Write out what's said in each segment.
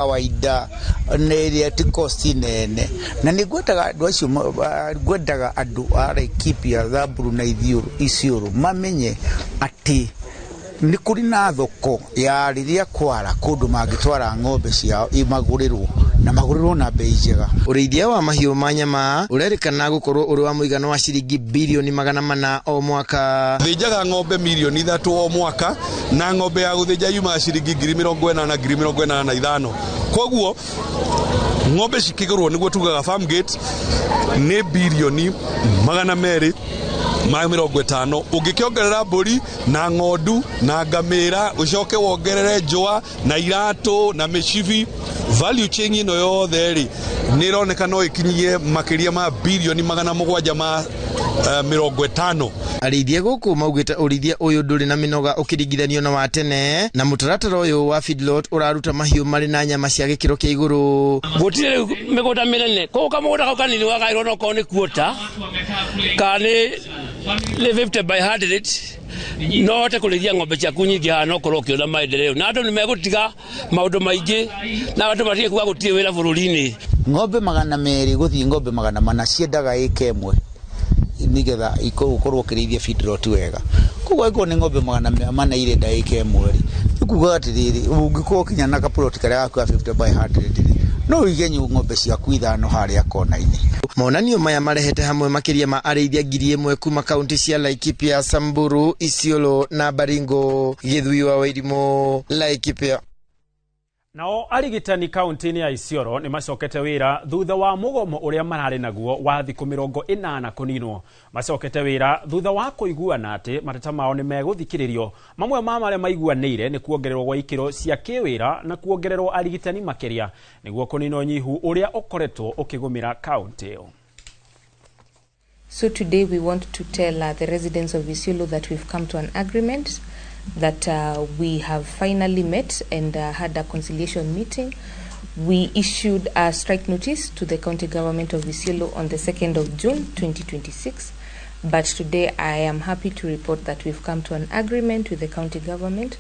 Kawaida nĩ ĩrĩa ti cost nene, na nĩ ngwendaga andũ acio, ngwendaga andũ a Laikipia, Samburu na Isiolo mamenye atĩ nĩ kũrĩ na thoko ya rĩrĩa kwara kũndũ mangĩtwara ng'ombe ciao imagũrĩrwo na magũrĩrwo na bei njega. Ũrĩithia wa mahiũ ma nyama ũrerĩkana gũkorwo ũrĩ wa mũigana wa ciringi birioni 400 o mwaka. Thĩnjaga ng'ombe mirioni 3 o mwaka, na ng'ombe ya gũthĩnja yumaga ciringi 80,000, 85,000. Koguo ng'ombe cikĩgũrwo, nĩguo tugaga farm gate, nĩ birioni 250. Ũngĩkĩongerera mbũri na ng'ondu na ngamĩra, ũcoke wongerere njũa na iratũ na mĩcibi, value chain ĩno yothe rĩ, nĩ ĩroneka no ĩkinyie makĩria ma birioni 750. Arĩithia gũkũ maugĩte ũrĩithia ũyũ ndũrĩ na mĩnoga ũkĩringithanio na wa tene, na mũtaratara ũyũ wa feedlot ũraruta mahiũ marĩ na nyama cia gĩkĩro kĩa igũrũ. Gũtirĩ rĩu mĩgũnda mĩnene, koguo kamũgũnda kau kanini wagaĩrwo no korwo nĩ quarter kana nĩ 50 by 100, no hote kũrĩithia ng'ombe ciaku nyingĩ haha, no korwo ũkĩona maendeleo na andũ nĩ megũtiga maũndũ maingĩ na andũ matige kuga gũtirĩ wĩra bũrũri-inĩ. Ng'ombe 200 gũthiĩ ng'ombe 400 ciendaga ĩka 1 nigetha ũkorwo ũkĩrĩithia feedlot wega. Koguo angĩkorwo nĩ ng'ombe 400 irenda ĩka 1 rĩ, nĩ kuga atĩrĩrĩ, ũngĩkorwo ũkinya na kaploti karĩa gaku ka 50 by 100 rĩ, no ũige ng'ombe ciaku ithano harĩa kona-inĩ. Monanio maya marehete hamwe makĩria ma arĩithia 1000 kuma kaunti cia Laikipia, Samburu, Isiolo na Baringo. Gĩthui wa Wairimũ, Laikipia. Nao arigitani kaunti-inĩ ya Isiolo nĩ macokete wĩra thutha wa mũgomo ũrĩa mararĩ naguo wa thikũ 80 kũninwo. Macokete wĩra thutha wa kũiguana atĩ mateta mao nĩ megũthikĩrĩrio. Mamwe ma marĩa maiguanĩire nĩ kuongererwo gwa ikĩro cia kĩwĩra na kuongererwo arigitani makĩria nĩguo kũnina ũnyihu ũrĩa ũkoretwo ũkĩgũmĩra kaunti ĩyo. So today we want to tell the residents of Isiolo that we've come to an agreement, that we have finally met and had a conciliation meeting. We issued a strike notice to the county government of Isiolo on the 2nd of June 2026. But today I am happy to report that we've come to an agreement with the county government.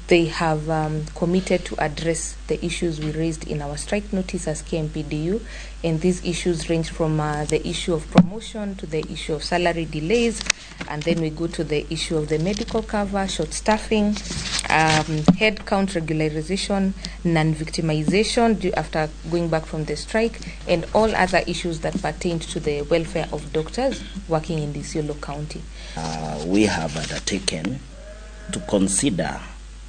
They have committed to address the issues we raised in our strike notice as KMPDU, and these issues range from the issue of promotion to the issue of salary delays, and then we go to the issue of the medical cover, short staffing, head count regularization, non-victimization after going back from the strike, and all other issues that pertain to the welfare of doctors working in the Isiolo County. We have undertaken to consider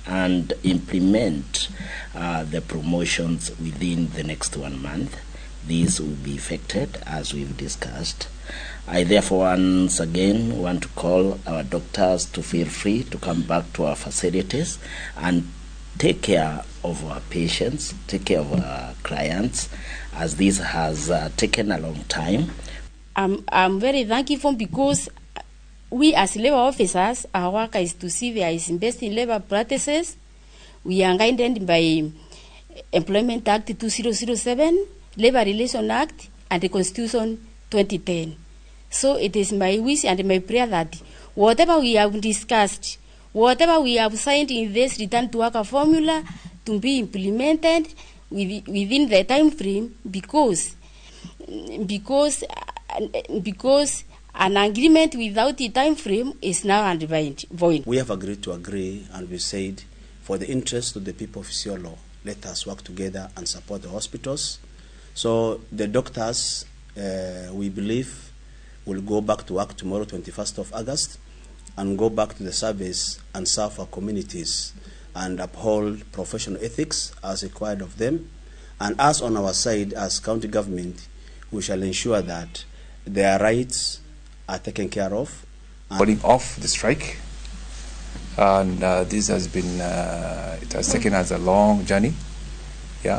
and implement the promotions within the next one month. These will be effected as we've discussed. I therefore once again want to call our doctors to feel free to come back to our facilities and take care of our patients, take care of our clients, as this has taken a long time. I'm very thankful because we as labor officers, our work is to see there is best in labor practices. We are guided by Employment Act 2007, Labor Relations Act, and the Constitution 2010. So it is my wish and my prayer that whatever we have discussed, whatever we have signed in this return to work formula to be implemented within the time frame, because an agreement without a time frame is now and void. We have agreed to agree, and we said, for the interest of the people of Isiolo, let us work together and support the hospitals. So the doctors, we believe, will go back to work tomorrow, 21st of August, and go back to the service and serve our communities and uphold professional ethics as required of them. And us on our side, as county government, we shall ensure that their rights are taken care of. Calling off the strike, and this has been, it has taken us a long journey,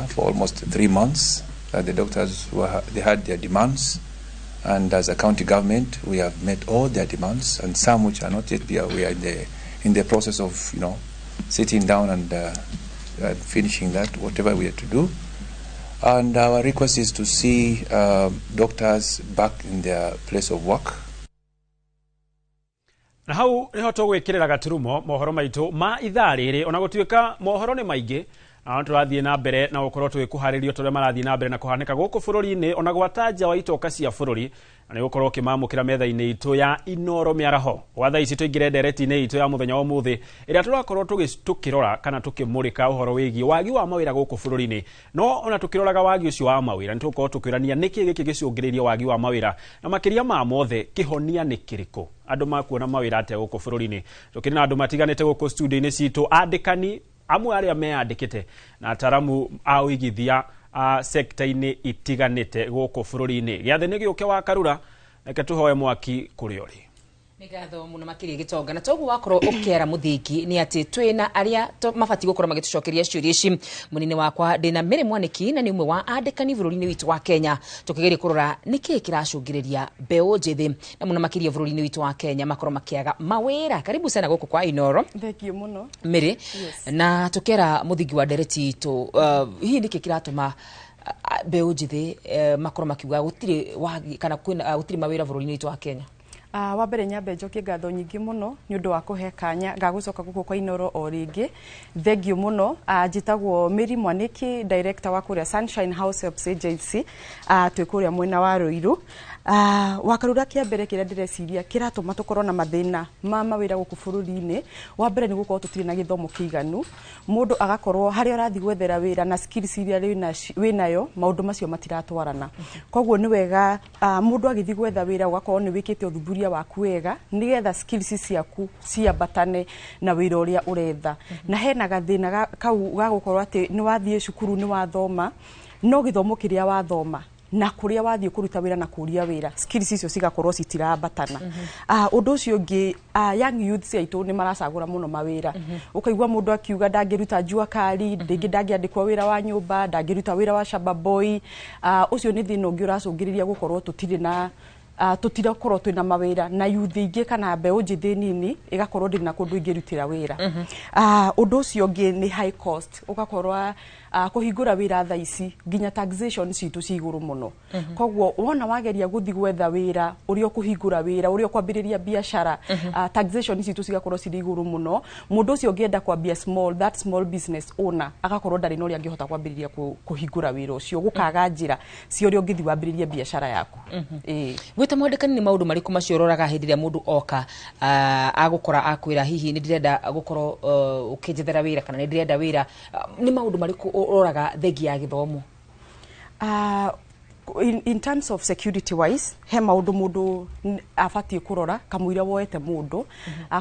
for almost 3 months that the doctors were, they had their demands, and as a county government we have met all their demands, and some which are not yet, we are in the process of, sitting down and finishing that, whatever we have to do. And our request is to see doctors back in their place of work. Na hau niho tũgwĩkĩrĩra gaturumo mohoro maitũ ma ithaa rĩrĩ, ona gũtuĩka mohoro nĩ maingĩ. Na tũrathiĩ na mbere na gũkorwo tũgĩkũharĩrio tũrĩa marathiĩ na mbere na kũhanĩka gũkũ bũrũri-inĩ, ona gwata nja wa itoka cia bũrũri, na nĩ gũkorwo ũkĩmamũkĩra metha-inĩ itũ ya Inoro Mĩaraho. Gwa thaa ici tũingĩre ndereti-inĩ itũ ya mũthenya wa ũmũthĩ, ĩrĩa tũrakorwo tũkĩrora kana tũkĩmũrĩka ũhoro wĩgiĩ wagi wa mawĩra gũkũ bũrũri-inĩ. No ona tũkĩroraga wagi ũcio wa mawĩra, nĩ tũgũkorwo tũkĩũrania nĩkĩ gĩkĩ gĩcũngĩrĩirie wagi wa mawĩra, na makĩria ma mothe kĩhonia nĩ kĩrĩkũ, andũ makuona mawĩra atĩa gũkũ bũrũri-inĩ. Tũkĩrĩ na andũ matiganĩte gũkũ studio-inĩ citũ, andĩkani amwe arĩa meyandĩkĩte na ataramu a ũigithia a sekta-inĩ itiganĩte gũkũ bũrũri-inĩ. Gĩathĩ nĩ gĩũke wa Karura, reke tũhoe mwaki kũrĩa ũrĩ. Nĩ ngatho mũno makĩria, Gĩtonga. Na toguo wakorwo ũkĩara mũthingi nĩ atĩ twĩna arĩa mabatiĩ gũkorwo magĩtũcokeria ciũria ici. Mũnini wakwa ndĩna Mary Mwanĩki, na nĩ ũmwe wa andĩkani bũrũri-inĩ witũ wa Kenya, tũkĩgeria kũrora nĩkĩĩ kĩracũngĩrĩria mbeũ njĩthĩ na mũno makĩria bũrũri-inĩ witũ wa Kenya makorwo makĩaga mawĩra. Karibu sana gũkũ kwa Inoro. Thank you mũno. Mary. Na tũkĩara mũthingi wa ndereti itũ, hihi nĩkĩ kĩratũma mbeũ njĩthĩ makorwo makiuga gũtirĩ wagi kana kwĩna gũtirĩ mawĩra bũrũri-inĩ witũ wa Kenya? Wa mbere nyambe njokie ngatho nyingĩ mũno nĩ ũndũ wa kũhe kanya ga gũcoka gũkũ kwa Inoro o rĩngĩ. Thank you mũno. Njĩtagwo Mary Mwanĩki, director wa kũrĩa Sunshine House Helps Agency. Twĩ kũrĩa mwena wa Ruiru. Wakarura, kĩa mbere kĩrĩa ndĩreciria kĩratũma tũkorwo na mathĩna ma mawĩra gũkũ bũrũri-inĩ, wa mbere nĩ gũkorwo tũtirĩ na gĩthomo kĩiganu. Mũndũ agakorwo harĩa ũrathiĩ gwethera wĩra na skills iria wĩnayo, maũndũ macio matiratwarana. Koguo nĩ wega mũndũ agĩthiĩ gwetha wĩra ũgakorwo nĩ wĩkĩte ũthuthuria waku wega, nĩgetha skills ciaku ciambatane na wĩra ũrĩa ũretha. Na hena gathĩna kau ga gũkorwo atĩ nĩ wathiĩ cukuru, nĩ wathoma, no gĩthomo kĩrĩa wathoma na kũrĩa wathiĩ kũruta wĩra na kũria wĩra, skills icio cigakorwo citirambatana. Ũndũ ũcio ũngĩ, young youths aitũ nĩ maracagũra mũno mawĩra. Ũkaigua mũndũ akiuga ndangĩruta jua kali, rĩngĩ ndangĩandĩkwo wĩra wa nyũmba, ndangĩruta wĩra wa shamba boy. Ũcio nĩ thĩna ũngĩ ũracũngĩrĩria gũkorwo tũtirĩ na tũtirakorwo twĩna mawĩra, na youth aingĩ kana mbeũ njĩthĩ nini ĩgakorwo ndĩrĩ na kũndũ ingĩrutĩra wĩra. Ũndũ ũcio ũngĩ nĩ high cost, ũgakorwo kũhingũra wĩra thaa ici nginya taxation citũ ci igũrũ mũno. Koguo wona wageria gũthiĩ gwetha wĩra, ũrĩa ũkũhingũra wĩra, ũrĩa ũkwambĩrĩria biacara, taxation citũ cigakorwo cirĩ igũrũ mũno. Mũndũ ũcio ũngĩenda kwambia small, that small business owner agakorwo ndarĩ na ũrĩa angĩhota kwambĩrĩria kũhingũra wĩra ũcio, gũkaga njĩra cia ũrĩa ũngĩthiĩ wambĩrĩrie biacara yaku. Ĩĩ. Gwĩta mwandĩkani, nĩ maũndũ marĩkũ macio ũroraga hĩndĩ ĩrĩa mũndũ oka agũkora akwĩra hihi nĩ ndĩrenda gũkorwo ũkĩnjethera wĩra kana nĩ ndĩrenda wĩra? Nĩ maũndũ marĩkũ ũroraga thengia ya gĩthomo? In terms of security wise, he maũndũ mũndũ abatiĩ kũrora kamũira woete mũndũ,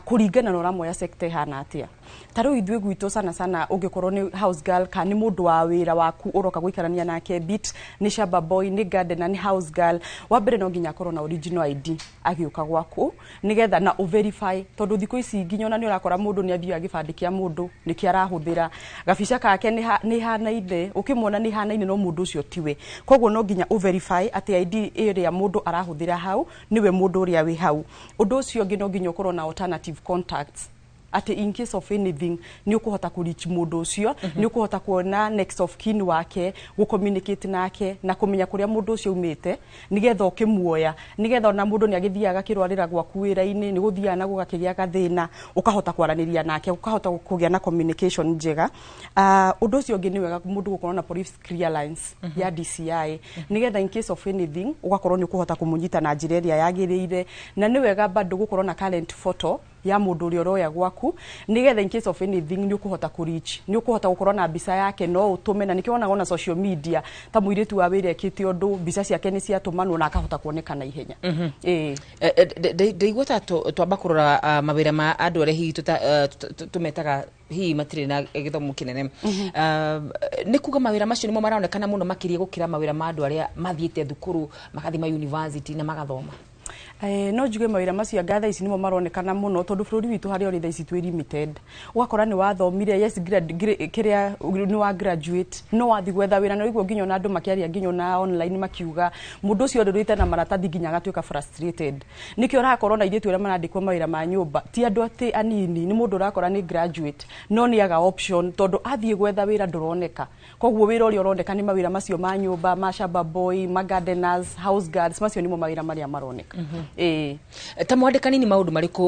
kũringana na ũramoya sector ĩhana atĩa. Ta rĩu ithuĩ gwitũ sana sana, ũngĩkorwo nĩ house girl kana nĩ mũndũ wa wĩra waku ũroka gũikarania nake, bit nĩ shamba boy, nĩ gardener, nĩ house girl, wa mbere no nginya akorwo na original ID agĩũka gwaku, nĩgetha na ũverify, tondũ thikũ ici nginya ona nĩ ũrakora mũndũ nĩ athiaga gĩbandĩ kĩa mũndũ nĩkĩo arahũthĩra, gabica kake nĩ hanaine, ũkĩmuona nĩ hanaine, no mũndũ ũcio tiwe. Koguo no nginya ũverify atĩ ID ĩrĩa mũndũ arahũthĩra hau nĩwe mũndũ ũrĩa wĩ hau. Ũndũ ũcio ũngĩ, no nginya ũkorwo na alternative contacts, atĩ in case of anything nĩ ũkũhota kũ reach mũndũ ũcio, nĩ ũkũhota kuona next of kin wake, gũ communicate nake na kũmenya kũrĩa mũndũ ũcio umĩte, nĩgetha ũkĩmuoya, nĩgetha ona mũndũ nĩ agĩthiaga akĩrwarĩra gwaku wĩra-inĩ, nĩ gũthiaga na gũgakĩgĩa gathĩna, ũkahota kwaranĩria nake, ũkahota kũgĩa na communication njega. Ũndũ ũcio ũngĩ, nĩ wega mũndũ gũkorwo na police clearance ya DCI, nĩgetha in case of anything ũgakorwo nĩ ũkũhota kũmũnyita na njĩra ĩrĩa yagĩrĩire. Na nĩ wega bado gũkorwo na current photo ya mũndũ ũrĩa ũroya gwaku, nĩgetha in case of anything nĩ ũkũhota kũ reach, nĩ ũkũhota gũkorwo na mbica yake no ũtũme. Na nĩkĩo wonaga ona social media ta mũirĩtu wa wĩra ekĩte ũndũ, mbica ciake nĩ ciatũmanwo na akahota kuoneka na ihenya. Ĩĩ. Ndaigua ta twamba kũrora mawĩra ma andũ arĩa hihi tũmetaga hihi matirĩ na gĩthomo kĩnene. Nĩ kuga mawĩra macio nĩmo maronekana mũno makĩria gũkĩra mawĩra ma andũ arĩa mathiĩte thukuru, magathiĩ ma university na magathoma? No njuge mawĩra macio anga thaa ici nĩmo maronekana mũno, tondũ bũrũri witũ harĩa ũrĩ thaa ici twĩ limited. Ũgakora nĩ wathomire, yes, kĩrĩa nĩ wa graduate, no wathiĩ gwetha wĩra na ũigua nginya ona andũ makĩaria nginya ona online makiuga mũndũ ũcio ũrĩrĩte na maratathi nginya agatuĩka frustrated. Nĩkĩo ũrakorwo na airĩtu arĩa marandĩkwo mawĩra ma nyũmba ti andũ atĩ anini, nĩ mũndũ ũrakora nĩ graduate no nĩ aga option, tondũ athiĩ gwetha wĩra ndũroneka. Koguo wĩra ũrĩa ũroneka nĩ mawĩra macio ma nyũmba, ma shamba boy, ma gardeners, house guards. Macio nĩmo mawĩra marĩa maroneka. Ĩĩ. Ta mwandĩkani, nĩ maũndũ marĩkũ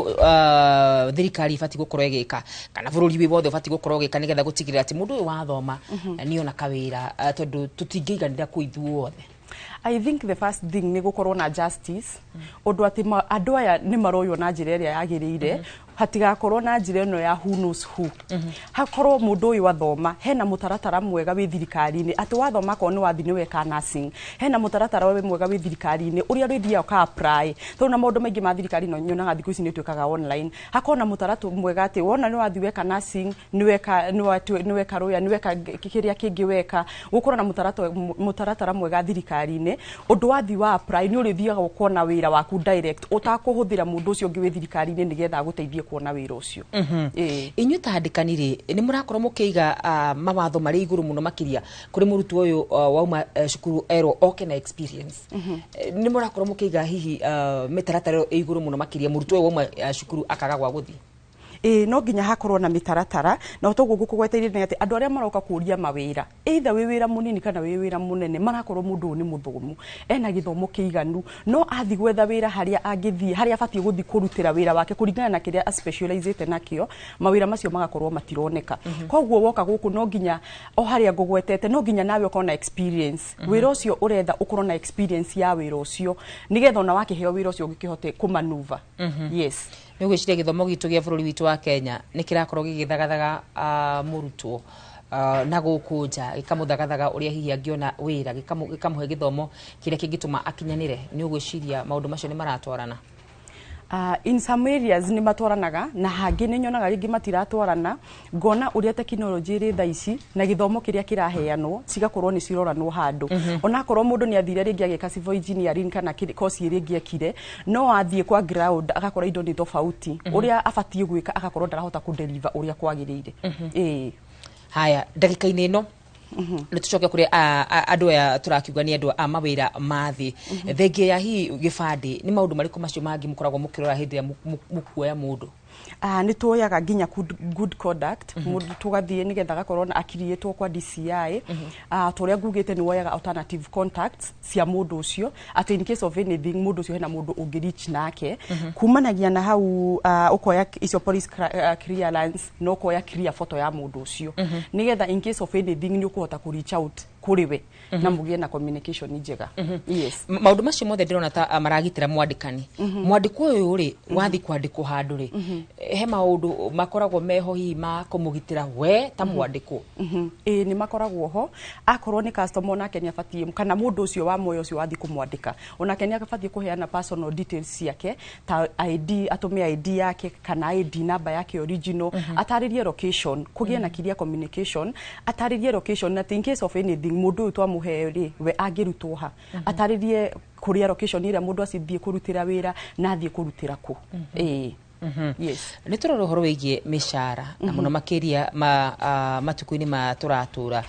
thirikari ibatiĩ gũkorwo ĩgĩka kana bũrũri wĩ wothe ũbatiĩ gũkorwo ũgĩka nĩgetha gũtigĩrĩra atĩ mũndũ ũyũ wathoma nĩona kawĩra, tondũ tũtingĩiganĩra kũ ithuothe? I think the first thing nĩ gũkorwo na justice, ũndũ atĩ andũ aya nĩ maroywo na njĩra ĩrĩa yagĩrĩire, hatigakorwo na njĩra ĩno ya who knows who. Hakorwo mũndũ ũyũ athoma, hena mũtaratara mwega wĩ thirikari-inĩ, atĩ wathoma, akorwo nĩ wathi nĩ weka nursing, hena mũtaratara wĩ mwega wĩ thirikari-inĩ ũrĩa ũrĩthiaga ũka apply, tondũ na maũndũ maingĩ ma thirikari no nyonaga thikũ ici nĩ ĩtuĩkaga online. Hakorwo na mũtaratara mwega atĩ wona nĩ wathi weka nursing, nĩ weka nĩ weka rũya, nĩ weka kĩrĩa kĩngĩ weka, gũkorwo na mũtaratara mwega thirikari-inĩ, ũndũ wathi wa apply nĩ ũrĩthiaga ũkona wĩra waku direct, ũtakũhũthĩra mũndũ ũcio ũngĩ wĩ thirikari-inĩ nĩgetha agũteithie kuona wĩra ũcio. Ĩĩ. Inyuĩ ta andĩkani rĩ, nĩ mũrakorwo mũkĩiga mawatho marĩ igũrũ mũno makĩria kũrĩ mũrutwo ũyũ wauma cukuru erwo oke na experience? Nĩ mũrakorwo mũkĩiga hihi mĩtaratara ĩyo ĩ igũrũ mũno makĩria, mũrutwo ũyũ wauma cukuru akaga gwa gũthiĩ? Ĩĩ, no nginya hakorwo na mĩtaratara, na toguo ngũkũgweteire nĩ atĩ andũ arĩa maroka kũria mawĩra, either wĩ wĩra mũnini kana wĩ wĩra mũnene, marakorwo mũndũ ũyũ nĩ mũthomu, ena gĩthomo kĩiganu, no athi gwetha wĩra harĩa angĩthiĩ, harĩa abatiĩ gũthiĩ kũrutĩra wĩra wake kũringana na kĩrĩa specializĩte nakĩo, mawĩra macio magakorwo matironeka. Koguo woka gũkũ, no nginya o harĩa ngũgwetete, no nginya nawe ũkorwo na experience wĩra ũcio ũretha, ũkorwo na experience ya wĩra ũcio, nĩgetha ona wakĩheo wĩra ũcio ũgĩkĩhote kũmanuva. Yes. Nĩ ũgwĩciria gĩthomo gitũ gĩa bũrũri witũ wa Kenya nĩ kĩrakorwo gĩgĩthagathaga mũrutwo na gũkũ nja, gĩkamũthagathaga ũrĩa hihi angĩona wĩra, gĩkamũhe gĩthomo kĩrĩa kĩngĩtũma akinyanĩre? Nĩ ũgwĩciria maũndũ macio nĩ maratwarana? In some areas nĩ matwaranaga, na hangĩ nĩ nyonaga rĩngĩ matiratwarana, ngona ũrĩa tekinoronjĩ ĩrĩ thaa ici na gĩthomo kĩrĩa kĩraheanwo cigakorwo nĩ ciroranwo handũ. Onakorwo mũndũ nĩ athire rĩngĩ agĩka civil engineering kana course ĩrĩa ĩngĩ ekire, no athiĩ kwa ground agakora indo nĩ tofauti, ũrĩa abatiĩ gwĩka agakorwo ndarahota kũdeliver ũrĩa kwagĩrĩire. Ĩĩ. Haya, ndagĩka-inĩ ĩno nĩ tũcoke kũrĩ andũ aya tũrakiuga nĩ andũ a mawĩra ma thĩ. Thengia ya hihi gĩbandĩ, nĩ maũndũ marĩkũ macio mangĩ mũkoragwo mũkĩrora hĩndĩ ĩrĩa mũkuoya mũndũ? Nĩ tuoyaga nginya good conduct, mũndũ tũgathiĩ nĩgetha agakorwo na akiriĩtwo kwa DCI. Ta ũrĩa ngugĩte, nĩ woyaga alternative contacts cia mũndũ ũcio, atĩ in case of anything mũndũ ũcio hena mũndũ ũngĩ reach nake. Kumanagia na hau, ũkoya icio police clearance, na ũkoya clear photo ya mũndũ ũcio, nĩgetha in case of anything nĩ ũkũhota kũ reach out kũrĩ we na mũgĩe na communication njega. Yes. Maũndũ macio mothe ndĩrona ta maragitĩra mwandĩkani. Mwandĩkwo ũyũ rĩ, wathi kwandĩkwo handũ rĩ, he maũndũ makoragwo meho hihi ma kũmũgitĩra we ta mwandĩkwo? Ĩĩ, nĩ makoragwo ho. Akorwo nĩ customer, onake nĩ abatiĩ, kana mũndũ ũcio wa moyo ũcio wathiĩ kũmwandĩka, onake nĩ abatiĩ kũheana personal details ciake ta ID, atũme ID yake kana ID number yake original, atarĩrie location, kũgĩe na clear communication, atarĩrie location na in case of anything mũndũ ũyũ twamũhe rĩ, we angĩrutwo ha, atarĩrie kũrĩa location ĩrĩa mũndũ acithiĩ kũrutĩra wĩra na athiĩ kũrutĩra kũ. Ĩĩ, yes. Nĩ tũrora ũhoro wĩgiĩ mĩcara na mũno makĩria ma, matukũ-inĩ ma tũratũra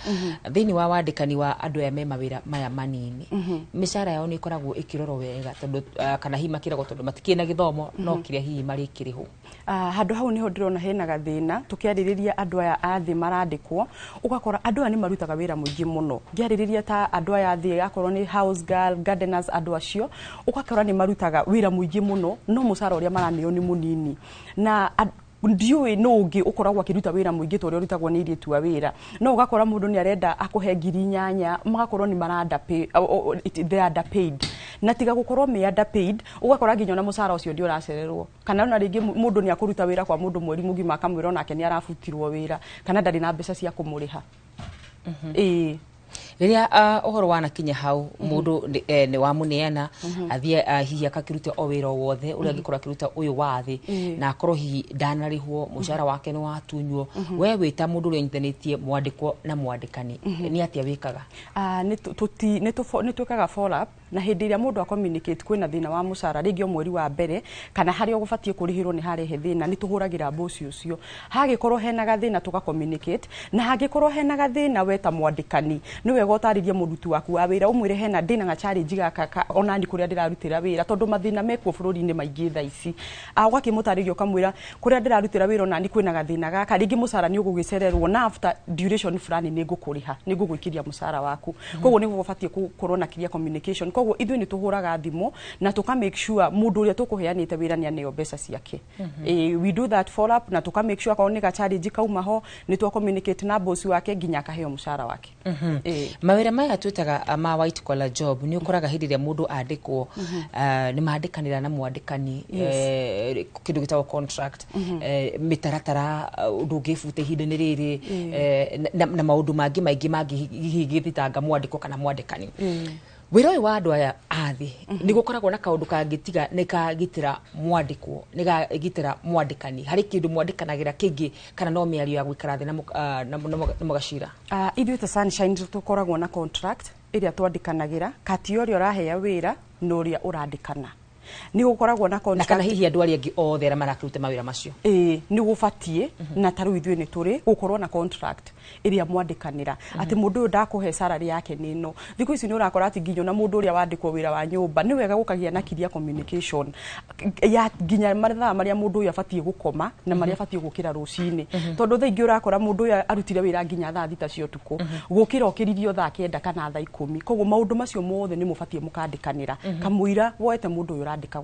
thĩinĩ wa wandĩkani wa andũ aya me mawĩra maya manini, mĩcara yao nĩ ĩkoragwo ĩkĩrorwo wega, tondũ kana hihi makĩragwo tondũ matikĩrĩ na gĩthomo no kĩrĩa hihi marĩkĩrĩhwo? Handũ hau niho ndĩrona hena gathĩna. Tũkĩarĩrĩria andũ aya a thĩ marandĩkwo, ũgakora andũ aya nĩ marutaga wĩra mũingĩ mũno. Ngĩarĩrĩria ta andũ aya a thĩ, akorwo nĩ house girl, gardeners, andũ acio ũgakora nĩ marutaga wĩra mũingĩ mũno, no mũcara ũrĩa maraneo nĩ mũnini, na ndiũĩ nũ ũngĩ ũkoragwo akĩruta wĩra mũingĩ ta ũrĩa ũrutagwo nĩ airĩtu a wĩra, no ũgakora mũndũ nĩ arenda akũhe 8,000, magakorwo nĩ mara underpay, they are underpaid. Na tiga gũkorwo me underpaid, ũgakora nginya ona mũcara ũcio nĩ ũracererwo, kana ona rĩngĩ mũndũ nĩ akũruta wĩra kwa mũndũ mweri mũgima akamwĩra onake nĩ arabutirwo wĩra kana ndarĩ na mbeca cia kũmũrĩha. Ĩĩ. Rĩrĩa ũhoro wanakinya hau, mũndũ nĩ wamũneana athiĩ, hihi akakĩruta o wĩra o wothe ũrĩa angĩkorwo akĩruta ũyũ wa thĩ, na akorwo hihi ndanarĩhwo, mũcara wake nĩ watunywo, we wĩ ta mũndũ ũrĩa ũnyitithanĩtie mwandĩkwo na mwandĩkani, nĩ atĩa wĩkaga? Nĩ twĩkaga follow up, na hĩndĩ ĩrĩa mũndũ acommunicate kwĩna thĩna wa mũcara, rĩngĩ o mweri wa mbere kana harĩa ũgũbatiĩ kũrĩhĩrwo nĩ harehe thĩna, nĩ tũhũragĩra bosi ũcio. Hagĩkorwo hena gathĩna, tũga communicate, na hangĩkorwo hena gathĩna, we ta mwandĩkani nĩ wega ũtarĩrie mũruti waku wa wĩra, ũmwĩre hena ndĩna ga challenge gaka onani kũrĩa ndĩrarutĩra wĩra, tondũ mathĩna mekuo bũrũri-inĩ maingĩ thaa ici. Ũgakĩmũtarĩria ũkamwĩra kũrĩa ndĩrarutĩra wĩra onani kwĩna gathĩna gaka, rĩngĩ mũcara nĩ ũgũgĩcererwo, na after duration fulani nĩ ngũkũrĩha, nĩ ngũgũikĩria mũcara waku. Koguo nĩ gũbatiĩ gũkorwo na clear communication. Koguo ithuĩ nĩ tũhũraga thimũ na tũka make sure mũndũ ũrĩa tũkũheanĩte wĩra nĩ aneo mbeca ciake. We do that follow up na tũka make sure akorwo nĩ ga challenge kauma ho, nĩ twa communicate na boss wake nginya akaheo mũcara wake. Mawĩra maya twĩtaga ma white collar job, nĩ ũkoraga hĩndĩ ĩrĩa mũndũ andĩkwo, nĩ mandĩkanĩra na mwandĩkani, kĩndũ gĩtagwo contract, mĩtaratara, ũndũ ũngĩbuta ihinda-inĩ rĩrĩ, na maũndũ mangĩ maingĩ mangĩhingĩthitanga mwandĩko kana mwandĩkani. Wĩra ũyũ wa andũ aya athĩ nĩ gũkoragwo na kaũndũ kangĩtiga nĩ kagitĩra mwandĩkwo, nĩ kagitĩra mwandĩkani harĩ kĩndũ mwandĩkanagĩra kĩngĩ, kana no mĩario ya gũikara thĩ na mũgacira? Ithuĩ ta Sunshine tũkoragwo na contract ĩrĩa twandĩkanagĩra kati ya ũrĩa ũrahea wĩra na ũrĩa ũrandĩkana. Nĩ gũkoragwo na na contract. Kana hihi andũ arĩa angĩ othe arĩa marakĩruta mawĩra macio? Ĩĩ, nĩ gũbatiĩ, na ta rĩu ithuĩ nĩ tũrĩ gũkorwo na contract ĩrĩa mwandĩkanĩra atĩ mũndũ ũyũ ndakũhe salary yake nĩ ĩno. Thikũ ici nĩ ũrakora atĩ nginya ona mũndũ ũrĩa wandĩkwo wĩra wa nyũmba, nĩ wega gũkagĩa na clear communication ya nginya mathaa marĩa mũndũ ũyũ abatiĩ gũkoma na marĩa abatiĩ gũkĩra rũcinĩ, tondũ thaa ingĩ ũrakora mũndũ ũyũ arutire wĩra nginya thaa 6 cia ũtukũ, gũkĩra okĩririo thaa 9 kana thaa 10. Koguo maũndũ macio mothe nĩ mũbatiĩ mũkandĩkanĩra kamũira woete mũndũ ũyũ ũrandĩka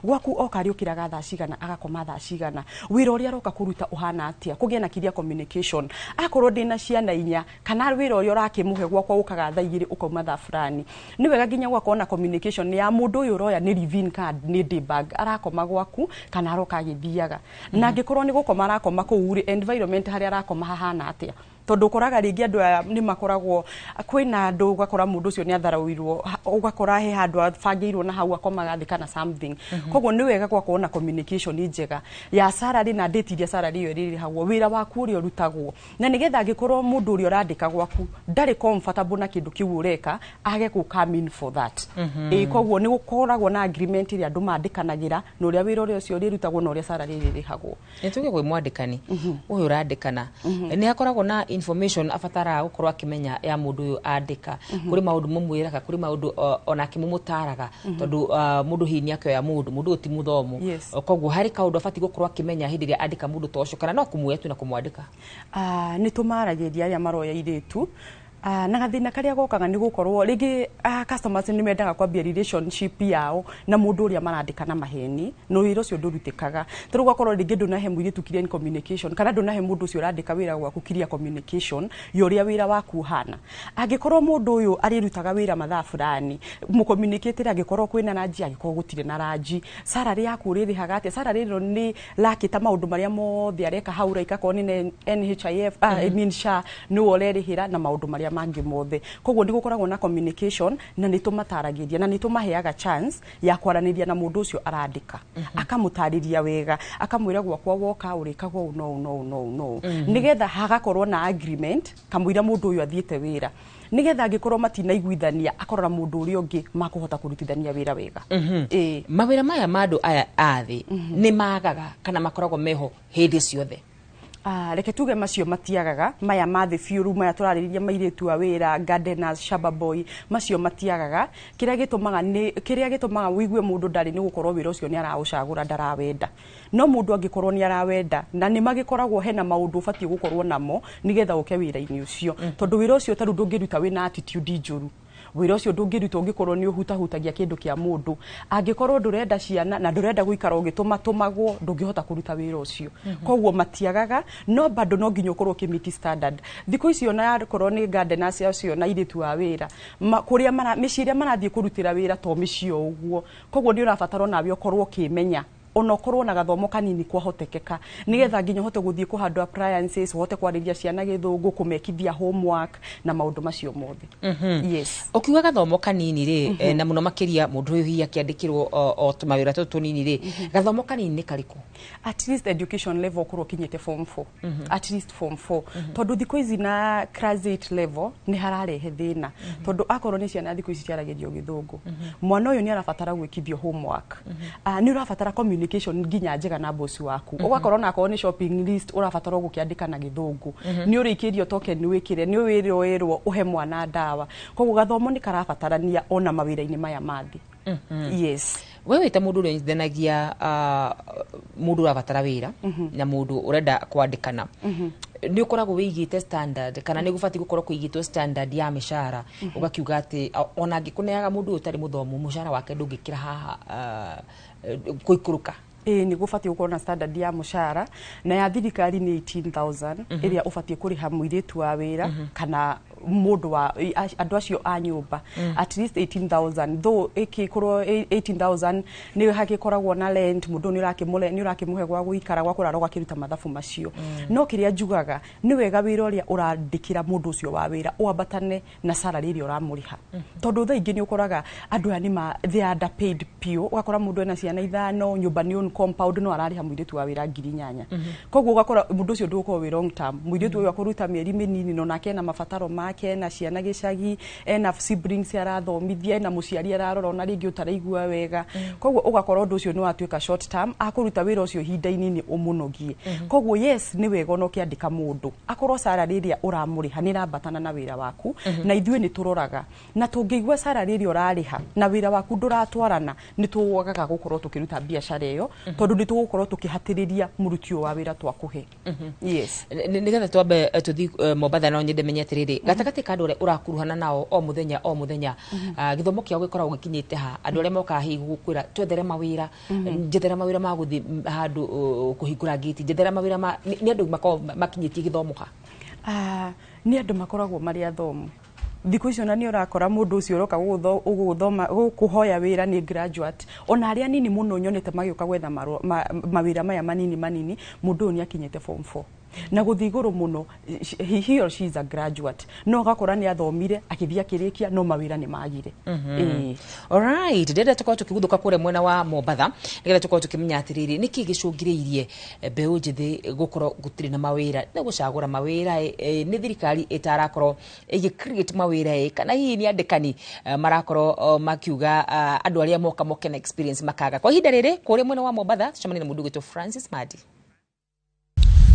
gwaku oka arĩũkĩraga thaa cigana, agakoma thaa cigana, wĩra ũrĩa aroka kũruta ũhana atĩa, kũgĩe na clear communication. Akorwo ndĩna ciana inya, kana wĩra ũrĩa ũrakĩmũhe gwakwa ũkaga thaa 2, ũkauma thaa fulani, nĩ wega nginya gwakorwo na communication ya mũndũ ũyũ ũroya nĩ living card, nĩ day bag, arakoma gwaku kana aroka agĩthiaga. Na angĩkorwo nĩ gũkoma arakoma kũu rĩ, environment harĩa arakoma hahana atĩa? Tondũ ũkoraga rĩngĩ andũ aya nĩ makoragwo, kwĩna andũ ũgakora mũndũ ũcio nĩ atharaũirwo, ũgakora he handũ abangĩirwo na hau akomaga thĩ kana something. Koguo nĩ wega gwakorwo na communication njega ya salary na date iria salary ĩyo ĩrĩrĩhagwo, wĩra waku ũrĩa ũrutagwo, na nĩgetha angĩkorwo mũndũ ũrĩa ũrandĩka gwaku ndarĩ comfortable na kĩndũ kĩu ũreka, age kũ come in for that. Ĩĩ, koguo nĩ gũkoragwo na agreement ĩrĩa andũ mandĩkanagĩra na ũrĩa wĩra ũrĩa ũcio ũrĩrutagwo na ũrĩa salary ĩrĩrĩhagwo. Nĩ tuge kwĩ mwandĩkani ũyũ ũrandĩkana, nĩ akoragwo na information abataraga gũkorwo akĩmenya ya mũndũ ũyũ andĩka? Kũrĩ maũndũ mũmwĩraga, kũrĩ maũndũ onake mũmũtaraga, tondũ mũndũ hihi nĩ akĩoya mũndũ, mũndũ ũyũ ti mũthomu? Koguo harĩ kaũndũ abatiĩ gũkorwo akĩmenya hĩndĩ ĩrĩa andĩka mũndũ ta ũcio, kana no kũmuoya tu na kũmwandĩka? Nĩ tũmaragĩria arĩa maroya irĩtu. Na gathĩna karĩa gokaga nĩ gũkorwo rĩngĩ customers nĩ mendaga kwambia relationship yao na mũndũ ũrĩa marandĩka na maheni, na wĩra ũcio ndũrutĩkaga. Ta rĩu ũgakorwo rĩngĩ ndũnahe mũirĩtu clear communication, kana ndũnahe mũndũ ũcio ũrandĩka wĩra gwaku clear communication ya ũrĩa wĩra waku ũhana. Angĩkorwo mũndũ ũyũ arĩrutaga wĩra mathaa fulani, mũcommunicate, angĩkorwo kwĩna ranji, angĩkorwo gũtirĩ na ranji, salary yaku ũrĩrĩhaga atĩa, salary ĩno nĩ lakĩta maũndũ marĩa mothe areka hau, raika akorwo nĩ NHIF, I mean SHA, nĩwe ũrerĩhĩra na maũndũ marĩa mangĩ mothe. Koguo nĩ gũkoragwo na communication, na nĩ tũmataragĩria na nĩ tũmaheaga chance ya kwaranĩria na mũndũ ũcio arandĩka, akamũtarĩria wega, akamwĩra gwakwa woka ũrĩkagwo ũũ no ũũ no ũũ no ũũ no ũũ, nĩgetha hagakorwo na agreement kamũira mũndũ ũyũ athiĩte wĩra, nĩgetha angĩkorwo matinaiguithania, akorora mũndũ ũrĩa ũngĩ makũhota kũrutithania wĩra wega. Ĩĩ. Mawĩra maya ma andũ aya athĩ nĩ magaga kana makoragwo meho hĩndĩ ciothe? Reke tuge macio matiagaga. Maya mathĩ biũ, rĩu maya tũrarĩrĩria mairĩtu a wĩra, gardeners, shamba boy, macio matiagaga. Kĩrĩa gĩtũmaga ũigue mũndũ ndarĩ nĩ gũkorwo wĩra ũcio nĩ araũcagũra, ndarawenda. No mũndũ angĩkorwo nĩ arawenda, na nĩ magĩkoragwo hena maũndũ ũbatiĩ gũkorwo namo nĩgetha ũke wĩra-inĩ ũcio, tondũ wĩra ũcio ta rĩu ndũngĩruta wĩna attitude njũru. Wĩra ũcio ndũngĩruta ũngĩkorwo nĩ ũhutahutagia kĩndũ kĩa mũndũ. Angĩkorwo ndũrenda ciana na ndũrenda gũikara ũgĩtũmatũmagwo, ndũngĩhota kũruta wĩra ũcio. Koguo matiagaga, no bado no nginya ũkorwo ũkĩmeet standard. Thikũ ici ona akorwo nĩ gardeners acio na airĩtu a wĩra, kũrĩa mĩciĩ ĩrĩa marathiĩ kũrutĩra wĩra to mĩciĩ o ũguo. Koguo nĩ ũrabatara onawe ũkorwo ũkĩmenya, ona ũkorwo na gathomo kanini kwahotekeka, nĩgetha nginya ũhote gũthiĩ kũhandũ appliances, ũhote kwarĩria ciana gĩthũngũ, kũmekithia homework na maũndũ macio mothe. Yes. Ũkiuga gathomo kanini rĩ, na mũno makĩria mũndũ ũyũ hihi akĩandĩkĩrwo o tũmawĩra tũtũ tũnini rĩ, gathomo kanini nĩ karĩkũ? At least education level ũkorwo ũkinyĩte form 4, at least form 4, tondũ thikũ ici na class 8 level nĩ hararehe thĩna, tondũ akorwo nĩ ciana thikũ ici ciaragĩrio gĩthũngũ, mwana ũyũ nĩ arabatara gwĩkithio homework. Nĩ ũrabatara communication nginya njega na boss waku, ũgakorwo na akorwo nĩ shopping list ũrabatara gũkĩandĩka na gĩthũngũ, nĩ ũrĩkĩrio token wĩkĩre, nĩ wĩrwo wĩrwo ũhe mwana ndawa. Koguo gathomo nĩ karabatarania ona mawĩra-inĩ maya mathĩ. Yes. We wĩ ta mũndũ ũrĩa ũnyitithanagia mũndũ ũrabatara wĩra na mũndũ ũrenda kwandĩkana, Nĩ ũkoragwo wĩigĩte standard kana nĩ gũbatiĩ gũkorwo kũigĩtwo standard ya mĩcara, ũgakiuga atĩ ona angĩkũneaga mũndũ ũyũ ũtarĩ mũthomu, mũcara wake ndũngĩkĩra haha kũikũrũka? Ĩĩ, nĩ gũbatiĩ gũkorwo na standard ya mũcara, na ya thirikari nĩ 18,000 ĩrĩa ũbatiĩ kũrĩha mũirĩtu wa wĩra kana mũndũ wa andũ acio a nyũmba, at least 18,000, though ĩkĩkorwo 18,000 nĩ hagĩkoragwo na rent, mũndũ nĩ ũrakĩmũhe gwa gũikara, gwa kũrara, ũgakĩruta mathabu macio. No kĩrĩa njugaga, nĩ wega wĩra ũrĩa ũrandĩkĩra mũndũ ũcio wa wĩra ũambatane na salary ĩrĩa ũramũrĩha, tondũ thaa ingĩ nĩ ũkoraga andũ aya nĩ ma they are underpaid biũ. Ũgakora mũndũ ena ciana ithano, nyũmba nĩ own compound, no ararĩha mũirĩtu wa wĩra 8,000. Koguo ũgakora mũndũ ũcio ndũgũkorwo wĩ long term. Mũirĩtu ũyũ akũruta mĩeri mĩnini, no nake ena mabataro make, ena ciana gĩcagi, ena siblings arathomithia, ena mũciari ararora ona rĩngĩ ũtaraigua wega. Koguo ũgakora ũndũ ũcio nĩ watuĩka short term, akũruta wĩra ũcio ihinda inini ũmũnogie. Koguo yes, nĩ wega ona ũkĩandĩka mũndũ akorwo salary ĩrĩa ũramũrĩha nĩ ĩrambatana na wĩra waku. Na ithuĩ nĩ tũroraga, na tũngĩigua salary ĩrĩa ũrarĩha na wĩra waku ndũratwarana, nĩ tũagaga gũkorwo tũkĩruta biacara ĩyo, tondũ nĩ tũgũkorwo tũkĩhatĩrĩria mũruti ũyũ wa wĩra twakũhe. Yes. Nĩgetha twambe tũthiĩ Mombatha, no nyende menye atĩrĩrĩ, gatagatĩ ka andũ arĩa ũrakuruhana nao o mũthenya o mũthenya, gĩthomo kĩao gĩkoragwo gĩkinyĩte ha, andũ arĩa mokaga hihi gũkwĩra twethere mawĩra, njethera mawĩra ma gũthiĩ handũ kũhingũra ngĩti, njethera mawĩra ma nĩ andũ makoragwo makinyĩtie gĩthomo ha? Nĩ andũ makoragwo marĩ athomu thikũ icio, na nĩ ũrakora mũndũ ũcio ũroka gũgũthoma gũkũhoya wĩra nĩ graduate. Ona arĩa anini mũno nyonete magĩũka gwetha mawĩra maya manini manini, mũndũ ũyũ nĩ akinyĩte form 4 na gũthiĩ igũrũ mũno, he or she is a graduate, no ũgakora nĩ athomire akĩthiĩ akĩrĩkia, no mawĩra nĩ magire. Ĩĩ. Alright, ndĩrenda tũkorwo tũkĩguthũka kũrĩa mwena wa Mombatha nĩgetha tũkorwo tũkĩmenya atĩrĩrĩ, nĩkĩ gĩcũngĩrĩirie mbeũ njĩthĩ gũkorwo gũtirĩ na mawĩra, nĩ gũcagũra mawĩra, nĩ thirikari ĩtarakorwo ĩgĩ create mawĩra, kana hihi nĩ andĩkani marakorwo makiuga andũ arĩa moka moke na experience makaga. Kwa ihinda rĩrĩ kũrĩa mwena wa Mombatha tũcemanie na mũndũ ũgwĩtwo Francis Madi.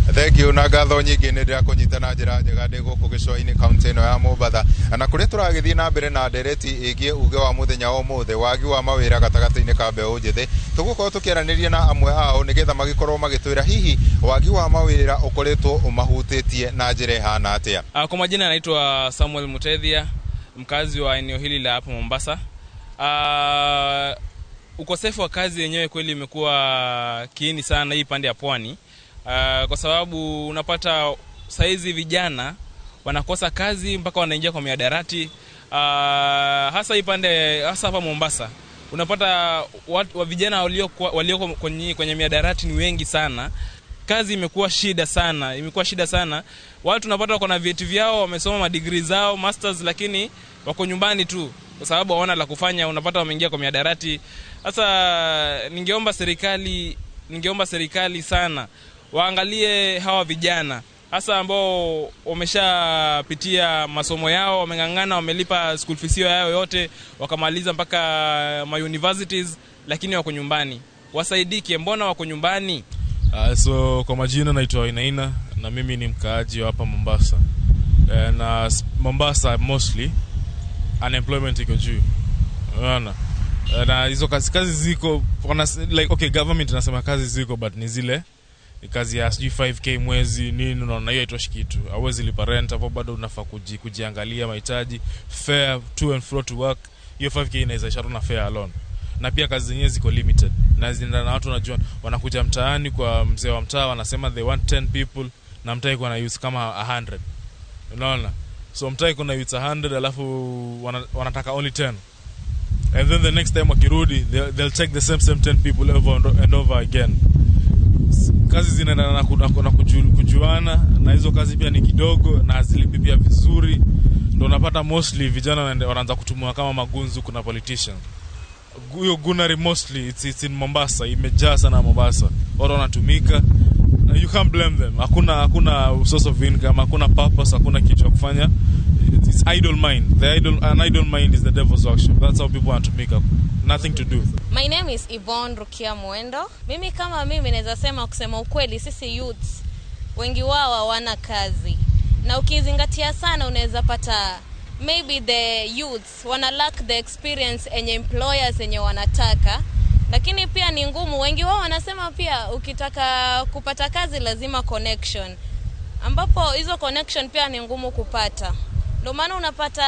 Thengiũ na ngatho nyingĩ, nĩ ndĩrakũnyita na njĩra njega ndĩ gũkũ gĩcũa-inĩ, kaunti ĩno ya Mombatha, na kũrĩa tũragĩthiĩ na mbere na ndereti ĩgiĩ uge wa mũthenya wa ũmũthĩ, wagi wa mawĩra gatagatĩ-inĩ ka mbeũ njĩthĩ. Tũgũkorwo tũkĩaranĩria na amwe ao nĩgetha magĩkorwo magĩtwĩra hihi wagi wa mawĩra ũkoretwo ũmahutĩtie na njĩra ĩhana atĩa. Kwa majina anaitwa Samuel Mutethia, mkazi wa eneo hili la hapo Mombasa. Ukosefu wa kazi yenyewe kweli imekuwa kiini sana hii pande ya pwani, kwa sababu unapata saizi vijana wanakosa kazi mpaka wanaingia kwa mihadarati, hasa hii pande, hasa hapa Mombasa. Unapata watu wa vijana walioko kwenye mihadarati ni wengi sana. Kazi imekuwa shida sana, imekuwa shida sana. Watu unapata wako na vyeti vyao, wamesoma madigrii zao, masters, lakini wako nyumbani tu kwa sababu hawana la kufanya. Unapata wameingia kwa mihadarati. Sasa ningeomba serikali sana waangalie hawa vijana, hasa ambao wameshapitia masomo yao, wameng'ang'ana, wamelipa school fees yao yote, wakamaliza mpaka ma universities, lakini wako nyumbani. Wasaidike, mbona wako nyumbani? So kwa majina naitwa Inaina na mimi ni mkaaji wa hapa Mombasa. Na Mombasa mostly unemployment iko juu. Unaona? Na hizo kazi ziko like, okay, government inasema kazi ziko, but ni zile ni kazi ya sijui 5K mwezi nini. Unaona hiyo haitoshi kitu. Hauwezi lipa rent hapo, bado unafaa kujiangalia mahitaji, fare to and fro to work. Hiyo 5K inaweza isha tu na fare alone. Na pia kazi zenyewe ziko limited na zinaenda na watu, unajua, wanakuja mtaani kwa mzee wa mtaa, wanasema they want 10 people, na mtaa iko na youth kama 100, unaona? So mtaa iko na youths 100, alafu wanataka only 10, and then the next time wakirudi they'll check the same same 10 people over and over again. Kazi zinaenda na kujuana, na hizo kazi pia ni kidogo na hazilipi pia vizuri. Ndo unapata mostly vijana wanaanza kutumiwa kama magunzu. Kuna politician hiyo goonery mostly it's in Mombasa, imejaa sana Mombasa, watu wanatumika. You can't blame them. Hakuna source of income, hakuna purpose, hakuna kitu ya kufanya. It's idle mind. The idle an idle mind is the devil's workshop. That's how people wanatumika, nothing to do. My name is Yvonne Rukia Mwendo. Mimi kama mimi naweza sema, kusema ukweli, sisi youths wengi wao hawana kazi, na ukizingatia sana unaweza pata maybe the youths wana lack the experience enye employers enye wanataka, lakini pia ni ngumu. Wengi wao wanasema pia ukitaka kupata kazi lazima connection. ambapo hizo connection pia ni ngumu kupata. Ndio maana unapata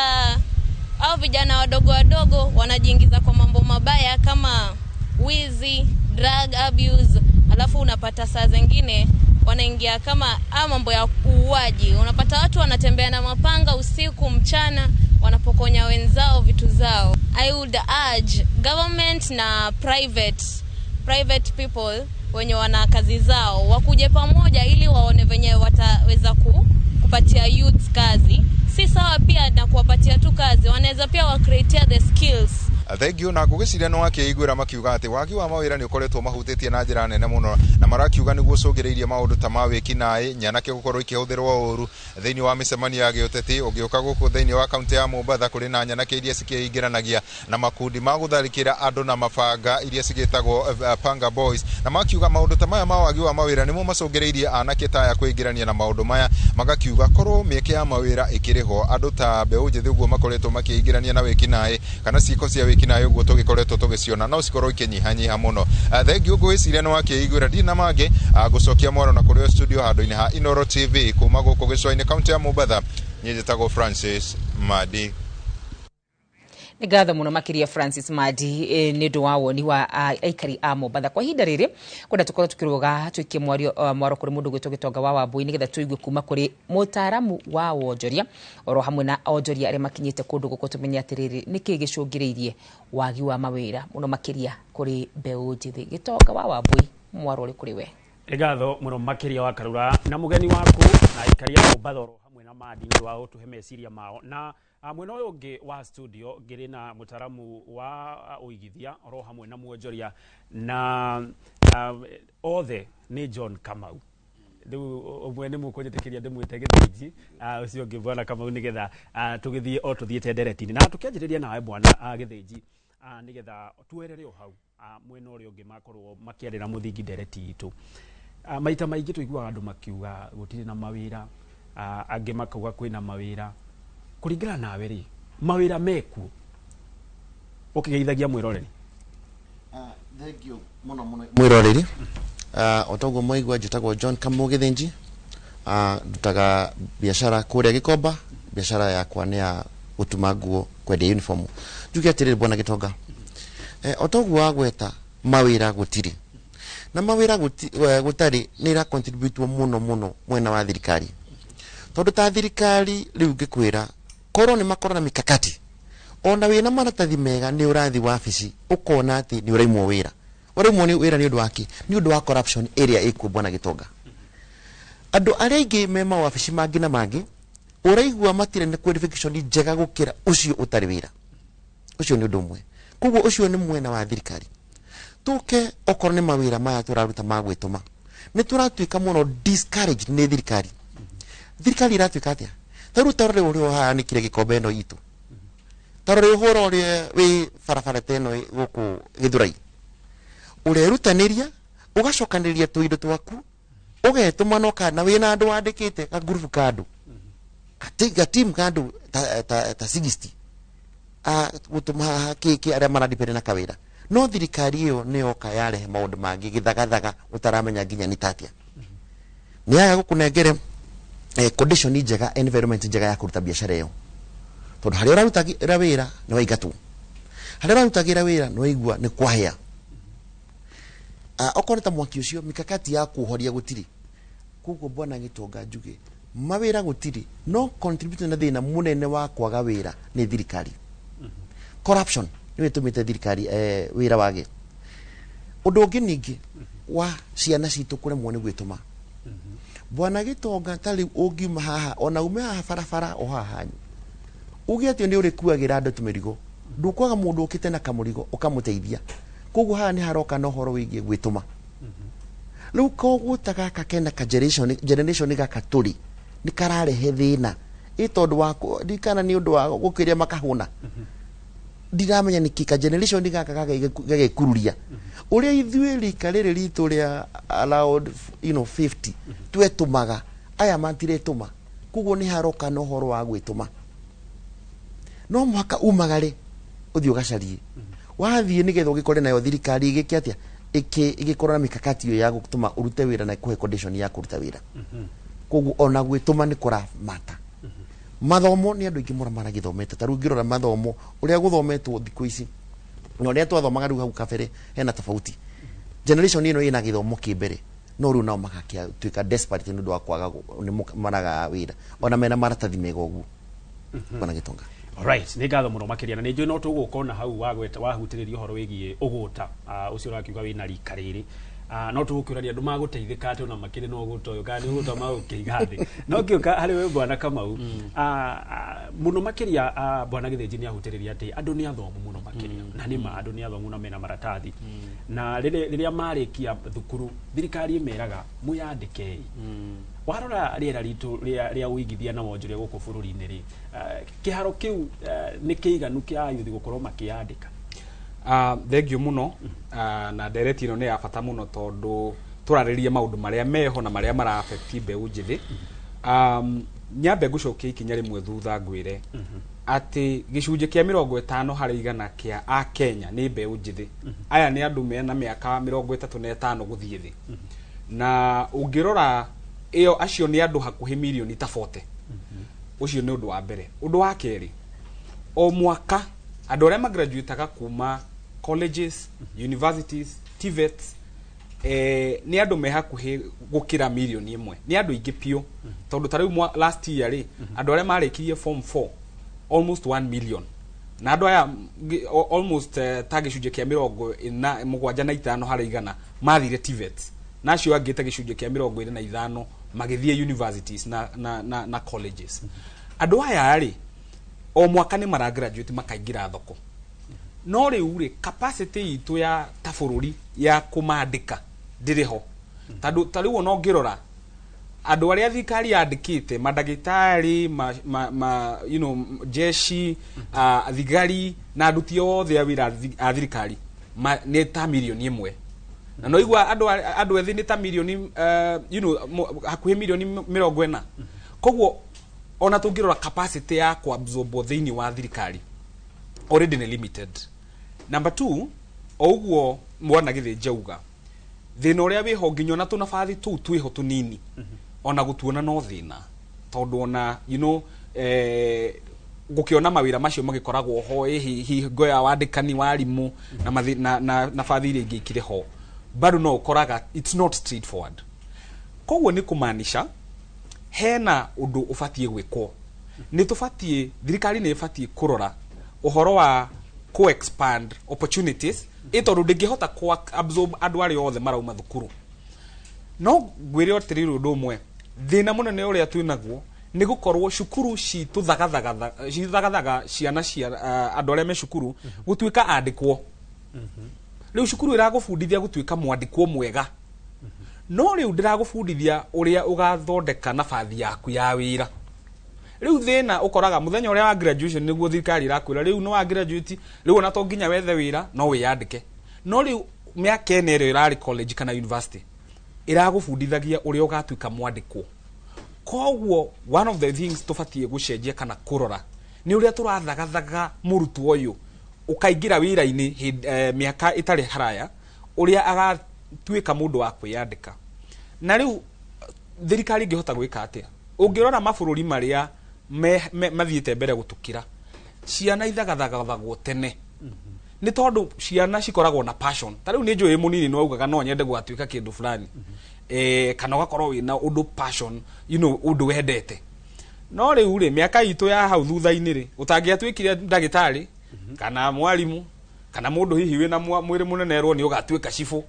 au vijana wadogo wadogo wanajiingiza kwa mambo mabaya kama wizi, drug abuse, alafu unapata saa zingine wanaingia kama mambo ya uuaji. Unapata watu wanatembea na mapanga usiku mchana, wanapokonya wenzao vitu zao. I would urge government na private people wenye wana kazi zao wakuje pamoja ili waone venye wataweza kupatia youth kazi. Si sawa pia na kuwapatia tu kazi, wanaweza pia wa create the skills. Thank na ngũgĩciria nĩ wakĩiguĩra makiuga atĩ wagi wa mawĩra nĩ ũkoretwo mahutĩtie na njĩra nene mũno, na marakiuga nĩguo ũcũngĩrĩirie maũndũ ta ma wĩkinaĩ, nyanake gũkorwo ikĩhũthĩrwo ũru thĩinĩ wa mĩcemanio ya gĩũteti. Ũngĩũka gũkũ thĩinĩ wa kaunti ya Mombatha kũrĩ na nyanake iria cikĩingĩranagia na makundi ma gũtharĩkĩra andũ na mabanga iria cigĩtagwo Panga Boys, na makiuga maũndũ ta maya ma wagi wa mawĩra nĩmo macũngĩrĩirie anake ta aya kwĩingĩrania na maũndũ maya, magakiuga korwo mĩeke ya mawĩra ĩkĩrĩ ho andũ ta mbeũ njĩthĩ ũguo makoretwo makĩingĩrania na wĩkinaĩ kana ciĩko cia wĩkinaĩ ũguo tũgĩkoretwo tũgĩciona no cikorwo ikĩnyihanyiha mũno. Thengiũ ngwĩciria nĩ wakĩiguĩra, ndirĩ na mangĩ ngũcokia mwaro na kũrĩ studio handũ-inĩ ha Inooro TV kuma gũkũ gĩcũa-inĩ kaunti ya Mombatha. Niĩ njĩtagwo Francis Madi. Nĩ ngatho mũno makĩria Francis Madi nĩ ũndũ wa woni wa aikari a Mombatha. Kwa ihinda rĩrĩ kwenda tũkorwo tũkĩrũga tũikie mwaro kũrĩ mũndũ gwĩtwo Gĩtonga wa Wambui nĩgetha tũigue kuma kũrĩ mũtaaramu wa wonjoria oro hamwe na onjoria arĩa makinyĩte kũndũ gũkũ, tũmenye atĩrĩrĩ nĩkĩ gĩcũngĩrĩirie wagi wa mawĩra mũno makĩria kũrĩ mbeũ njĩthĩ. Gĩtonga wa Wambui, mwaro ũrĩ kũrĩ we. Nĩ ngatho mũno makĩria wa Karura na mũgeni waku na aikari a Mombatha oro hamwe na Madi nĩ ũndũ wa gũtũhe meciria mao. Na mwena ũyũ ũngĩ wa studio ngĩrĩ na mũtaaramu wa ũigithia oro hamwe na mwonjoria na othe nĩ John Kamau. Rĩu ũmwe nĩ mũkũnjĩtĩkĩria ndĩmwĩte Gĩthĩnji, ũcio ũngĩ bwana Kamau, nĩgetha tũgĩthiĩ o tũthiĩte ndereti-inĩ. Na tũkĩanjĩrĩria nawe bwana Gĩthĩnji, nĩgetha tuerere o hau mwena ũrĩa ũngĩ makorwo makĩarĩra mũthingi ndereti itũ. Maita maingĩ tũiguaga andũ makiuga gũtirĩ na mawĩra, angĩ makauga kwĩna mawĩra. Kũringana nawe rĩ, mawĩra mekuo ũkĩgeithagia mwĩroreri? Thank you mũno mũno mwĩroreri. O toguo mwaigua njĩtagwo John Kamau Gĩthĩnji. Ndutaga biacara kũrĩa Gĩkomba. Biacara yakwa nĩ ya gũtuma nguo, kwendia uniform. Njuge atĩrĩrĩ bwana Gĩtonga, o toguo wagweta mawĩra gũtirĩ, na mawĩra gũtarĩ nĩ ĩra contribute mũno mũno mwena wa thirikari, tondũ ta thirikari rĩu ngĩkwĩra korwo nĩ makorwo na mikakati, ona wĩna maratathi mega nĩ ũrathi wabici ũkona atĩ nĩ ũraimwo wĩra. Ũraimwo nĩ wĩra nĩ ũndũ wa kĩ? Nĩ ũndũ wa corruption ĩrĩa ĩkuo bwana Gĩtonga. Andũ arĩa aingĩ me mawabici mangĩ na mangĩ ũraigua matirĩ na qualification njega gũkĩra ũcio ũtarĩ wĩra. Ũcio nĩ ũndũ ũmwe. Koguo ũcio nĩ mwena wa thirikari. Tũke okorwo nĩ mawĩra maya tũraruta ma gwĩtũma, nĩ tũratuĩka mũno discouraged nĩ thirikari. Thirikari ĩratuĩka atĩa? Ta rĩu ta rĩu ũrĩa ũhaanĩkire Gĩkombe ĩno itũ, ta rĩu ũhoro ũrĩa wĩ barabara ta ĩno gũkũ Gĩthũrai, ũrerutanĩria ũgacokanĩrĩria tũindo twaku ũgetũma no kana wĩna andũ wandĩkĩte ka group ka andũ gatimu ka andũ ta 60 gũtũma haha kĩkĩ arĩa maradepend na kawĩra. No thirikari ĩyo nĩyoka yarehe maũndũ mangĩ gĩthagathaga ũtaramenya nginya nĩ tatia. Nĩ yaga gũkũnengere condition njega, environment njega ya kũruta biacara ĩyo, tondũ harĩa ũrarutagĩra wĩra nĩ waingatwo, harĩa ũrarutagĩra wĩra nĩ waigua nĩ kwahĩa. Okorwo nĩ ta mwaki ũcio mikakati ya kũhoria gũtirĩ. Koguo bwana Gĩtonga njuge mawĩra gũtirĩ, no contribute na thĩna mũnene wa kwaga wĩra nĩ thirikari. Corruption nĩyo ĩtũmĩte thirikari wĩra wage. Ũndũ ũngĩ ningĩ wa ciana citũ kũremwo nĩ gwĩtũma. Bwana Gĩtonga ta rĩu ũngiuma haha ona ume haha barabara o haha hanyu uge atĩ nĩ ũrĩkuagĩra andũ tũmĩrigo, ndũkwaga mũndũ ũkĩte na kamũrigo ũkamũteithia. Koguo haha nĩ haroka na ũhoro wĩgiĩ gwĩtũma. Rĩu koguo ta gaka kena ka generation gaka tũrĩ nĩ kararehe thĩna ĩ tondũ wa ndikana nĩ ũndũ wa gũkĩria makahũna, ndiramenya nĩkĩ ka generation gaka gagekururia ũrĩa ithuĩ rika rĩrĩ ritũ rĩa around 50 twetũmaga, aya matiretũma. Koguo nĩ haroka na ũhoro wa gwĩtũma. No mũhaka umagare ũthiĩ ũgacarie, wathiĩ nĩgetha ũgĩkore nayo thirikari ĩgĩke atĩa, ĩgĩkorwo na mikakati ĩyo ya gũtũma ũrute wĩra na ĩkũhe condition ya kũruta wĩra. Koguo ona gwĩtũma nĩ kũramata. Mathomo nĩ andũ aingĩ mũno maragĩthomete. Ta rĩu ũngĩrora mathomo ũrĩa gũthometwo thikũ ici na ũrĩa twathomaga rĩu hau kabere, hena tofauti. Generation ĩno ĩna gĩthomo kĩ mbere, no rĩu nao magakĩtuĩka desperate nĩ ũndũ wa kwaga nĩ maraga wĩra ona mena maratathi mega ũguo. Bwana Gĩtonga. Alright, nĩ ngatho mũno makĩria, na nĩ njũĩ no tũgũka ona hau wagweta wahutĩrĩria ũhoro wĩgiĩ ũgũta ũcio ũrakiuga wĩna rika rĩrĩ, no tũgũkĩũrania andũ magũteithĩka atĩ ona makĩrĩ na ũgũta ũyũ kana nĩ ũgũta magũkĩiga thĩ. No ngĩũka harĩ we Bwana Kamau, mũno makĩria, Bwana Gĩthĩnji nĩ ahutĩrĩria atĩ andũ nĩ athomu mũno makĩria, na nĩ ma andũ nĩ athomu na mena maratathi, na rĩrĩa marĩkia thukuru thirikari ĩmeraga mwĩyandĩkei. Warora rĩera ritũ rĩa ũigithia na wonjoria gũkũ bũrũri-inĩ rĩ, kĩharo kĩu nĩ kĩiganu kĩa ayuthi gũkorwo makĩyandĩka? Thank you mũno, na ndereti ĩno nĩ ya bata mũno tondũ tũrarĩrĩria maũndũ marĩa meho na marĩa mara affect mbeũ njĩthĩ. Nyambe ngũcokia ikinya rĩmwe thutha ngwĩre atĩ gĩcunjĩ kĩa 50% kĩa Akenya nĩ mbeũ njĩthĩ. Aya nĩ andũ mena mĩaka 35 gũthiĩ thĩ, na ũngĩrora ĩyo acio nĩ andũ hakuhĩ mirioni ta 40. Ũcio nĩ ũndũ wa mbere. Ũndũ wa kerĩ, o mwaka andũ arĩa magraduataga kuma colleges, universities, TVETs, nĩ andũ me hakuhĩ gũkĩra mirioni 1. Nĩ andũ aingĩ biũ, tondũ ta rĩu last year rĩ, andũ arĩa marĩkirie form 4 almost 1 million, na andũ aya almost ta gĩcunjĩ kĩa 47% mathire TVETs, na acio angĩ ta gĩcunjĩ kĩa 25 magĩthiĩ universities na colleges. Andũ aya rĩ, o mwaka nĩ maragraduate makaingĩra thoko, no rĩu rĩ, capacity itũ ya ta bũrũri ya kũmandĩka ndĩrĩ ho, tondũ ta rĩu ona ũngĩrora andũ arĩa thirikari yandĩkĩte, mandagĩtarĩ, ma, jeshi, thigari na aruti othe a wĩra a thirikari nĩ ta mirioni 1, na no igua andũ ethĩ nĩ ta mirioni hakuhĩ mirioni 40. Koguo ona tũngĩrora capacity ya kuabsorb thĩinĩ wa thirikari already nĩ limited. Number two, o ũguo mwana Gĩthĩnji auga, thĩna ũrĩa wĩho nginya ona tũnabathi tũu twĩho tũnini, ona gũtuona no thĩna, tondũ ona gũkĩona mawĩra macio magĩkoragwo ho ĩ hingo ya wandĩkani wa arimũ na nabathi iria ingĩ ikĩrĩ ho, bado no ũkoraga it's not straightforward. Koguo nĩ kũmaanisha hena ũndũ ũbatiĩ gwĩkwo. Nĩ tũbatiĩ, thirikari nĩ ĩbatiĩ kũrora ũhoro wa ku expand opportunities, ĩ tondũ ndĩngĩhota ku absorb andũ arĩa othe marauma thukuru. No ngwĩre atĩrĩrĩ, ũndũ ũmwe thĩna mũnene ũrĩa twĩnaguo nĩ gũkorwo cukuru citũthagathaga ciana cia andũ arĩa me cukuru gũtuĩka andĩkwo. Rĩu cukuru ĩragũbundithia gũtuĩka mwandĩkwo mwega, no rĩu ndĩragũbundithia ũrĩa ũgathondeka nabathi yaku ya wĩra. Rĩu thĩna ũkoraga mũthenya ũrĩa wa graduation nĩguo thirikari ĩrakwĩra rĩu nĩ wa graduate, rĩu ona to nginya wethe wĩra, no wĩyandĩke. No rĩu mĩaka ĩna ĩrĩa ĩrarĩ college kana university ĩragũbundithagia ũrĩa ũgatuĩka mwandĩkwo. Koguo one of the things tũbatiĩ gũcenjia kana kũrora nĩ ũrĩa tũrathagathaga mũrutwo ũyũ ũkaingĩra wĩra-inĩ mĩaka ĩtarĩ haraya, ũrĩa agatuĩka mũndũ wa kwĩyandĩka. Na rĩu thirikari ĩngĩhota gwĩka atĩa? Ũngĩrora mabũrũri marĩa mathiĩte mbere gũtũkĩra, ciana ithagathagatagwo tene, nĩ tondũ ciana cikoragwo na passion. Ta rĩu nĩ njũĩ mũnini nĩ waugaga no nyende gũgatuĩka kĩndũ fulani, kana ũgakorwo wĩna ũndũ passion, ũndũ wendete. No rĩu rĩ, mĩaka itũ ya hau thutha-inĩ rĩ, ũtangĩatuĩkire ndagĩtarĩ kana mwarimũ kana mũndũ hihi wĩna mwĩrĩ mũnene erwo nĩ ũgatuĩka cibũ,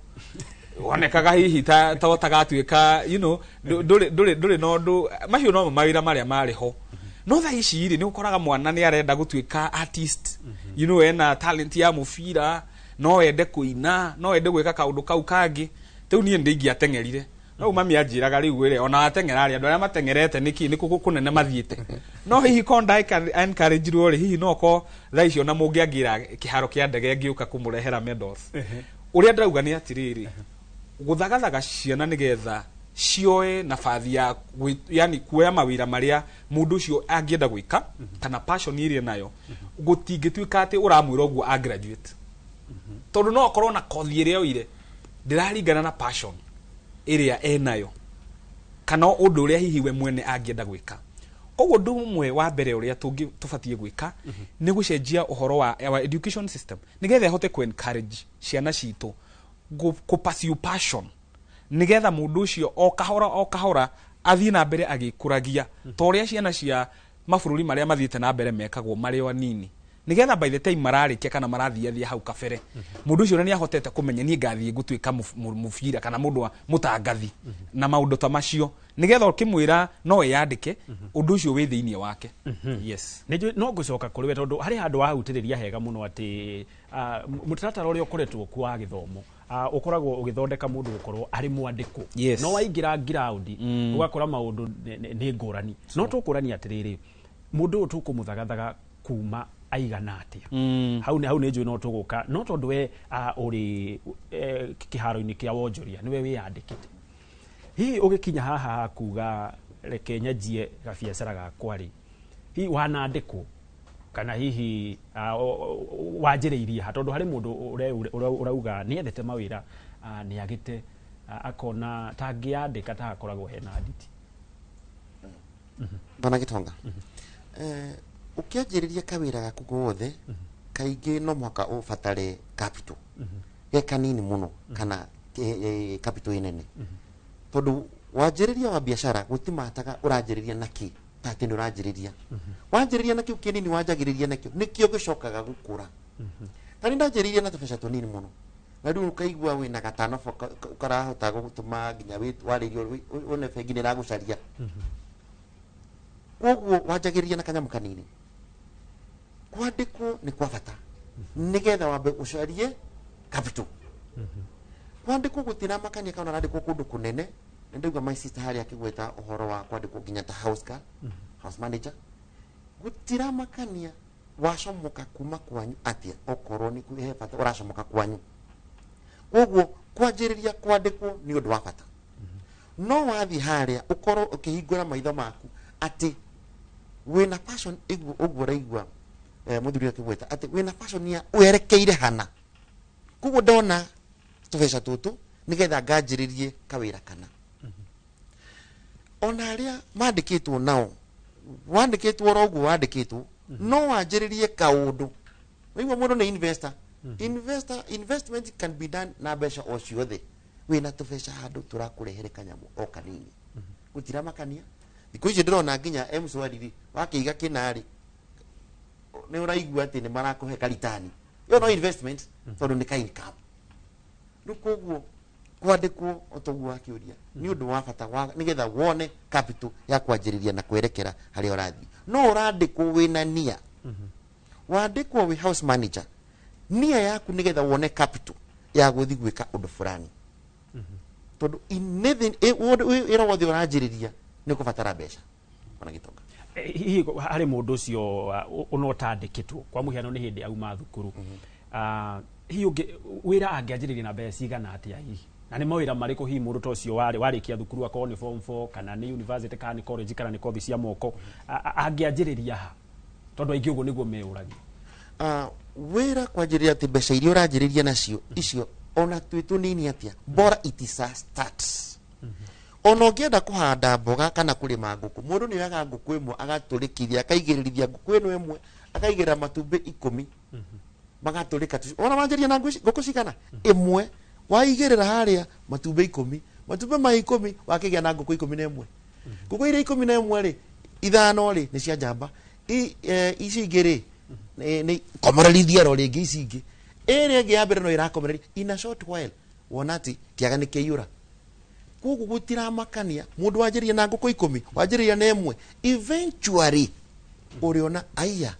wonekaga hihi ta ũtagatuĩka, ndũrĩ na ũndũ. Macio no mawĩra marĩa marĩ ho. No thaa ici rĩ, nĩ ũkoraga mwana nĩ arenda gũtuĩka artist, ena talent ya mũbira, no ende kũina, no ende gwĩka kaũndũ kau kangĩ. Rĩu niĩ ndĩingĩateng'erire, no mami anjĩraga rĩu wĩre ona wateng'era rĩ, andũ arĩa mateng'erete nĩkĩ nĩ kũ kũnene mathiĩte. No hihi ko nda encourage-irwo rĩ, hihi no ko thaa icio ona mũngĩangĩra kĩharo kĩa ndege ngĩũka kũmũrehera medals. Ũrĩa ndĩrauga nĩ atĩrĩrĩ, gũthagathaga ciana nĩgetha cioe nabathi ya yani kuoya mawĩra marĩa mũndũ ũcio angĩenda gwĩka kana passion ĩrĩa nayo, gũtingĩtuĩka atĩ ũramwĩra ũguo a graduate, tondũ no akorwo na kothi ĩrĩa oire ndĩraringana na passion ĩrĩa enayo. Kana ũndũ ũrĩa hihi we mwene angĩenda gwĩka. Koguo ũndũ ũmwe wa mbere ũrĩa tũbatiĩ gwĩka nĩ gũcenjia ũhoro wa our education system, nĩgetha ĩhote kũ encourage ciana citũ kũ pursue passion, nĩgetha mũndũ ũcio o kahora o kahora athiĩ na mbere agĩkũragia, ta ũrĩa ciana cia mabũrũri marĩa mathiĩte na mbere mekagwo marĩ o anini, nĩgetha by the time mararĩkia kana marathiathia hau kabere, mũndũ ũcio nĩ ahotete kũmenya, niĩ ngathiĩ gũtuĩka mũbira kana mũndũ wa mũtangathi na maũndũ ta macio, nĩgetha ũkĩmwĩra no eyandĩke, ũndũ ũcio wĩ thĩinĩ wake. Yes. Nĩ no ngũcoka kũrĩ we, tondũ harĩ handũ wahutĩrĩria hega mũno atĩ mũtaratara ũrĩa ũkoretwo kuo wa gĩthomo ũkoragwo ũgĩthondeka mũndũ gũkorwo arĩ mwandĩkwo. No waingĩra ground, ũgakora maũndũ nĩ ngũrani. No tũkũrania atĩrĩrĩ, mũndũ ũyũ tũkũmũthagathaga kuma aigana atĩa? Hau nĩ njũĩ no tũgũka, no tondũ we ũrĩ kĩharo-inĩ kĩa wonjoria, nĩwe wĩyandĩkĩte, hihi ũgĩkinya haha hakuga reke nyanjie gabiacara gakwa rĩ, hihi wanandĩkwo kana hihi wanjĩrĩirie ha? Tondũ harĩ mũndũ ũrauga nĩ endete mawĩra, nĩ agĩte, akona tangĩandĩka ta hakoragwo hena nditi. Bana Gitonga, ũkĩanjĩrĩria kawĩra gaku gothe, kaingĩ no mũhaka ũbatare capital, ge kanini mũno kana capital ĩnene, tondũ wanjĩrĩria wa biacara gũtimataga ũranjĩrĩria na kĩ, ta atĩ nĩ ũranjĩrĩria, wanjĩrĩria na kĩu kĩnini wanjagĩrĩria nakĩo, nĩkĩo gĩcokaga gũkũra. Ta nĩ ndanjĩrĩirie na tũbeca tũnini mũno, na rĩu ũkaigua wĩna gatano karahota gũgũtũma nginya warĩrio wone bengi nĩ ĩragũcaria. Koguo wanjagĩrĩria na kanyamũ kanini. Kwandĩkwo nĩ kwa bata nĩgetha wambe ũcarie capital. Kwandĩkwo gũtiramakania kana ũrandĩkwo kũndũ kũnene. Nĩ ndaigua my sister harĩa akĩgweta ũhoro wa kwandĩkwo nginya ta house girl, house manager. Gũtiramakania wacomoka kuma kwanyu atĩa, okorwo nĩ he bata ũracomoka kwanyu. Koguo kwanjĩrĩria kwandĩkwo nĩ ũndũ wa bata, no wathiĩ harĩa ũkorwo ũkĩhingũra maitho maku atĩ wĩna passion ĩguo ũguo ũraigua mũthuri akĩgweta atĩ wĩna passion ya werekeire hana. Koguo ndona tũbeca tũtũ nĩgetha nganjĩrĩrie kawĩra kana ona arĩa mandĩkĩtwo nao wandĩkĩtwo oro ũguo wandĩkĩtwo, no wanjĩrĩrie kaũndũ. Waigua mũndũ nĩ investor. Investor, investment can be done na mbeca o ciothe. Wĩna tũbeca handũ tũrakũrehere kanyamũ o kanini, gũtiramakania. Thikũ ici ndĩrona nginya M-Shwari rĩ, wakĩiga kĩnarĩ nĩ ũraigua atĩ nĩ marakũhe karitani. Ĩyo no investment, tondũ nĩ ka income. Rĩu koguo kwandĩkwo, o toguo wakĩũria, nĩ ũndũ wa bata wa nĩgetha wone capital ya kwanjĩrĩria na kwerekera harĩa ũrathiĩ. No ũrandĩkwo wĩna nia, wandĩkwo wĩ house manager, nia yaku nĩgetha wone capital ya gũthiĩ gwĩka ũndũ fulani, tondũ wĩra wothe ũranjĩrĩria nĩ ũkũbatara mbeca, ona Gĩtonga. Hihi harĩ mũndũ ũcio ona ũtandĩkĩtwo, kwa mũhiano nĩ hĩndĩ auma thukuru, hihi wĩra angĩanjĩrĩria na mbeca cigana atĩa hihi, na nĩ mawĩra marĩkũ hihi mũndũ ta ũcio warĩkia thukuru, akorwo nĩ form 4 kana nĩ university kana nĩ college kana nĩ kothi cia moko, angĩanjĩrĩria ha? Tondũ aingĩ ũguo nĩguo meyũragia. Wĩra kwanjĩrĩria atĩ mbeca iria ũranjĩrĩria nacio icio, ona twĩ tũnini atĩa, bora it is a start. Ona ũngĩenda kũhanda mboga kana kũrĩma ngũkũ, mũndũ nĩ oyaga ngũkũ ĩmwe agatũrĩkithia, akaigĩrĩrithia ngũkũ ĩno ĩmwe, akaigĩrĩra matumbĩ 10, magatũrĩka. Ona wanjĩrĩria na ngũkũ cigana ĩmwe, waigĩrĩra harĩa matumbĩ 10, matumbĩ ma 10, wakĩgĩa na ngũkũ 11. Ngũkũ iria 11 rĩ, ithano rĩ nĩ cia njamba. Ici ingĩ rĩ nĩ komorerithia ro rĩngĩ. Ici ingĩ, ĩrĩa ĩngĩ ya mbere no ĩrakomereria. In a short while wona atĩ kĩaga nĩ kĩaiyũra. Koguo gũtiramakania mũndũ wanjĩrĩria na ngũkũ 10, wanjĩrĩria na ĩmwe, eventually ũrĩona aya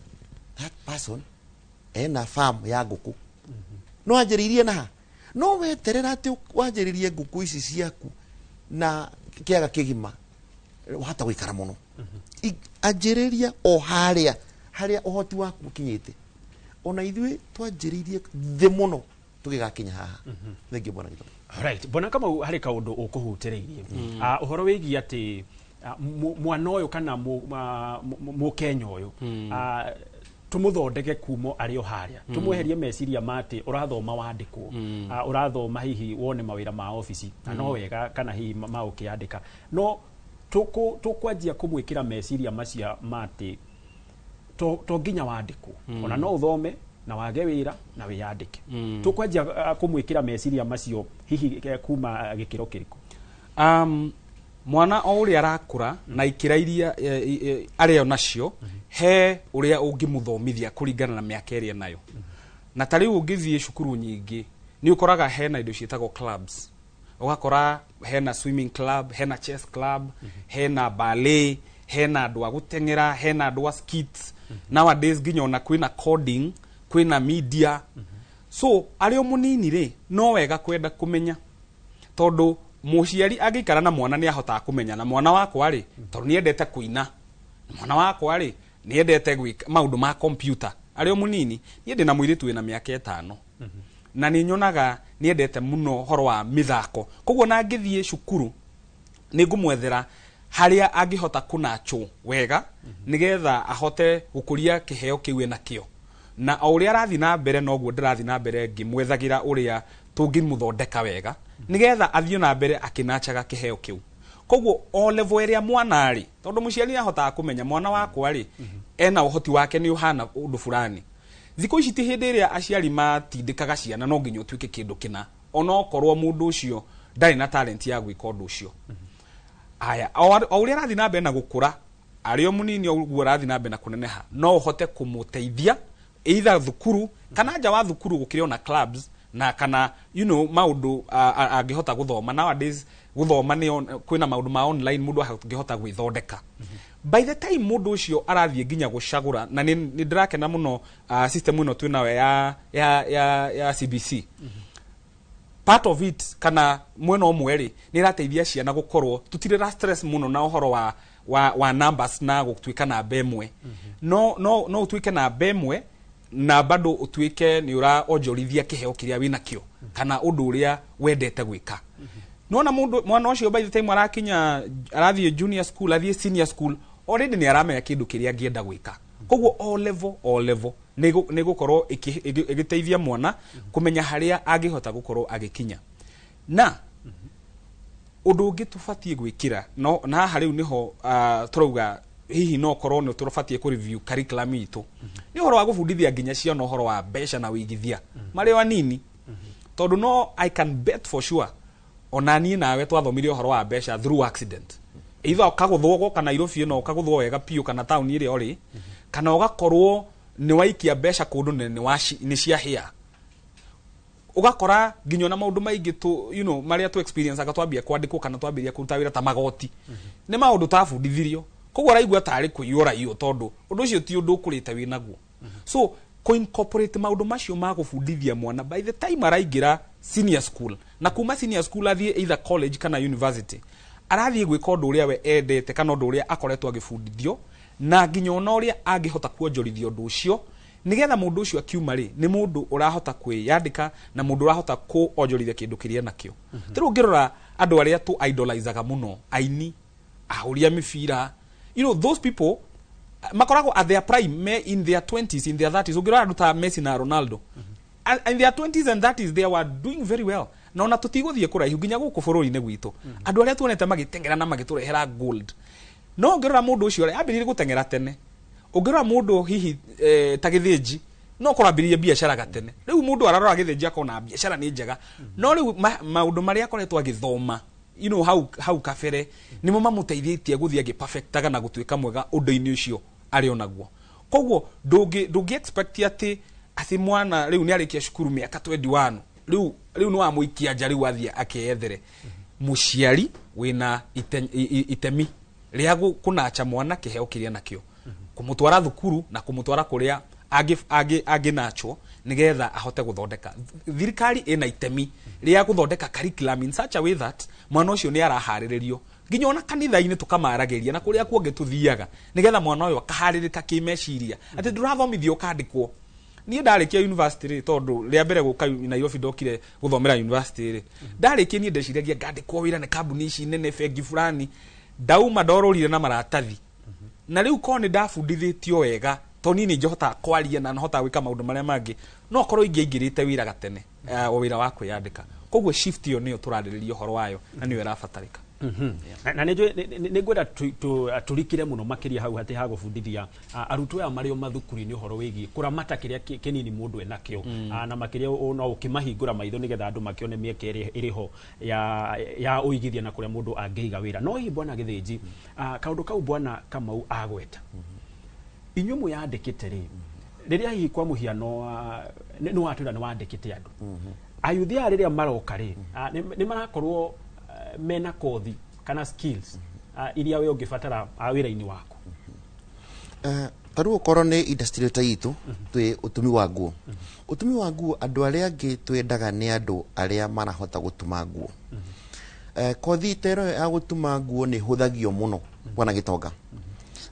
that person ena farm ya ngũkũ. No wanjĩrĩirie na ha, no weterera atĩ wanjĩrĩrie ngũkũ ici ciaku na kĩaga kĩgima, wahota gũikara mũno. Anjĩrĩria o harĩa harĩa ũhoti waku ũkinyĩte. Ona ithuĩ twanjĩrĩirie thĩ mũno tũgĩgakinya haha. Thengiũ, bwana Gĩthomo. Right, bwana Kamau, harĩ kaũndũ ũkũhutĩrĩirie, ũhoro wĩgiĩ atĩ mwana ũyũ kana mũkenya ũyũ, tũmũthondeke kumo arĩ o harĩa, tũmweherie meciria ma atĩ ũrathoma wandĩkwo, ũrathoma hihi wone mawĩra ma obici na no wega kana hihi ma ũkĩandĩka no Tũkwanjia kũmwĩkĩra meciria macia ma atĩ to nginya wandĩkwo, ona no ũthome na wage wĩra na wĩyandĩke. Tũkwanjia kũmwĩkĩra meciria macio hihi kuma gĩkĩro kĩrĩkũ? Mwana o ũrĩa arakũra na ikĩra iria arĩo nacio, he ũrĩa ũngĩmũthomithia kũringana na mĩaka ĩrĩa nayo. Na ta rĩu ũngĩthiĩ cukuru nyingĩ, nĩ ũkoraga hena indo ciĩtagwo clubs. Ũgakora hena swimming club, hena chess club, hena ballet, hena andũ a gũteng'era, hena andũ a skits. Nowadays nginya ona kwĩna coding, kwĩna media. So arĩ o mũnini rĩ, no wega kwenda kũmenya, tondũ mũciari angĩikara na mwana nĩ ahotaga kũmenya, na mwana wakwa rĩ, tondũ nĩ endete kũina, mwana wakwa rĩ, nĩ endete gwĩka maũndũ ma computer arĩ o mũnini. Niĩ ndĩ na mũirĩtu wĩna mĩaka 5, na nĩ nyonaga nĩ endete mũno ũhoro wa mĩthako. Koguo na ngĩthiĩ cukuru, nĩ ngũmwethera harĩa angĩhota kũnachwo wega, nĩgetha ahote gũkũria kĩheo kĩu enakĩo. Na o ũrĩa arathiĩ na mbere, noguo ndĩrathiĩ na mbere ngĩmwethagĩra ũrĩa tũngĩmũthondeka wega, nĩgetha athiĩ na mbere akĩnachaga kĩheo kĩu. Koguo o level ĩrĩa mwana arĩ, tondũ mũciari nĩahotaga kũmenya mwana wakwa rĩ, ena ũhoti wake nĩ ũhana ũndũ fulani. Thikũ ici ti hĩndĩ ĩrĩa aciari matindĩkaga ciana no nginya ũtuĩke kĩndũ kĩna, onokorwo mũndũ ũcio ndarĩ na talent ya gwĩka ũndũ ũcio. Aya, o ũrĩa arathiĩ na mbere na gũkũra, arĩ o mũnini ũguo arathiĩ na mbere na kũneneha, no ũhote kũmũteithia either thukuru kana nja wa thukuru, gũkĩrĩ ona clubs na kana maũndũ angĩhota gũthoma. Nowadays gũthoma nĩ kwĩna maũndũ ma online, mũndũ angĩhota gwĩthondeka. By the time mũndũ ũcio arathiĩ nginya gũcagũra, na nĩ ndĩrakena mũno system ĩno twĩnayo ya CBC, part of it kana mwena ũmwe rĩ, nĩ ĩrateithia ciana gũkorwo tũtirĩ stress mũno na ũhoro wa numbers na gũtuĩka namba ĩmwe. No ũtuĩke namba ĩmwe na bado ũtuĩke nĩ ũraonjorithia kĩheo kĩrĩa wĩnakĩo kana ũndũ ũrĩa wendete gwĩka. Nona mũndũ, mwana ũcio, by the time arakinya, arathiĩ junior school, athiĩ senior school, already nĩ aramenya kĩndũ kĩrĩa angĩenda gwĩka. Koguo o level nĩ gũkorwo ĩgĩteithia mwana kũmenya harĩa angĩhota gũkorwo agĩkinya. Na ũndũ ũngĩ tũbatiĩ gwĩkĩra no na haha rĩu nĩho tũrauga hihi no korwo nĩ tũbatiĩ kũ review curriculum itũ, nĩ ũhoro wa gũbundithia nginya ciana ũhoro wa mbeca na wĩigithia marĩ o anini. Tondũ no I can bet for sure ona niĩ nawe twathomire ũhoro wa mbeca through accident, either ũkagũthwo goka Nairobi ĩno, ũkagũthwo wega biũ, kana taũni ĩrĩa ũrĩ, kana ũgakorwo nĩ waikia mbeca kũndũ na nĩ ciahĩa. Ũgakora nginya ona maũndũ maingĩ tu marĩa tu experience aga twambia kwandĩkwo kana twambĩrĩria kũruta wĩra ta magoti, nĩ maũndũ tabundithirio. Koguo ũraigua tarĩ kũiywo ũraiywo, tondũ ũndũ ũcio ti ũndũ ũkũrĩte wĩ naguo. So kũ-incorporate maũndũ macio ma gũbundithia mwana by the time araingĩra senior school, na kuma senior school athiĩ either college kana university, arathiĩ gwĩka ũndũ ũrĩa we endete kana ũndũ ũrĩa akoretwo agĩbundithio, na nginya ona ũrĩa angĩhota kuonjorithia ũndũ ũcio, nĩgetha mũndũ ũcio akiuma rĩ, nĩ mũndũ ũrahota kwĩyandĩka na mũndũ ũrahota kuonjorithia kĩndũ kĩrĩa nakĩo. Rĩu ũngĩrora andũ arĩa tũ idolizaga mũno, aini, ahũri a mĩbira, those people makoragwo at their prime me in their 20s, in their 30s. Ũngĩrora andũ ta Messi na Ronaldo, and in their 20s and 30s they were doing very well. Na ona tũtigũthiĩ kũraihu, nginya gũkũ bũrũri-inĩ gwitũ, andũ arĩa tuonete magĩteng'era na magĩtũrehera gold, no ũngĩrora mũndũ ũcio rĩ, ambĩrĩirie gũteng'era tene. Ũngĩrora mũndũ hihi ta Gĩthĩnji, no korwo ambĩrĩirie biacara gatene. Rĩu mũndũ ararora Gĩthĩnji akona biacara nĩ njega, no rĩu maũndũ marĩa akoretwo agĩthoma hau kabere nĩmo mamũteithĩtie gũthiĩ agĩperfectaga na gũtuĩka mwega ũndũ-inĩ ũcio arĩ onaguo. Koguo ndũngĩ expect atĩ mwana rĩu nĩ arĩkia cukuru mĩaka 21, rĩu nĩ wamũikia nja, rĩu athiĩ akeyethere. Mũciari wĩna itemi rĩa kũnacha mwana kĩheo kĩrĩa nakĩo, kũmũtwara thukuru na kũmũtwara kũrĩa angĩnachwo nĩgetha ahote gũthondeka. Thirikari ĩna itemi rĩa gũthondeka curriculum in such a way that mwana ũcio nĩ araharĩrĩrio, nginya ona kanitha-inĩ tũkamaragĩria na kũrĩa kuongĩ tũthiaga, nĩgetha mwana ũyũ akaharĩrĩka kĩmeciria atĩ ndũrathomithio ũkandĩkwo. Niĩ ndarĩkia university rĩ, tondũ rĩa mbere gũka Nairobi ndokire gũthomera university rĩ, ndarĩkia niĩ ndeciragia ngandĩkwo wĩra nĩ kambuni ici nene, bengi fulani. Ndauma ndorũrire na maratathi. Na rĩu korwo nĩ ndabundithĩtio wega, tondũ niĩ nĩ njohotaga kwaria na hotaga gwĩka maũndũ marĩa mangĩ, no korwo ingĩaingĩrĩte wĩra gatene, o wĩra wa kwĩyandĩka. Koguo shift ĩyo nĩyo tũrarĩrĩria ũhoro wayo na nĩyo ĩrabatarĩka. Na nä nä ngwenda tũrikire mũno makĩria hau hatĩ ha gũbundithia arutwo aya marĩ o mathukuru-inĩ ũhoro wĩgiĩ kũramata kĩrĩa kĩnini mũndũ enakĩo. Na makĩria no ũkĩmahingũra maitho nĩgetha andũ makĩone mĩeke ĩrĩa ĩrĩ ho ya ũigithia na kũrĩa mũndũ angĩiga wĩra. No hihi bwana Gĩthĩnji, kaũndũ kau bwana Kamau agweta, inyuĩ mwĩyandĩkĩte rĩ, rĩrĩa hihi kwa mũhiano nĩ watwĩra nĩ wandĩkĩte andũ ayuthi aya rĩrĩa maroka rĩ, nĩ marakorwo mena kothi kana skills iria we ũngĩbatara wĩra-inĩ waku? Ta rĩu okorwo nĩ industry ta itũ twĩ ũtumi wa nguo, ũtumi wa nguo, andũ arĩa angĩ twendaga nĩ andũ arĩa marahota gũtuma nguo. Kothi ta ĩno ya gũtuma nguo nĩ ĩhũthagio mũno, bwana Gĩtonga,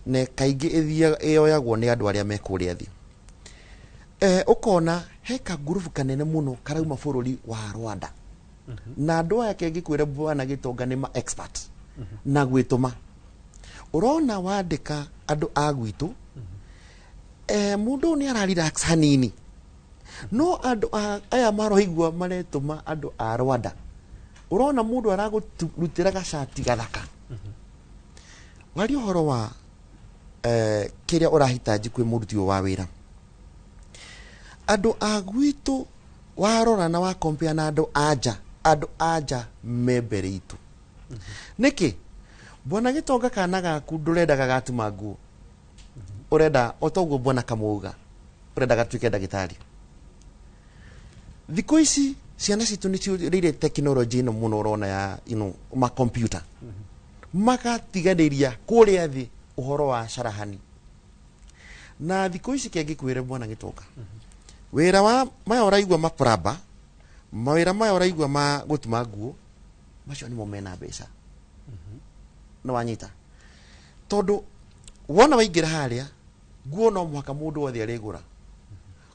na kaingĩ ĩthiaga ĩyoyagwo nĩ andũ arĩa me kũrĩa thĩ. Ũkona he kangurubu kanene mũno karauma bũrũri wa Rwanda, na andũ aya kengĩkwĩra, bwana Gĩtonga, nĩ ma expert na gwĩtũma. Ũrona wandĩka andũ a gwitũ, mũndũ ũyũ nĩ ara relax hanini, no andũ aya maroigua maretũma andũ a Rwanda, ũrona mũndũ aragũrutĩra gacati gathaka. Waria ũhoro wa kĩrĩa ũrahitaji kwĩ mũruti ũyũ wa wĩra, andũ a gwitũ warora na wa compare na andũ a nja, andũ a nja me mbere itũ. Nĩkĩ, bwana Gĩtonga? Kana gaku ndũrendaga gatuma nguo, ũrenda o toguo bwana Kamauga ũrenda gatuĩke ndagĩtarĩ. Thikũ ici ciana citũ nĩ ciũrĩire tekinoronjĩ ĩno mũno, ũrona ya makompiuta, magatiganĩria kũrĩa thĩ ũhoro wa carahani. Na thikũ ici kengĩkwĩre, bwana Gĩtonga, wĩra wa maya ũraigua mapraba, mawĩra maya ũraigua ma gũtuma nguo, macio nĩmo mena mbeca. Nĩ wanyita? Tondũ wona waingĩra harĩa, nguo no mũhaka mũndũ wothe arĩgũra.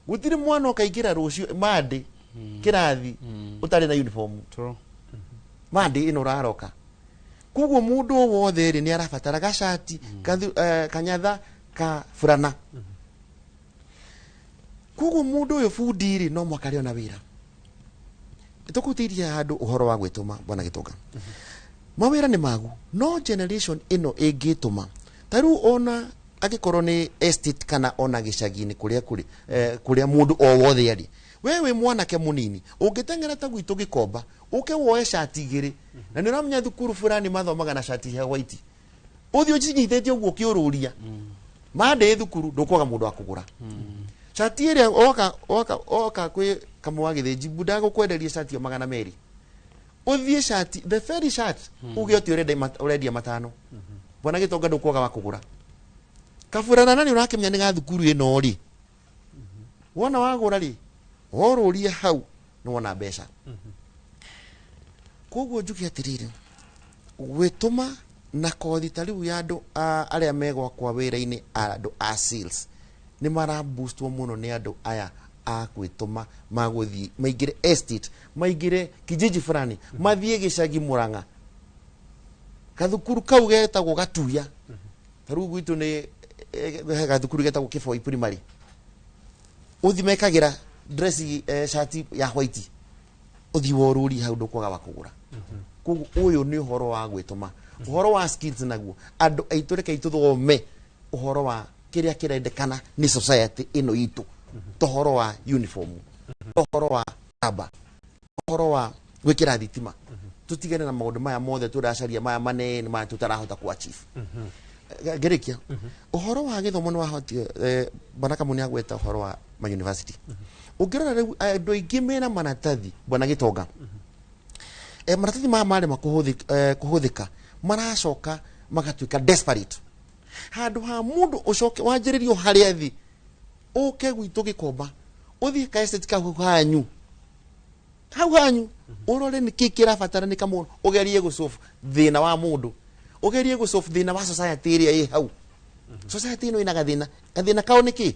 Gũtirĩ mwana ũkaingĩra rũciũ mandĩ kĩrathi ũtarĩ na uniform mandĩ ĩno ũraroka. Koguo mũndũ o wothe rĩ nĩ arabatara gacati, kanyatha, ka burana. Koguo mũndũ ũyũ bundi rĩ no mũhaka arĩona wĩra. Tũkũteithia handũ ũhoro wa gwĩtũma, bwana Gĩtonga, mawĩra nĩ magu, no generation ĩno ĩngĩtũma ta rĩu ona angĩkorwo nĩ estate kana ona gĩcagi-inĩ kũrĩa kũrĩ kũrĩa mũndũ o wothe arĩ, we wĩ mwanake mũnini ũngĩteng'era ta gwitũ Gĩkomba, ũke woe cati igĩrĩ, na nĩ ũramenya thukuru fulani mathomaga na cati cia white, ũthiĩ ũcinyitĩte ũguo ũkĩũrũria mandĩ thukuru, ndũkwaga mũndũ wa kũgũra cati ĩrĩa. Oka oka oka kwĩ Kamau wa Gĩthĩnji, ndagũkwenderia cati ĩyo 200. Ũthiĩ cati, the very shirt, uge ũti ũrenda ũrendia 5, bwana Gĩtonga, ndũkwaga wa kũgũra. Kaburana na nĩ ũrakĩmenya nĩ ga thukuru ĩno rĩ, wona wagũra rĩ, worũria hau nĩ wona mbeca. Koguo njuge atĩrĩrĩ, gwĩtũma na kothi ta rĩu ya andũ arĩa megwakwa wĩra-inĩ, andũ a sales nĩ maraboostwo mũno nĩ andũ aya a gwĩtũma, magũthiĩ maingĩre estate, maingĩre kijiji fulani, mathiĩ gĩcagi Mũrang'a, gathukuru kau getagwo Gatuya. Ta rĩu gwitũ nĩ he gathukuru getagwo Kĩboi Primary, ũthi mekagĩra dress, shati ya white, ũthi worũri hau ndũkwaga wa kũgũra. Koguo ũyũ nĩ ũhoro wa gwĩtũma, ũhoro wa skills naguo andũ aitũ rekei tũthome ũhoro wa kĩrĩa kĩrendekana nĩ society ĩno itũ, tohoro wa uniform, tohoro wa raba, ũhoro wa gwĩkĩra thitima, tũtigane na maũndũ maya mothe tũracaria maya manene maya tũtarahota ku achieve. Ngĩrĩkia ũhoro wa gĩthomo, nĩ wahotire bwana Kamau nĩ agweta ũhoro wa ma university. Ũngĩrora rĩu andũ aingĩ mena maratathi, bwana Gĩtonga, maratathi maya marema kũhũthĩka, maracoka magatuĩka desperate. Handũ ha mũndũ ũcoke wanjĩrĩrio harĩa thĩ, ũke gwitũ Gĩkomba, ũthiĩ ka estate kau hanyu, hau hanyu, ũrore nĩ kĩ kĩrabataranĩka mũno, ũgerie gũsolve thĩna wa mũndũ, ũgerie gũsolve thĩna wa society ĩrĩa ĩ hau. Society ĩno ĩna gathĩna, gathĩna kao nĩ kĩ?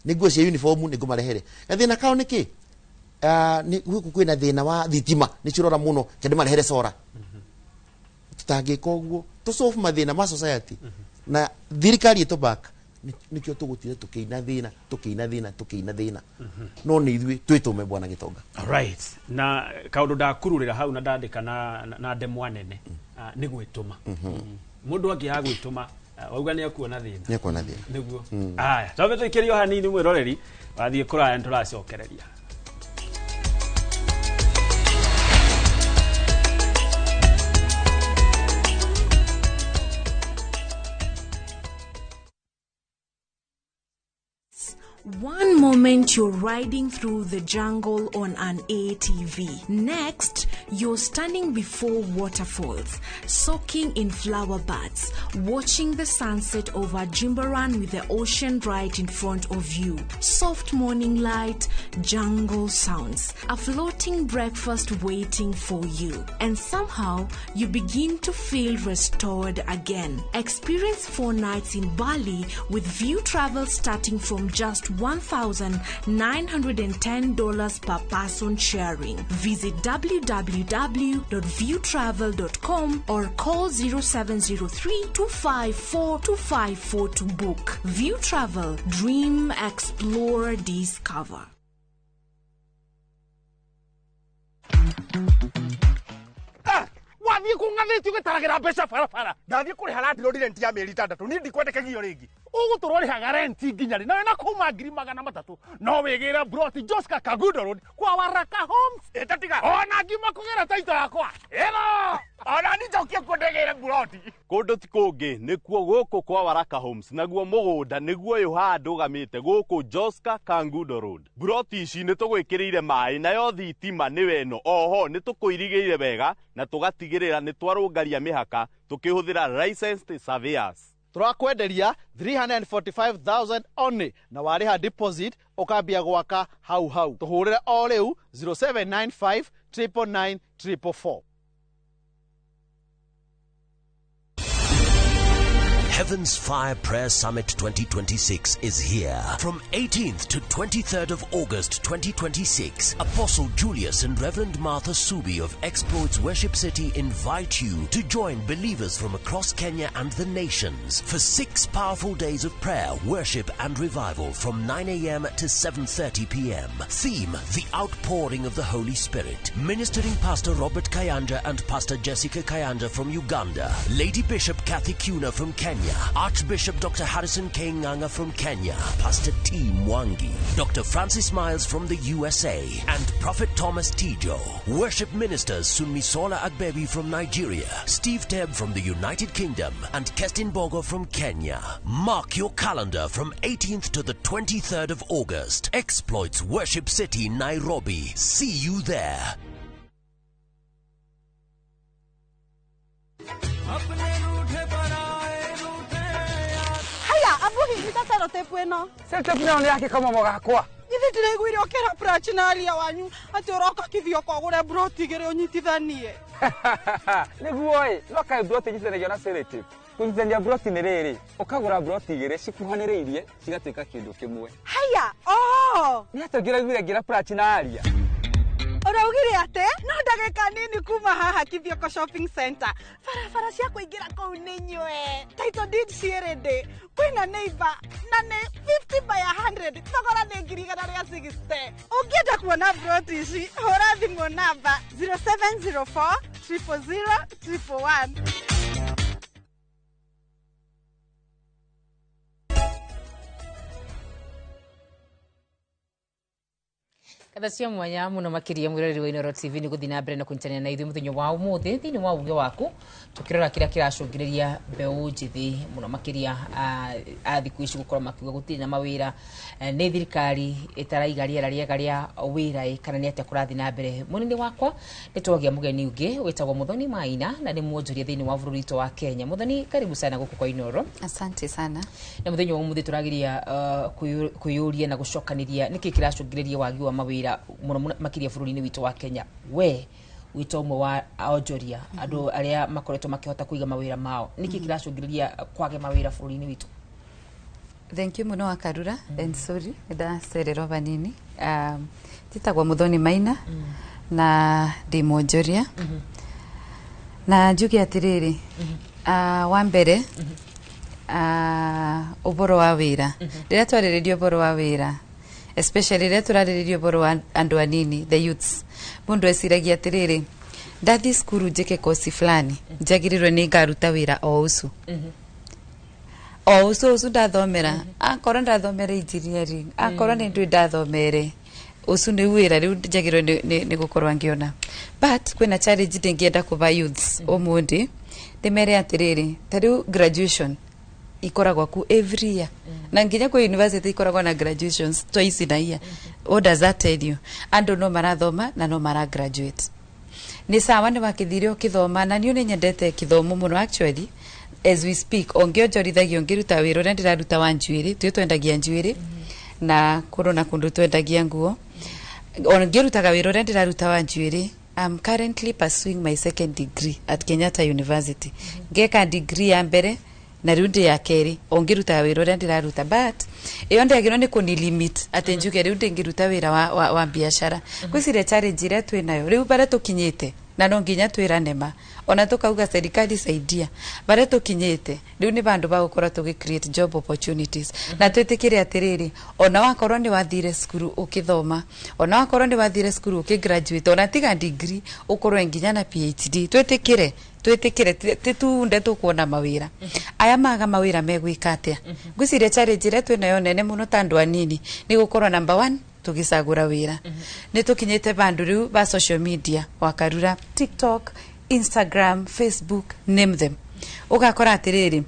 Nĩ nguo cia uniform, nĩ ngũmarehere. Gathĩna kao nĩ kĩ? Nĩ gũkũ kwĩna thĩna wa thitima, nĩ cirora mũno, kende ndĩmarehere solar. Tũtangĩka ũguo tũsolve mathĩna ma society na thirikari ĩtũback, nĩkĩo tũgũtire tũkĩina thĩna, tũkĩina thĩna, tũkĩina thĩna, no nĩ ithuĩ twĩtũme, bwana Gĩtonga. Right, na kaundu ndakururira hau na ndandika na ndemwa nene. Nĩ gwĩtũma. Mũndũ angĩaga gwĩtũma, wauga nĩ akuona thĩna. Nĩ akuona thĩna. Nĩguo. Aya, twambe tũikĩrio hanini mwĩroreri, wathiĩ kũraya nĩ tũracokereria. One moment you're riding through the jungle on an ATV. Next, you're standing before waterfalls, soaking in flower buds, watching the sunset over Jimbaran with the ocean right in front of you. Soft morning light, jungle sounds, a floating breakfast waiting for you. And somehow, you begin to feel restored again. Experience 4 nights in Bali with View Travel starting from just $1,910 per person sharing. Visit www.viewtravel.com or call 0703 254 254 to book. View Travel, dream, explore, discover. Wathiĩ kũng'athĩtie ũgĩtaragĩra mbeca barabara. Ndathiĩ kũrĩha landlord rent ya mĩeri 6 niĩ ndikwendekagio rĩngĩ. Ũgũtũra ũrĩhaga rent nginya rĩ? Na wĩna kuma 300,000 no wĩgĩre broti Joska Kangundo Road kwa Waraka Homes. Ĩtatiga ona ngiuma kũgĩra taito yakwa ĩno ona ni njokie kuo ndĩgĩre broti. Kũndũ ti kũngĩ nĩkuo gũkũ kwa Waraka Homes, naguo mũgũnda nĩguo ũyũ haha ndũgamĩte gũkũ Joska Kangundo Road. Broti ici nĩ tũgwĩkĩrĩire maĩ nayo thitima nĩwe ĩno. Oho nĩ tũkũirigĩire wega na tũgatigĩrĩra nĩ twarũngaria mĩhaka tũkĩhũthĩra licensed surveyors. Tũrakwenderia 345,000 only na warĩha deposit ũkambia gwaka hau hau. Tũhũrĩre o rĩu 0795 999 444. Heaven's Fire Prayer Summit 2026 is here. From 18th to 23rd of August 2026, Apostle Julius and Reverend Martha Subi of Exploits Worship City invite you to join believers from across Kenya and the nations for 6 powerful days of prayer, worship and revival from 9 a.m. to 7:30 p.m. Theme, The Outpouring of the Holy Spirit. Ministering Pastor Robert Kayanja and Pastor Jessica Kayanja from Uganda. Lady Bishop Kathy Kuna from Kenya. Archbishop Dr. Harrison K. Nganga from Kenya, Pastor T. Mwangi, Dr. Francis Miles from the USA, and Prophet Thomas Tijo. Worship ministers Sunmisola Agbebi from Nigeria, Steve Teb from the United Kingdom, and Kestin Bogo from Kenya. Mark your calendar from 18th to the 23rd of August. Exploits Worship City, Nairobi. See you there. Celotape ĩno. Celotape nayo nĩ yake kamomo gakwa. Githĩ ndĩraiguire ũkĩra Prachinaria wanyu atĩ ũroka Kithioko ũgũre broti igĩrĩ ũnyitithanie. Nĩguo ĩ, no kaĩ broti inyitithanagio na celotape. Kũnyitithania broti nĩ rĩrĩ, ũkagũra broti igĩrĩ cikuhanĩrĩirie cigatuĩka kĩndũ kĩmwe. Haya, oo. Nĩ atĩa ũngĩraiguire ngĩra Prachinaria? Ũraugire atĩ no ndagĩka nini kuma haha Kithioko Shopping Center. Barabara cia kũingĩra kũu nĩ nyue. Title deed ciĩ ready. Kwĩna neighbor na nĩ 50 by 100. Thogora nĩ 160,000. Ũngĩenda kuona broti ici, hũra thimũ namba 0704 000 111. Katha cia mwanya muno makiria mwiroreri wa Inooro TV ni guthii na mbere na kunyitanira na ithuĩ muthenya wa umuthi thiini wa uge waku tukirora kiria kiracũngĩrĩria mbeũ njĩthĩ muno makiria a thikũ ici gukorwo makiuga gũtirĩ na mawĩra, nĩ thirikari ĩtaraiga rĩera rĩega rĩa wĩra kana nĩ atĩa kũrathiĩ na mbere. Mwena-inĩ wakwa nĩ twagĩa mũgeni ũngĩ wĩtagwo Muthoni Maina na nĩ mwonjoria thĩinĩ wa bũrũri witũ wa Kenya. Muthoni, karibu sana gũkũ kwa Inooro. Asante sana. Na mũthenya wa ũmũthĩ tũrageria kwĩyũria na gũcokanĩria nĩkĩ kĩracũngĩrĩria wagi wa mawĩra muno makiria bũrũri-inĩ witũ wa Kenya. We wito ũmwe wa onjoria andũ arĩa makoretwo makĩhota kũiga mawĩra mao, nĩkĩ kĩracũngĩrĩria kwage mawĩra bũrũri-inĩ witũ? Thank you muno Wakarura. And sorry ndacererwo vanini. Njĩtagwo Muthoni Maina na ndĩ mwonjoria. Na njuge atĩrĩrĩ, wa mbere ũboro wa wĩra, rĩrĩa twarĩrĩria ũboro wa wĩra, especially rĩrĩa tũrarĩrĩria ũboro wa andũ anini, the youths, mũndũ eciragia atĩrĩrĩ, Ndathi cukuru njike kosi fulani, njagĩrĩirwo nĩ ngaruta wĩra o ũcio, o ũcio ũcio ndathomera. Akorwo ndathomera engineering, akorwo nĩ ndũĩ ndathomere, ũcio nĩ wĩra rĩu njagĩrĩirwo nĩ gũkorwo ngĩona. But kwĩna challenge ndĩngĩenda kũba youths ũmũthĩ, ndĩmere atĩrĩrĩ, ta rĩu graduation ikoragwo ku every year, na nginya kwĩ university ikoragwo na graduations twice in a year. What does that tell you? Andũ no marathoma na no mara graduate. Nĩ sawa, nĩ wakĩthire ũkĩthoma, na niĩ nĩ nyendete kĩthomo mũno. Actually, as we speak, ũngĩonjorithagio ngĩruta wĩra ũrĩa ndĩraruta wa njuĩrĩ, twĩ twendagia njuĩrĩ na kũndũ na kũndũ twendagia nguo, ona ngĩrutaga wĩra ũrĩa ndĩraruta wa njuĩrĩ, I'm currently pursuing my second degree at Kenyatta University. Ngeka degree ya mbere na rĩu ndĩ ya kerĩ, o ngĩrutaga wĩra ũrĩa ndĩraruta, but ĩyo ndĩagĩrĩirwo nĩ kũni limit atĩ njuge rĩu ndĩngĩruta wĩra wa biacara. Ngwĩciria challenge ĩrĩa twĩ nayo rĩu, barĩa tũkinyĩte, na no nginya twĩrane ma, ona tukauga serikali saidia, barĩa tũkinyĩte rĩu nĩ bandũ ba gũkorwo tũgĩ create job opportunities, na twĩtĩkĩre atĩrĩrĩ, ona wakorwo nĩ wathire cukuru ũkĩthoma, ona wakorwo nĩ wathire cukuru ũkĩ graduate, ona tiga degree, ũkorwo nginya na PhD, twĩtĩkĩre titunde tũkuona mawĩra aya maga mawĩra megwĩka atĩa. Ngwĩciria challenge ĩrĩa twĩnayo nene mũno ta andũ anini nĩ gũkorwo, number one, tũgĩcagũra wĩra. Nĩ tũkinyĩte bandũ rĩu ba social media, wakarura TikTok, Instagram, Facebook, name them, ũgakora atĩrĩrĩ,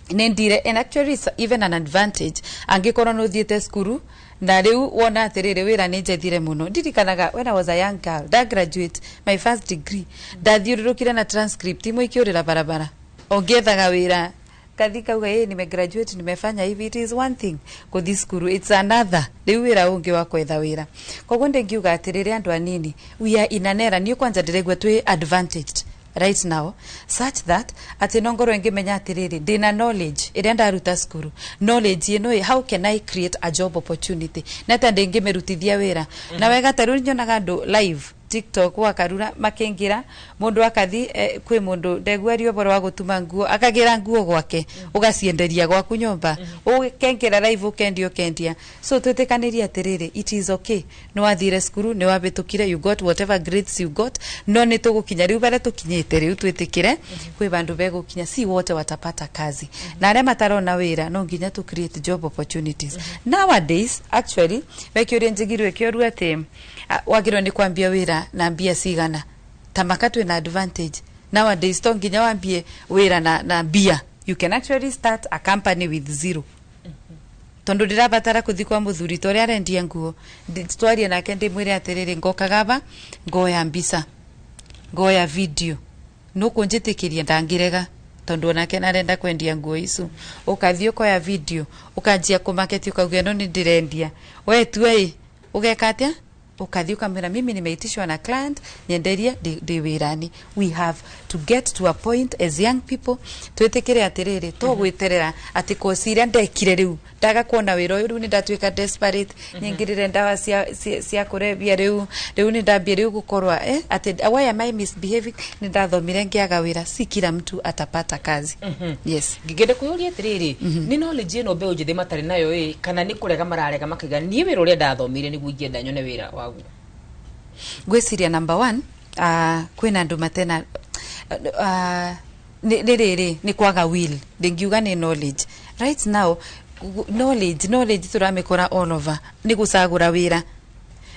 nĩ ndire, and actually it's even an advantage angĩkorwo nĩ ũthiĩte cukuru na rĩu wona atĩrĩrĩ, wĩra nĩ njethire mũno. Ndirikanaga when I was a young girl, nda graduate my first degree, ndathiũrũrũkire na transcript imwe ikĩũrĩra barabara ũngĩethaga wĩra, kathi kauga, "Ĩ, nimegraduate, nimefanya hivi." It is one thing kuthi cukuru, it's another rĩu wĩra ũngĩ wa kwetha wĩra. Koguo ndĩngiuga atĩrĩrĩ, andũ anini, we are in an era, niĩ kwanja ndĩraigua twĩ advantaged right now, such that atĩ no ngorwo ngĩmenya atĩrĩrĩ, ndĩna knowledge ĩrĩa ndaruta cukuru, knowledge ĩno ĩ, how can I create a job opportunity na ta ndĩngĩmĩrutithia wĩra na wega? Ta rĩu nyonaga andũ live TikTok, wakarura makĩingĩra, mũndũ akathi kwĩ mũndũ ndeguario ũhoro wa gũtuma nguo, akagĩra nguo gwake, ũgacienderia gwaku nyũmba, ũkengĩra live, ũkendia, ũkendia. So twĩtĩkanĩrie atĩrĩrĩ, it is okay nĩ wathire cukuru, nĩ wabĩtũkire, you got whatever grades you got, no nĩ tũgũkinya rĩu barĩa tũkinyĩte rĩu, twĩtĩkĩre kwĩ bandũ begũkinya, si wote watapata kazi, na arĩa matarona wĩra no nginya tu create job opportunities. Nowadays actually wekĩũria njigirwo ĩkĩoru atĩ wagĩrĩirwo nĩ kwambia wĩra na mbia cigana, tamaka twĩna advantage nowadays, to nginya wambie wĩra na mbia. You can actually start a company with zero, tondu ndirabatara kuthi kwa muthuri ta uria arendia nguo, twarie nake, ndimwire atiriri, ngokaga ba ngoya mbica, ngoya video, nukunjitikiria? Ndangirega, tondu onake narenda kwendia nguo icu. Ukathie ukoya video, ukanjia kumaketi, ukauga ino ni ndirendia, we tue ĩ ugeka atia? Ukathi ukamwira, "Mimi nimeitishwa na client, nyenderia, ndi wĩrani." We have to get to a point as young people twitikire atiriri, to gwiterera ati kosi iria ndekire riu ndaga kuona wira uyu, riu ni ndatuika desperate, nyingirire ndawa cia kurebia, riu ni ndambia riu gukorwa ati why am I misbehaving? Ni ndathomire ngiaga wira. Si kila mtu atapata kazi. Yes. Ngĩngĩenda kwĩyũria atĩrĩrĩ, nĩ knowledge ĩno mbeũ njĩthĩ matarĩ nayo ĩ, kana nĩ kũrega mararega makaiga niĩ wĩra ũrĩa ndathomire nĩguo ingĩenda nyone wĩra waguo? Ngwiciria number one, kwĩna andũ matena nĩ rĩrĩ nĩ kwaga will. Ndingiuga nĩ knowledge. Right now knowledge tũramĩkora all over, nĩ gũcagũra wĩra.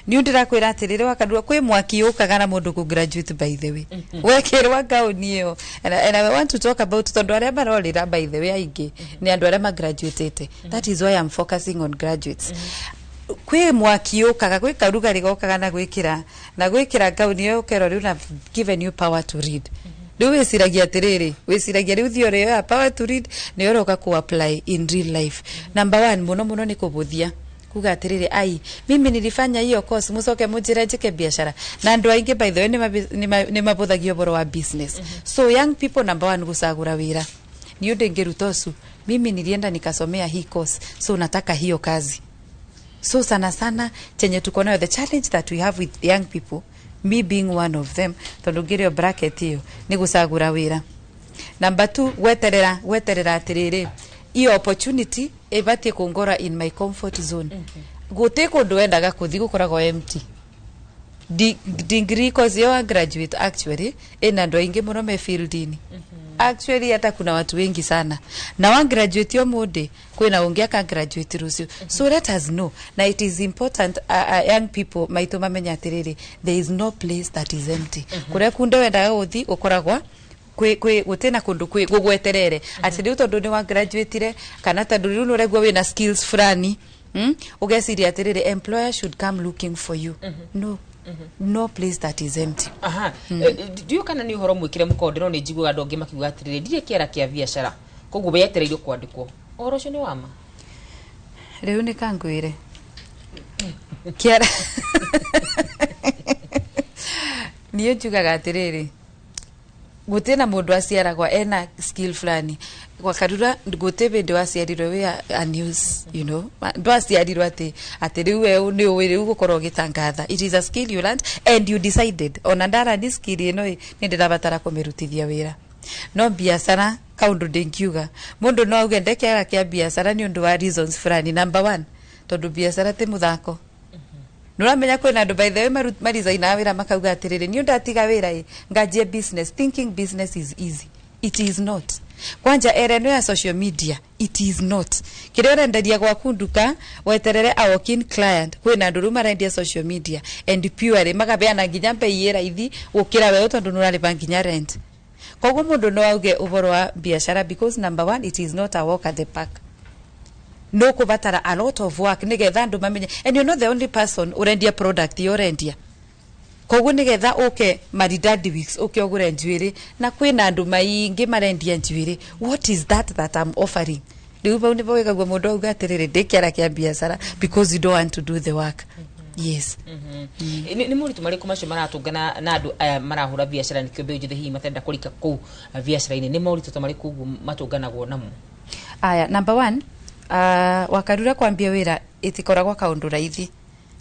Nĩ ndĩrakwĩra atĩrĩrĩ, wakandua kwĩ mwaki ũkaga na mũndũ kũ graduate. By the way, wekĩrwa ngauni ĩyo, and I want to talk about, tondũ arĩa marorĩra, by the way, aingĩ nĩ andũ arĩa magraduatĩte. That is why I'm focusing on graduates. Kwĩ mwaki ũkaga, gwĩ karugarĩ gokaga na gwĩkĩra ngauni ĩyo, ũkerwo rĩu na given you power to read. Rĩu wĩciragia atĩrĩrĩ, wĩciragia rĩu theory ĩyo ya power to read nĩ ũroka ku apply in real life. Number one mũno mũno nĩ kũbũthia, kuga atĩrĩrĩ, "Ai, mimi nilifanya hiyo course, mucoke munjĩre njĩke biacara?" Na andũ aingĩ, by the way, nĩ mabũthagia ũhoro wa business. So young people, number one, gũcagũra wĩra. Niĩ ndĩngĩruta ũcu, mimi nilienda nikasomea hii course, so nataka hiyo kazi. So sana sana chenye tuko nayo, the challenge that we have with young people, me being one of them, tondu ngĩrĩo bracket ĩyo, nĩ gũcagũra wĩra. Number two, gweterera atĩrĩrĩ, iyo opportunity ĩbatiĩ kũngora in my comfort zone. Gũtĩ kũndũ wendaga kũthi gũkoragwo empty. Degree course yo graduate actually ina andu aingi muno me field-ini. Actually hata kuna watu wengi sana na wa graduate yo mundi kwina ungi aka graduate rucio. So let us know na it is important young people maitu mamenya atiriri, there is no place that is empty. Kuria kunde wendaga guthi gukoragwa kwi gutena kundu kwi gugweterere ati riu tondu ni wa graduate kana tondu riu ni uregua wina skills fulani, ugeciria atiriri employer should come looking for you. No, no place that is empty. Aha. Ndiũ kana nĩ ũhoro mwĩkĩre mũkonde, no nĩ njiguaga andũ angĩ makiuga atĩrĩrĩ, ndirĩ kĩara kĩa biacara, koguo wetereirio kwandĩkwo. Ũhoro ũcio nĩ wa ma? Riu nĩ kangwĩre kĩara niĩ njugaga atĩrĩrĩ, gũtirĩ na mũndũ aciaragwa ena skill fulani. Gwa Karura gũtirĩ hĩndĩ waciarirwo wĩ a news, ndwaciarirwo atĩ rĩu we nĩ ũĩ rĩu gũkorwo ũgĩtangatha. It is a skill you learned and you decided ona ndarani skill ĩno ĩ nĩ ndĩrabatara kũmĩrutithia wĩra. No biacara kaũndũ ndingiuga mũndũ no auge nde kĩara kĩa biacara nĩ ũndũ wa reasons fulani. Number one, tondũ biacara ti mũthako. Nũramenya kwĩna andũ, by the way, marizainaga wĩra makauga atĩrĩrĩ, niĩ ndatiga wĩra ĩ nganjie business, thinking business is easy. It is not. Kwanja era ĩno ya social media, it is not. Kĩrĩa ũrenderia gwaku nduka weterere a walk-in client, kwĩna andũ rĩu marendia social media and purely magabeana nginya mbei ĩ raithi gũkĩra wewe tondũ nĩũrarĩba nginya rent. Koguo mũndũ no auge ũhoro wa biacara because number one, it is not a walk at the park. No kubatara a lot of work nigetha andu mamenye, and you're not the only person urendia product iyo urendia. Koguo nigetha uke Maridadi Weeks uke ugure njuiri na kwina andu maingi marendia njuiri, what is that that I'm offering? Riu bau nibo wigagua mundu auga atiriri, ndi kiara kia biacara, because you don't want to do the work. Yes. Nĩ moritũ marĩkũ macio maratũngana na andũ aya marahũra biacara, nĩkĩo mbeũ njĩthĩ hihi matarenda kũrika kũu biacara-inĩ? Nĩ moritũ ta marĩkũ ũguo matũnganagwo namo? Aya, number one, Wakarura kwambia wira itikoragwa kaundu raithi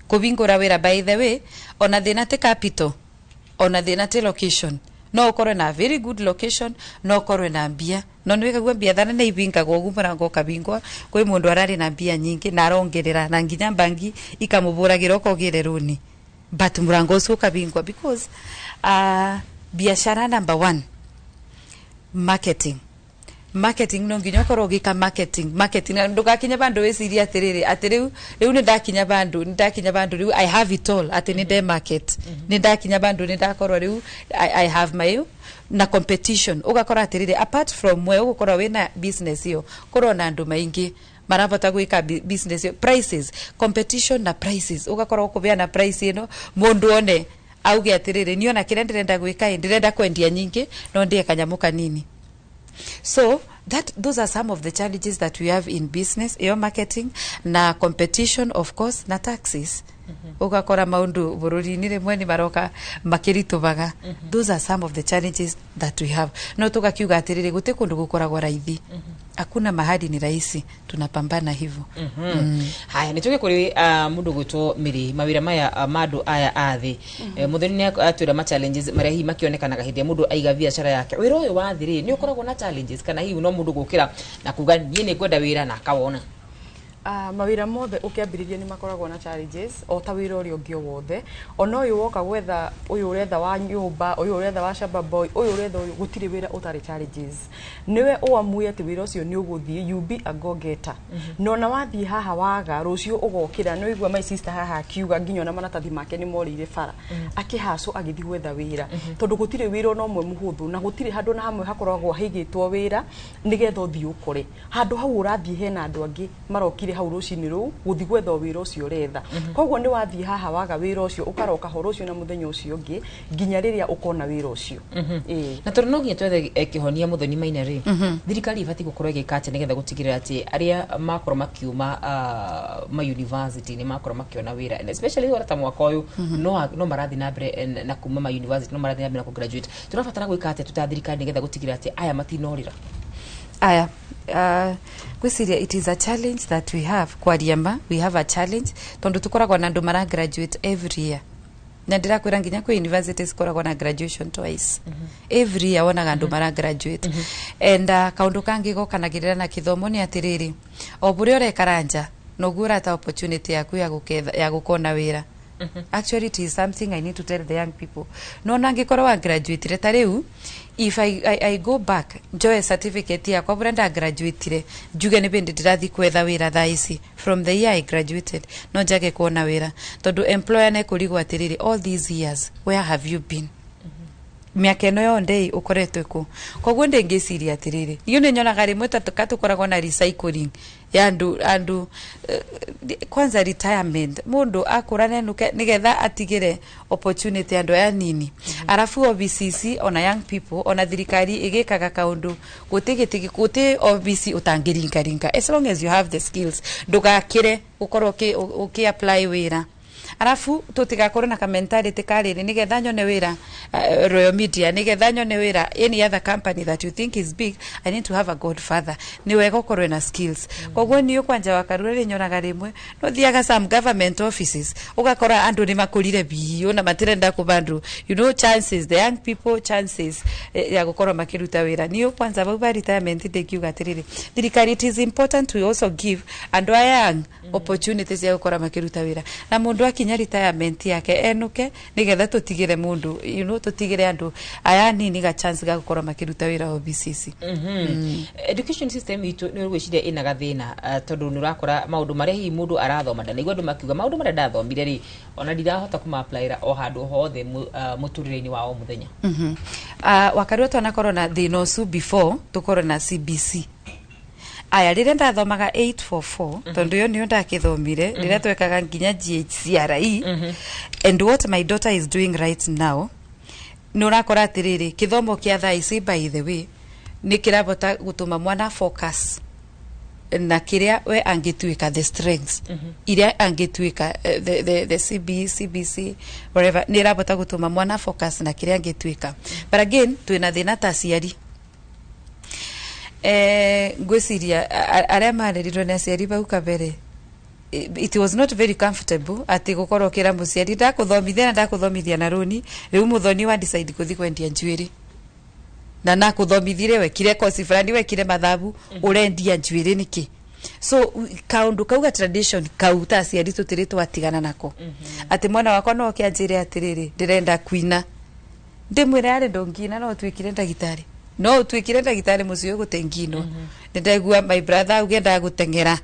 kuvingura wira. By the way, ona thina ti capital, ona thina ti location. No ukorwe na very good location, no ukorwe na mbia, no niwikagua mbia thana nĩ ibingagwo ũguo, mũrango ũkabingwa kwĩ mũndũ ararĩ na mbia nyingĩ na arongerera na nginya bangi ikamũbũragĩra ũkogĩre rũni, but mũrango ũcio ũkabingwa because biashara, number one, marketing. Marketing, no nginya ũkorwo ũgĩka marketing. Marketing na ndũgakinye bandũ wĩcirie atĩrĩrĩ atĩ rĩu nĩ ndakinya bandũ, nĩ ndakinya bandũ rĩu I have it all, atĩ nĩ nde market, nĩ ndakinya bandũ, nĩ ndakorwo rĩu I have my na competition. Ũgakora atĩrĩrĩ, apart from we ũgũkorwo wĩna business ĩyo, kũrwo na andũ maingĩ marabota gwĩka business ĩyo. Prices, competition na prices, ũgakorwo ũkũbeana price ĩno mũndũ one auge atĩrĩrĩ, niĩ ona kĩrĩa ndĩrenda gwĩka ĩ ndĩrenda kwendia nyingĩ no ndĩe kanyamũ kanini. So that those are some of the challenges that we have in business, iyo marketing na competition, of course, na taxes. Ugakora maundu bururi-inĩ rĩmwe nĩ maroka makĩritũbaga. Those are some of the challenges that we have. No tugakiuga atĩrĩrĩ, gũtirĩ kũndũ gũkoragwo raithi. Hakuna mahali ni rahisi, tunapambana hivyo. Haya, nä tå ge kå rä må ndå gwä two mä rä mawä ra maya ma andå aya a thä. Må thoni nä atwä ra ma challenges marĩa hihi makĩonekanaga hĩndĩ ĩrĩa mũndũ aiga biacara yake. Wĩra ũyũ wa thĩ rĩ, nĩ ũkoragwo na challenges kana hihi no mũndũ gũkĩra na kuga niĩ nĩ ngwenda wĩra na akawona? Mawĩra mothe ũkĩambĩrĩria nĩ makoragwo na challenges o ta wĩra ũrĩa ũngĩ o wothe, ona ũyũ woka gwetha, ũyũ ũretha wa nyũmba, ũyũ ũretha wa shamba boy, ũyũ ũretha ũyũ, gũtirĩ wĩra ũtarĩ challenges. Nĩwe ũamue atĩ wĩra ũcio nĩ ũgũthiĩ, you be a go getter. Na ona wathiĩ haha waga, rũciũ ũgokĩra. Nĩ ũigua my sister haha akiuga nginya ona maratathi make nĩ morĩire bara akĩhacwo agĩthiĩ gwetha wĩra, tondũ gũtirĩ wĩra ona ũmwe mũhũthũ na gũtirĩ handũ na hamwe hakoragwo haigĩtwo wĩra nĩgetha ũthiĩ ũkore handũ hau ũrathiĩ hena andũ angĩ marokire hau rũcinĩ rũu gũthiĩ gwetha wĩra ũcio ũretha. Koguo nĩ wathiĩ haha waga wĩra ũcio, ũkaroka ho rũciũ na mũthenya ũcio ũngĩ nginya rĩrĩa ũkona wĩra ũcio. Ĩĩ. Na tondũ no nginya twethe kĩhonia, Mũthoni Maina rĩ, thirikari ĩbatiĩ gũkorwo ĩgĩka atĩa nĩgetha gũtigĩrĩra atĩ arĩa makorwo makiuma ma university nĩ makorwo makĩona wĩra, and especially ora ta mwaka ũyũ no marathiĩ na mbere na kuma ma university, no marathiĩ na mbere na kũ-graduate? Tũrabatara gwĩka atĩa tũta thirikari nĩgetha gũtigĩrĩra atĩ aya matinorĩra? Aya, gwĩciria it is a challenge that we have. Kwaria ma, we have a challenge tondu tukoragwo na andu mara graduate every year, na ndĩrakwĩra nginya kwĩ universities koragwo na graduation twice every year, wonaga andu mara graduate. And kaundu kangi gokanagĩrĩra na kĩthomo nĩ atĩrĩrĩ, o bũrĩa ũrekara nja noguo ũrata opportunity yaku ya gũkona wĩra. Actually, it is something I need to tell the young people. No nangĩkorwo wa graduate ta rĩu, if I go back njoe certificate yakwa bũrĩa nda graduatire, njuge nĩ bĩndĩ ndĩrathiĩ kwetha wĩra thaa ici from the year I graduated, no njage kuona wĩra tondũ employer nekũrigwo atĩrĩrĩ, all these years, where have you been? Mĩaka ĩno yonthe ũkoretwo kũ? Koguo ndĩngĩciria atĩrĩrĩ, iũ nĩ nyonaga rĩmwe ta tũkoragwo na recycling ya andũ, kwanza retirement, mũndũ akũra nenuke nĩgetha atigĩre opportunity andũ aya nini. Arabu OBCC ona young people, ona thirikari ĩgĩkaga kaũndũ, gũtĩ gĩtĩ, gũtĩ OBC ũtangĩringaringa as long as you have the skills. Ndũgakĩre gũkorwo ũkĩ apply wĩra. Arabu tutigakorwo na ka mentality karĩrĩ, nigetha nyone wĩra Royal Media, nigetha nyone wĩra any other company that you think is big, I need to have a godfather. Nĩ wega ũkorwo na skills. Koguo niĩ kwanja wakarura rĩ, nyonaga rĩmwe no thiaga some government offices, ũgakora andũ nĩ makũrire biũ na matirenda kũba andũ chances, the young people chances ya gũkorwo makĩruta wĩra. Niĩ kwanza bau ba retirement ndĩngiuga atĩrĩrĩ, thirikari, it is important to also give andũ aya young opportunities ya gũkorwo makĩruta wĩra, na mũndũ akinya retirement yake enuke, nigetha tũtigĩre mũndũ tũtigĩre andũ aya nini ga chance ga gũkorwo makĩruta wĩra OBCC. Education system itũ nĩ ũgwĩciria ĩna gathĩna, tondũ nĩ ũrakora maũndũ marĩa hihi mũndũ arathoma, ndanaigua andũ makiuga maũndũ marĩa ndathomire rĩ, ona ndirahota kũma-applyra o handũ hothe mũtũrĩre-inĩ wa o mũthenya. Wakarua twanakorwo na thĩna ũcio before tũkorwo na CBC. Aya, rĩrĩa ndathomaga 844, tondũ ĩyo nĩyo ndakĩthomire rĩrĩa twekaga nginya GHCRE, and what my daughter is doing right now, nĩ ũrakora atĩrĩrĩ, kĩthomo kĩa thaa ici, by the way, nĩ kĩrabota gũtũma mwana focus na kĩrĩa we angĩtuĩka, the strengths iria angĩtuĩka, the CB, CBC, whatever, nĩ ĩrabota gũtũma mwana focus na kĩrĩa angĩtuĩka. But again, twĩna thĩna ta aciari. Ngwĩciria arĩa marerirwo nĩ aciari bau kabere, it was not very comfortable atĩ gũkorwo ũkĩra mũciari, ndakũthomithia na ndakũthomithia na rũni, rĩu mũthoni wa decide gũthiĩ kwendia njuĩrĩ, na nakuthomithire, wekire kosi fulani, wekire mathabu, urendia njuĩrĩ nĩkĩ? So kaundu kau ga tradition kau ta aciari tutiri twatigana nako, atĩ mwana wakwa no oke anjĩre atĩrĩrĩ, ndĩrenda kuina, ndĩmwĩre arĩ ndũngina, no ũtuĩkire ndagĩtarĩ, no ũtuĩkire ndagĩtarĩ mũciĩ ũyũ gũtenginwo. Nĩndaigua my brother auge endaga gũteng'era,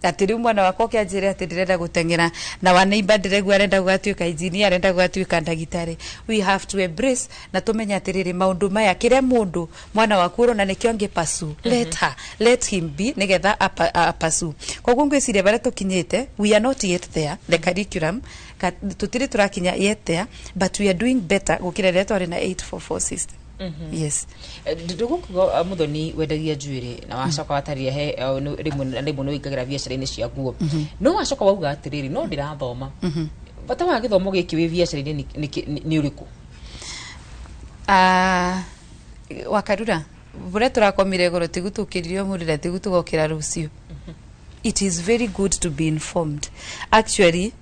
atĩ rĩu mwana wakwa oke anjĩre atĩ ndĩrenda gũteng'era, na wa neighbor ndĩraigua arenda gũgatuĩka engineer, arenda gũgatuĩka ndagĩtarĩ. We have to embrace na tũmenye atĩrĩrĩ, maũndũ maya, kĩrĩa mũndũ mwana waku ũrona nĩkĩo angĩ pursue, let her, let him be, nĩgetha apursue. Koguo ngwĩciria barĩa tũkinyĩte, we are not yet there, the curriculum tũtirĩ tũrakinya yet there, but we are doing better gũkĩra rĩrĩa twarĩ na 844 system. Yes. Ndũgũkiuga mũthoni wendagia njuĩrĩ na wacoka watarĩria he rĩmwe na rĩmwe nĩ ũingagĩra biacara-inĩ cia nguo, no wacoka wauga atĩrĩrĩ, no ndĩrathoma. Bata wa gĩthomo gĩkĩ wĩ biacara-inĩ nĩ ũrĩkũ? Ah, wakarura buria turakomire igoro tigu tukiririo mũndũ tigu tugokĩra rũciũ. It is very good to be informed. Actually,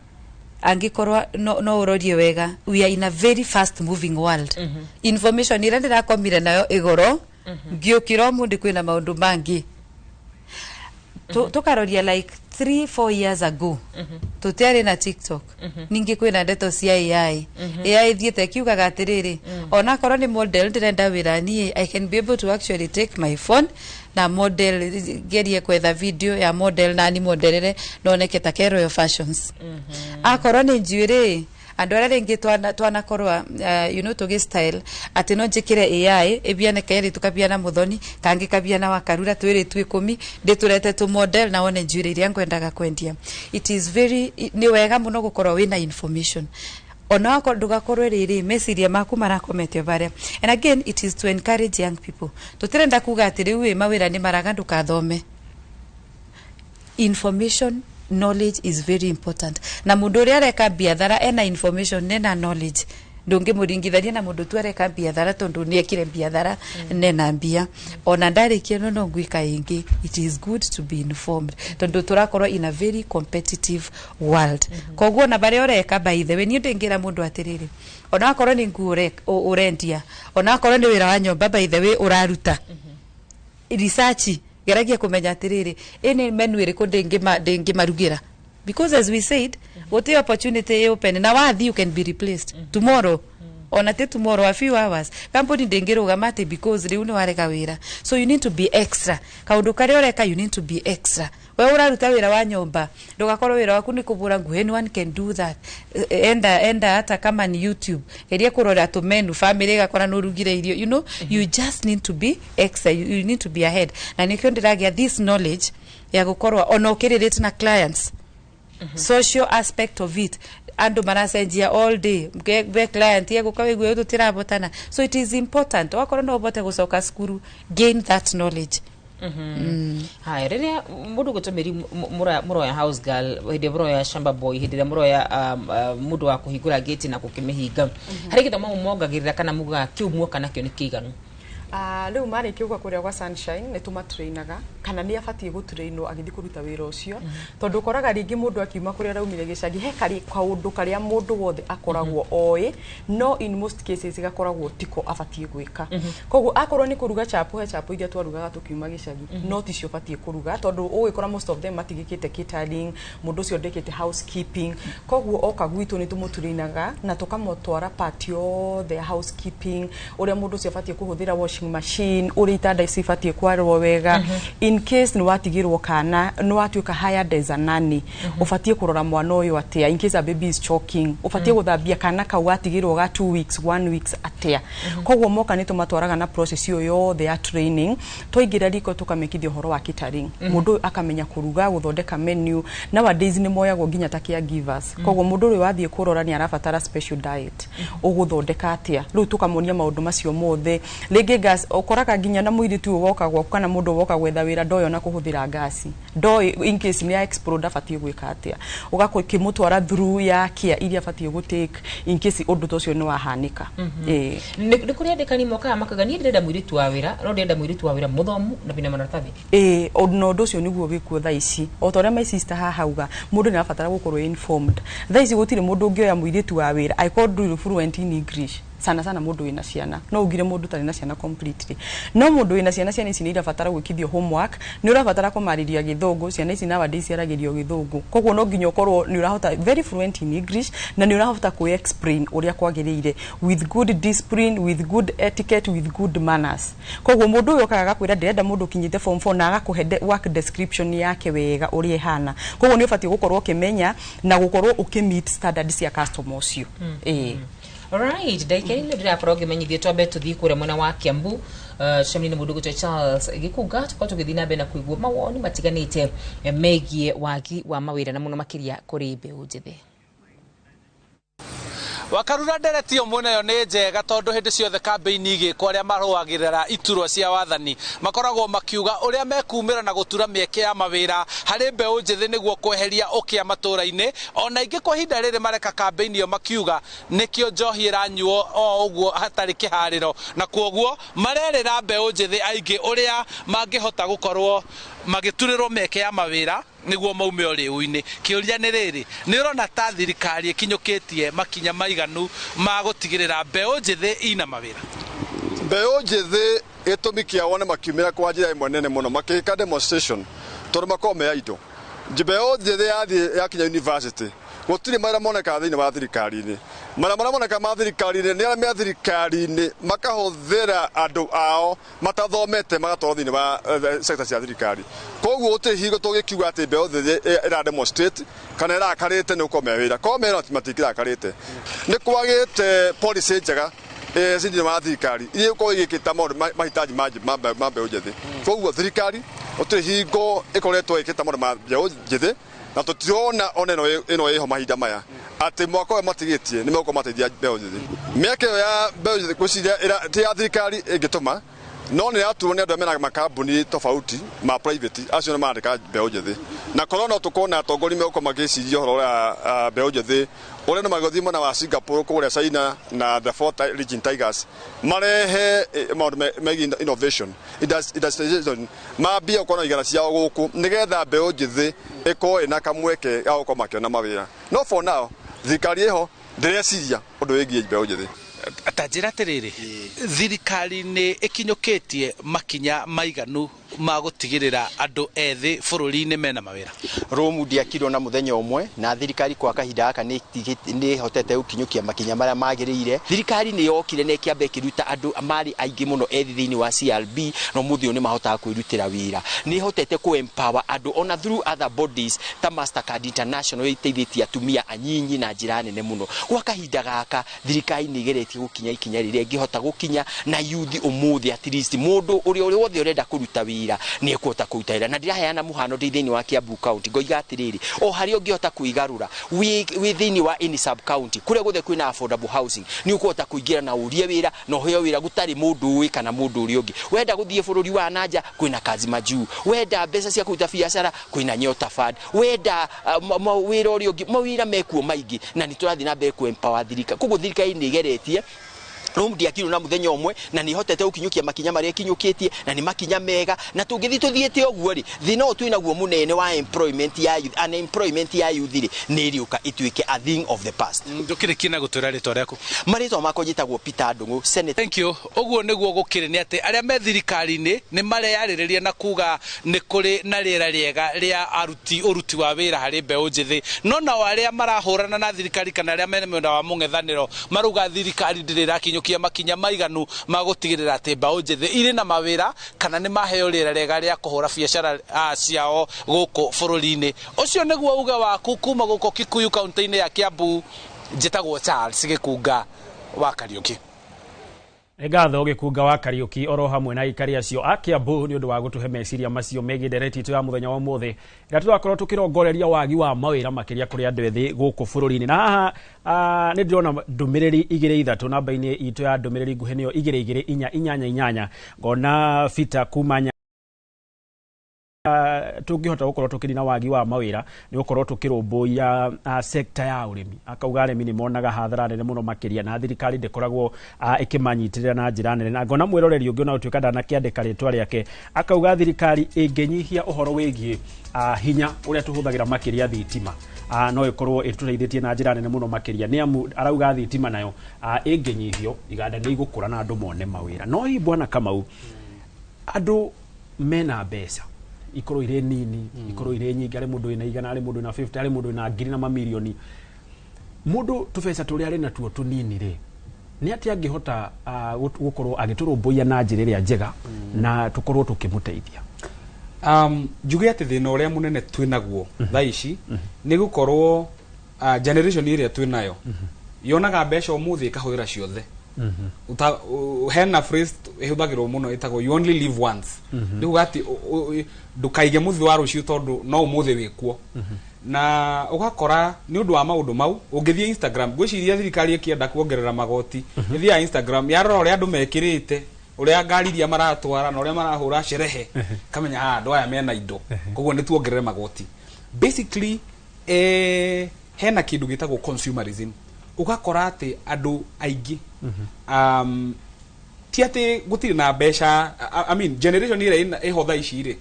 angĩkorwo no ũrorie wega, we are in a very fast moving world. Information ĩrĩa ndĩrakomire nayo igoro, ngĩũkĩra ũmũthĩ kwĩna maũndũ mangĩ. Tũkaroria like 3 4 years ago tũtiarĩ na TikTok. Ningĩ kwĩna ndeto cia AI. AI thiĩte ĩkiugaga atĩrĩrĩ, onakorwo nĩ model ndĩrenda wĩra niĩ, I can be able to actually take my phone na model, ngerie kwetha video ya model na ni modelere noneke ta ke Royal Fashions. Akorwo nĩ njuĩrĩ, andũ arĩa rĩngĩ twanakorwa tũgĩ style, atĩ no njĩkĩre AI ĩbiane kerĩ, tũkabiana mũthoni kangĩ kabiana wakarura twĩrĩ tu 10 ndĩtũrete tũ model na wone njuĩrĩ iria ngwendaga kwendia. It is very nĩ wega mũno gũkorwo wĩna information, ona wakorwo ndũgakorwo rĩrĩ meciria maku marakometio barĩa. And again, it is to encourage young people. Tũtirenda kuga atĩ rĩu ĩ mawĩra nĩ maraga, ndũkathome. Information, knowledge is very important, na mundu uria areka biathara ena information nena knowledge, ndũngĩmũringithania na mũndũ tu areka biathara tondu nĩ ekire biathara nena mbia ona ndarĩkia no ngwĩka ĩngĩ. It is good to be informed tondu tũrakorwo in a very competitive world. Koguo ona barĩa ũreka, by the way, niĩ ndĩngĩra mũndũ atĩrĩrĩ, ona akorwo nĩ nguo ũrendia, ona akorwo nĩ wĩra wa nyũmba, by the way, ũraruta research, geragia kũmenya atĩrĩrĩ, ĩ nĩ menu ĩrĩkũ ndĩngĩmarugĩra. Because as we said, gũtirĩ opportunity ĩ open na wathi, you can be replaced tomorrow, ona ti tomorrow, a few hours. Company ndĩngĩrũgama atĩ because rĩu nĩ warega wĩra. So you need to be extra. Kaũndũ karĩa ũreka, you need to be extra. We ũraruta wĩra wa nyũmba, ndũgakorwo wĩra waku nĩ kũbũra nguo. Anyone can do that. Enda hata kama ni YouTube, geria kũrora tũmenu, family ĩgakora nĩ ũrugire irio. You just need to be extra. You need to be ahead, na nĩkĩo ndĩragĩa this knowledge ya gũkorwo ona ũkĩrĩrĩte na clients, social aspect of it. Andu maracenjia all day. Be client egũka wĩgue tũtirabotana, so it is important wakorwo no ũbote gũcoka cukuru, gain that knowledge. Haya, rĩrĩa mũndũ gwĩtwo mũroya house girl, hĩndĩ ĩrĩa mũroya shamba boy, hĩndĩ ĩrĩa mũroya mũndũ wa kũhingũra gate na gũkĩmĩhinga, harĩ gĩthomo mongagĩrĩra kana mugaga kĩu muoka nakĩo nĩ kĩiganu? Rĩu marĩkia gũka kũrĩa gwa Sunshine, nĩ tũmatrainaga kana nĩ abatiĩ gũtrainwo agĩthiĩ kũruta wĩra ũcio, tondũ ũkoraga rĩngĩ mũndũ akiuma kũrĩa araumire gĩcagi, he karĩ kaũndũ karĩa mũndũ wothe akoragwo oĩ, no in most cases gakoragwo tiko abatiĩ gwĩka. Koguo akorwo nĩ kũruga chapo, he chapo iria twarugaga tũkiuma gĩcagi, no ticio ũbatiĩ kũruga, tondũ ũgĩkora most of them matigĩkĩte catering, mũndũ ũcio ndekĩte housekeeping. Koguo oka gwitũ nĩ tũmũtrainaga na tũkamũtwara part yothe ya housekeeping, ũrĩa mũndũ ũcio abatiĩ kũhũthĩra washing machine, ũrĩa itanda cibatiĩ kwarwo wega, in case nĩ watigĩrwo kana nĩ watuĩka hired as a nanny, ũbatiĩ kũrora mwana ũyũ atĩa, in case a baby is choking, ũbatiĩ gũthambia kana kau gatigĩrwo ga 2 weeks, 1 weeks atĩa. Koguo moka nĩ tũmatwaraga na process ĩyo yothe ya training. Twaingĩra riko, tũkamekithia ũhoro wa catering, mũndũ ũyũ akamenya kũruga, gũthondeka menu. Nowadays nĩ moyagwo nginya ta caregivers, koguo mũndũ ũyũ wathiĩ kũrora nĩ arabatara special diet, ũgũthondeka atĩa? Rĩu tũkamonia maũndũ macio mothe. Rĩngĩ gas, ũkoraga nginya na mũirĩtu ũyũ woka gwaku kana mũndũ woka gwetha wĩra ndoĩ ona kũhũthĩra ngasi, ndoĩ in case nĩ ya explode abatiĩ gwĩka atĩa. Ũgakĩmũtwara through ya care iria abatiĩ gũ take in case ũndũ ta ũcio nĩ wahanĩka. Ĩĩ. Nĩ kũrĩ andĩkani mokaga makauga, niĩ ndĩrenda mũirĩtu wa wĩra, no ndĩrenda mũirĩtu wa wĩra mũthomu na wĩna maratathi. Ĩĩ, na ũndũ ũcio nĩguo wĩkuo thaa ici. O ta ũrĩa my sister haha auga, mũndũ nĩ arabatara gũkorwo informed. Thaa ici gũtirĩ mũndũ ũngĩoya mũirĩtu wa wĩra angĩkorwo ndũrĩ fluent in English. Sana sana mũndũ wĩna ciana, no ugire mũndũ ũtarĩ na ciana completely, no mũndũ wĩna ciana, ciana ici nĩ irabatara gwĩkithio homework, nĩ ũrabatara kũmarĩria gĩthũngũ. Ciana ici nowadays ciaragĩrio gĩthũngũ, koguo no nginya ũkorwo nĩ ũrahota very fluent in English na nĩ ũrahota kũ explain ũrĩa kwagĩrĩire with good discipline, with good etiquette, with good manners. Koguo mũndũ ũyũ okaga agakwĩra ndĩrenda mũndũ ũkinyĩte form 4 na agakũhe work description yake wega ũrĩa ĩhana, koguo nĩ ũbatiĩ gũkorwo ũkĩmenya na gũkorwo ũkĩ-meet standards cia customer ũcio. Ĩĩ. Alright, ndagĩka ĩno ndĩrakorwo ngĩmenyithio twambe tũthiĩ kũrĩa mwena wa Kiambu, cemani na mũndũ gwĩtwo Charles Gĩkunga, tũkorwo tũgĩthiĩ na mbere na kũigua mawoni matiganĩte megiĩ wagi wa mawĩra na mũno makĩria kũrĩ mbeũ njĩthĩ. Wakarura, ndereti ĩyo mwena ĩyo nĩ njega, tondũ hĩndĩ ciothe kambĩini igĩkwo, arĩa marũagĩrĩra iturwa cia wathani makoragwo makiuga ũrĩa mekumĩra na gũtura mĩeke ya mawĩra harĩ mbeũ njĩthĩ nĩguo kweheria ũkĩa matũũra-inĩ. Ona ingĩ kwa ihinda rĩrĩ mareka kambĩini ĩyo makiuga nĩkĩo njohi ĩranyuo o ũguo hatarĩ kĩharĩro, na kuoguo marerĩra mbeũ njĩthĩ aingĩ ũrĩa mangĩhota gũkorwo magĩturĩrwo mĩeke ya mawĩra nĩguo maume ũrĩu-inĩ. Kĩũria nĩ rĩrĩ, nĩ ũrona ta thirikari ĩkinyũkĩtie makinya maiganu ma gũtigĩrĩra mbeũ njĩthĩ ina mawĩra? Mbeũ njĩthĩ, gĩtũmi kĩa wone makiumĩra kwa njĩra ĩmwe nene mũno makĩka demonstration, tondũ makoragwo me idle. Mbeũ njĩthĩ yathiĩ yakinya university, gũtirĩ mawĩra monekaga thĩinĩ wa thirikari-inĩ. Mawĩra marĩa monekaga ma thirikari-inĩ nĩ arĩa me thirikari-inĩ makahũthĩra andũ ao matathomete magatwarwo thĩinĩ wa sector cia thirikari. Koguo gũtirĩ hingo tũgĩkiuga atĩ mbeũ njĩthĩ ĩra demonstrate kana ĩrakarĩte nĩ gũkorwo me wĩra. Korwo me wĩra, matingĩrakarĩte. Nĩ kwagĩte policy njega thĩinĩ wa thirikari iria igũkorwo igĩkĩta maũndũ mahitaji ma mbeũ njĩthĩ. Koguo thirikari gũtirĩ hingo ĩkoretwo ĩkĩta maũndũ ma mbeũ njĩthĩ, na tũtirona ona ĩno ĩho mahinda maya atĩ mwaka ũyũ matigĩtie nĩ megũkorwo mateithia mbeũ njĩthĩ. Mĩaka ĩyo ya mbeũ njĩthĩ ngwĩciria ti ya thirikari ĩngĩtũma, no nĩ yatuo nĩ andũ arĩa mena makambuni tofauti ma private, acio nĩ marandĩka mbeũ njĩthĩ. Na korwo no tũkorwo na atongoria megũkorwo magĩciria ũhoro wa mbeũ njĩthĩ, ũrĩa nĩ magĩthiĩ mwena wa Singapore, kũrĩa China na the four region tigers, marehe maũndũ megiĩ innovation, industrialization, mambie gũkorwo na igara ciao gũkũ nĩgetha mbeũ njĩthĩ ĩkorwo ĩna kamweke ga gũkorwo makĩona mawĩra. No for now thirikari ĩho ndĩreciria ũndũ wĩgiĩ mbeũ njĩthĩ. Ta njĩra atĩrĩrĩ, thirikari nĩ ĩkinyũkĩtie makinya maiganu Ma gũtigĩrĩra andũ ethĩ bũrũri-inĩ mena mawĩra. Rũmu ndiakirwo na mũthenya ũmwe, na thirikari kwa kahinda gaka nĩ ĩhotete gũkinyũkia makinya marĩa magĩrĩire. Thirikari nĩ yokire na ĩkĩamba ĩkĩruta andũ marĩ aingĩ mũno ethĩ thĩinĩ wa CRB, na ũmũthĩ ũyũ nĩ mahotaga kwĩrutĩra wĩra. Nĩ ĩhotete kũ empower andũ ona through other bodies ta Mastercard International, ĩteithĩtie atumia anyinyi na njĩra nene mũno. Gwa kahinda gaka thirikari nĩ ĩgeretie gũkinya ikinya rĩrĩa ĩngĩhota gũkinya na youth ũmũthĩ, at least mũndũ ũrĩa wothe ũrenda kũruta wĩra nĩ ekũhota kũruta wĩra. Na ndĩraheana mũhano ndĩ thĩinĩ wa Kiambu County, ngoiga atĩrĩrĩ, o harĩa ũngĩhota kwĩgarũra wĩ thĩinĩ wa any sub county kũrĩa guothe kwĩna affordable housing, nĩ ũkũhota kũingĩra na ũrie wĩra na ũheo wĩra gũtarĩ mũndũ ũĩ kana mũndũ ũrĩa ũngĩ. Wenda gũthiĩ bũrũri wa nanja, kwĩna Kazi Majuu. Wenda mbeca cia kũruta biacara, kwĩna Nyota Fund. Wenda wĩra ũrĩa ũngĩ, mawĩra mekuo maingĩ, na nĩ tũrathiĩ na mbere kũ empower thirikari. Koguo thirikari nĩ ĩgeretie. Rũmu ndiakirwo na mũthenya ũmwe, na nĩ ihotete gũkinyũkia makinya marĩa ĩkinyũkĩtie, na nĩ makinya mega, na tũngĩthiĩ tũthiĩte ũguo rĩ, thĩna ũyũ twĩnaguo mũnene wa employment ya youth, unemployment ya youth rĩ, nĩ ĩrĩũka ĩtuĩke a thing of the past. Ndũkĩrĩkie na gũtwĩra rĩtwa rĩaku. Marĩtwa makwa njĩtagwo Peter Ndung'u, Senator. Thank you. Ũguo nĩguo gũkĩrĩ nĩ atĩ arĩa me thirikari-inĩ nĩ mareyarĩrĩria na kuga nĩ kũrĩ na rĩera rĩega rĩa aruti ũruti wa wĩra harĩ mbeũ njĩthĩ, no nao arĩa marahũrana na thirikari kana arĩa mena mwena wa mũng'ethanĩro marauga thirikari ndĩrĩ ĩrakinyũkia makinya maiganu ma gũtigĩrĩra atĩ mbeũ njĩthĩ irĩ na mawĩra kana nĩ maheo rĩera rĩega rĩa kũhũra biacara ciao gũkũ bũrũri-inĩ. Ũcio nĩguo uge waku kuma gũkũ Kikuyu kaunti-inĩ ya Kiambu. Njĩtagwo Charles Gĩkunga wa Kariũki. Nĩ ngatho Gĩkunga wa Kariũki oro hamwe na aikari acio a Kiambu nĩ ũndũ wa gũtũhe meciria macio megiĩ ndereti itũ ya mũthenya wa ũmũthĩ, ĩrĩa tũrakorwo tũkĩrongoreria wagi wa mawĩra makĩria kũrĩ andũ ethĩ gũkũ bũrũri-inĩ. Na haha nĩ ndĩrona ndũmĩrĩri igĩrĩ ithatũ namba-inĩ itũ ya ndũmĩrĩri nguhĩ nĩyo 22488. Ngona Peter kuma tũngĩhota gũkorwo tũkĩnina wagi wa mawĩra nĩ gũkorwo tũkĩrũmbũiya sector ya ũrĩmi. Akauga arĩmi nĩ monaga hathara nene mũno makĩria, na thirikari ndĩkoragwo ĩkĩmanyitĩrĩra na njĩra nene. Na ngona mwĩroreri ũngĩ ona gũtuĩka ndanakĩandĩka rĩtwa rĩake, akauga thirikari ĩngĩnyihia ũhoro wĩgiĩ hinya ũrĩa tũhũthagĩra makĩria thitima, no ĩkorwo ĩtũteithĩtie na njĩra nene mũno makĩria, nĩ amu arauga thitima nayo ĩngĩnyihio iganda nĩ igũkũra na andũ mone mawĩra. No hihi bwana Kamau, andũ mena mbeca ikorwo irĩ nini, ikorwo irĩ nyingĩ, arĩ mũndũ wĩna 100, arĩ mũndũ wĩna 50, arĩ mũndũ wĩna ngiri na mamirioni, mũndũ tũbeca tũrĩa arĩ natuo tũnini rĩ, nĩ atĩ angĩhota gũkorwo agĩtũrũmbũiya na njĩra ĩrĩa njega na tũkorwo tũkĩmũteithia? Njuge atĩ thĩna ũrĩa mũnene twĩnaguo thaa ici nĩ gũkorwo generation ĩrĩa twĩnayo yonaga mbeca ũmũthĩ ĩkahũthĩra ciothe. Hena phrase ĩhũthagĩrwo mũno ĩtagwo "you only live once". Nĩ kuga atĩ ndũkaige mũthĩ wa rũciũ tondũ no ũmũthĩ wĩkuo. Na ũgakora nĩ ũndũ wa maũndũ mau, ũngĩthiĩ Instagram, ngwĩciria thirikari ĩkĩenda kuongerera magoti, ĩthiaga Instagram yarora ũrĩa andũ mekĩrĩte, ũrĩa ngari iria maratwara na ũrĩa marahũra sherehe, kamenya haha andũ aya mena indo, koguo nĩ tuongerere magoti. Basically hena kĩndũ gĩtagwo consumerism. Ũgakora atĩ andũ aingĩ ti atĩ gũtirĩ na mbeca, I mean generation ĩrĩa ĩho thaa ici rĩ,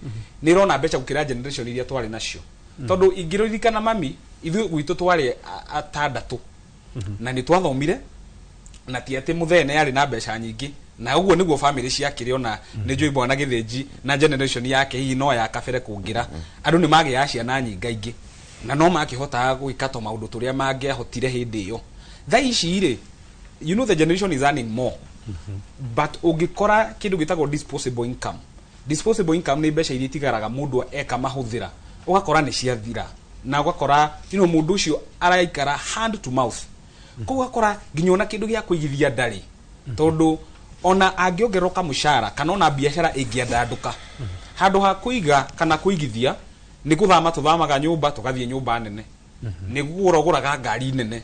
nĩ ĩrona mbeca gũkĩra generation iria twarĩ nacio. Tondũ ingĩririkana mami, ithuĩ gwitũ twarĩ atandatũ na nĩ twathomire, na ti atĩ mũthee nĩ arĩ na mbeca nyingĩ, na ũguo nĩguo family ciakĩrĩ. Ona nĩ njũĩ bwana Gĩthĩnji na generation yake hihi no ya kabere kũngĩra, andũ nĩ magĩaga ciana nyingaingĩ na no makĩhotaga gwĩka to maũndũ tũrĩa mangĩahotire hĩndĩ ĩyo. Thaa ici rĩ, you know the generation is earning more, but ũngĩkora kĩndũ gĩtagwo disposable income. Disposable income nĩ mbeca iria itigaraga mũndũ eka mahũthĩra, ũgakora nĩ ciathira, na ũgakora mũndũ ũcio araikara hand to mouth. Koguo ũgakora nginya ona kĩndũ gĩa kũigithia ndarĩ, tondũ ona angĩongererwo kamũcara kana ona biacara ĩngĩandandũka, handũ ha kũiga kana kũigithia nĩ gũthama tũthamaga nyũmba tũgathiĩ nyũmba nene, nĩ kũgũra ũgũraga ngari nene,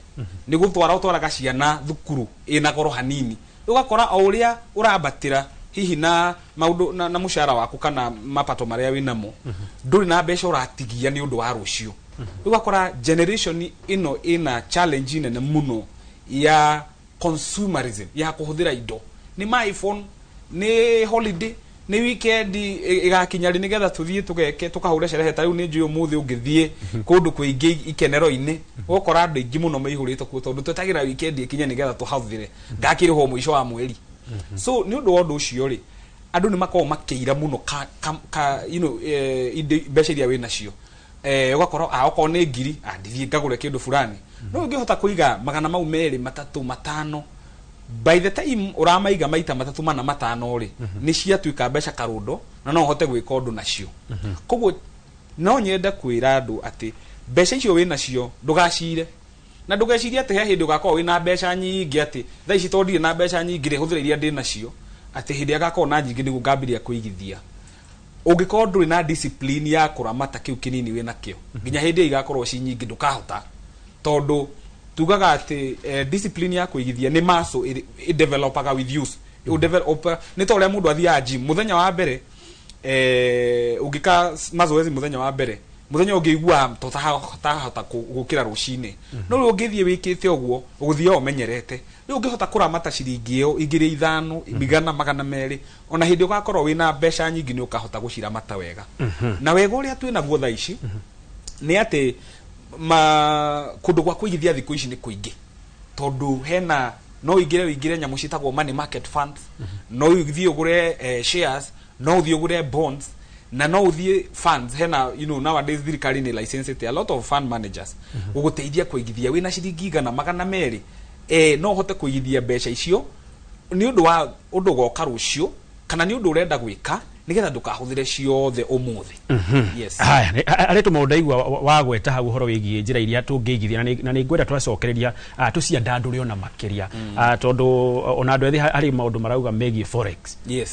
nĩ gũtwara ũtwaraga ciana thukuru ĩna goro hanini. Ũgakora o ũrĩa ũrambatĩra hihi na maũndũ na mũcara waku kana mapato marĩa wĩnamo, ndũrĩ na mbeca ũratigia nĩ ũndũ wa rũciũ. Ũgakora generation ĩno ĩna challenge nene mũno ya consumerism, ya kũhũthĩra indo, nĩ ma iPhone, nĩ holiday, nĩ weekend ĩgakinya rĩ nĩgetha tũthiĩ tũgeke tũkahũre sherehe. Ta rĩu nĩ njũĩ ũmũthĩ ũngĩthiĩ kũndũ kũingĩ ikenero-inĩ, ũgakora andũ aingĩ mũno maihũrĩte kuo, tondũ twetagĩra weekend ĩkinye nĩgetha tũhũthĩre ngakĩrĩhwo mũico wa mweri. So nĩ ũndũ wa ũndũ ũcio rĩ, Andũ nĩ makoragwo makĩira mũno ka you know, mbeca iria wĩ nacio. Ũgakorwo okorwo nĩ ngiri, ndithiĩ ngagũre kĩndũ fulani. No ũngĩhota kũiga magana mau merĩ, matatũ, matano, by the time ũramaiga maita matatũ, mana, matano rĩ, nĩ ciatuĩka mbeca karũndo na no ũhote gwĩka ũndũ nacio. Koguo no nyende kwĩra andũ atĩ mbeca icio wĩ nacio ndũgacire, na ndũgecirie atĩ he hĩndĩ ũgakorwo wĩna mbeca nyingĩ, atĩ thaa ici tondũ ndirĩ na mbeca nyingĩ rĩ, hũthĩra iria ndĩ nacio, atĩ hĩndĩ ĩrĩa ngakorwo na nyingĩ nĩguo ngambĩrĩria kũigithia. Ũngĩkorwo ndũrĩ na discipline ya kũramata kĩu kĩnini wĩ nakĩo nginya hĩndĩ ĩyo igakorwo ci nyingĩ, ndũkahota, tondũ tugaga atĩ discipline ya kũigithia nĩ muscle ĩ developaga with use. Nĩ ta ũrĩa mũndũ athiaga gym mũthenya wa mbere, ũngĩka mazoezi mũthenya wa mbere, mũthenya ũngĩ iguaga tũtahota gũkĩra rũcinĩ. No rĩu ũngĩthiĩ wĩkĩte ũguo, ũgũthiaga ũmenyerete. Rĩu ũngĩhota kũramata ciringi ĩyo igĩrĩ, ithano, igana, 200, ona hĩndĩ ũgakorwo wĩna mbeca nyingĩ nĩ ũkahota gũciramata wega. Na wega ũrĩa twĩ naguo thaa ici nĩ atĩ ma kũndũ gwa kũigithia thikũ ici nĩ kũingĩ, tondũ hena no ũingĩre nyamũ ciĩtagwo money market funds, no ũthiĩ ũgũre shares, no ũthiĩ ũgũre bonds, na no ũthiĩ funds. Hena nowadays thirikari nĩ licensed a lot of fund managers gũgũteithia kũigithia. Wĩna ciringi 100, 200, no ũhote kũigithia mbeca icio nĩ ũndũ wa ũndũ ũgoka rũciũ kana nĩ ũndũ ũrenda gwĩka, nĩgetha ndũkahũthĩre ciothe ũmũthĩ. Yes. Haya, harĩ tũmaũndũ ndaigua wagweta hau ũhoro wĩgiĩ njĩra iria tũngĩigithia, na nĩ ngwenda twacokereria tũciandandũre ona makĩria. Tondũ ona andũ ethĩ harĩ maũndũ marauga megiĩ forex.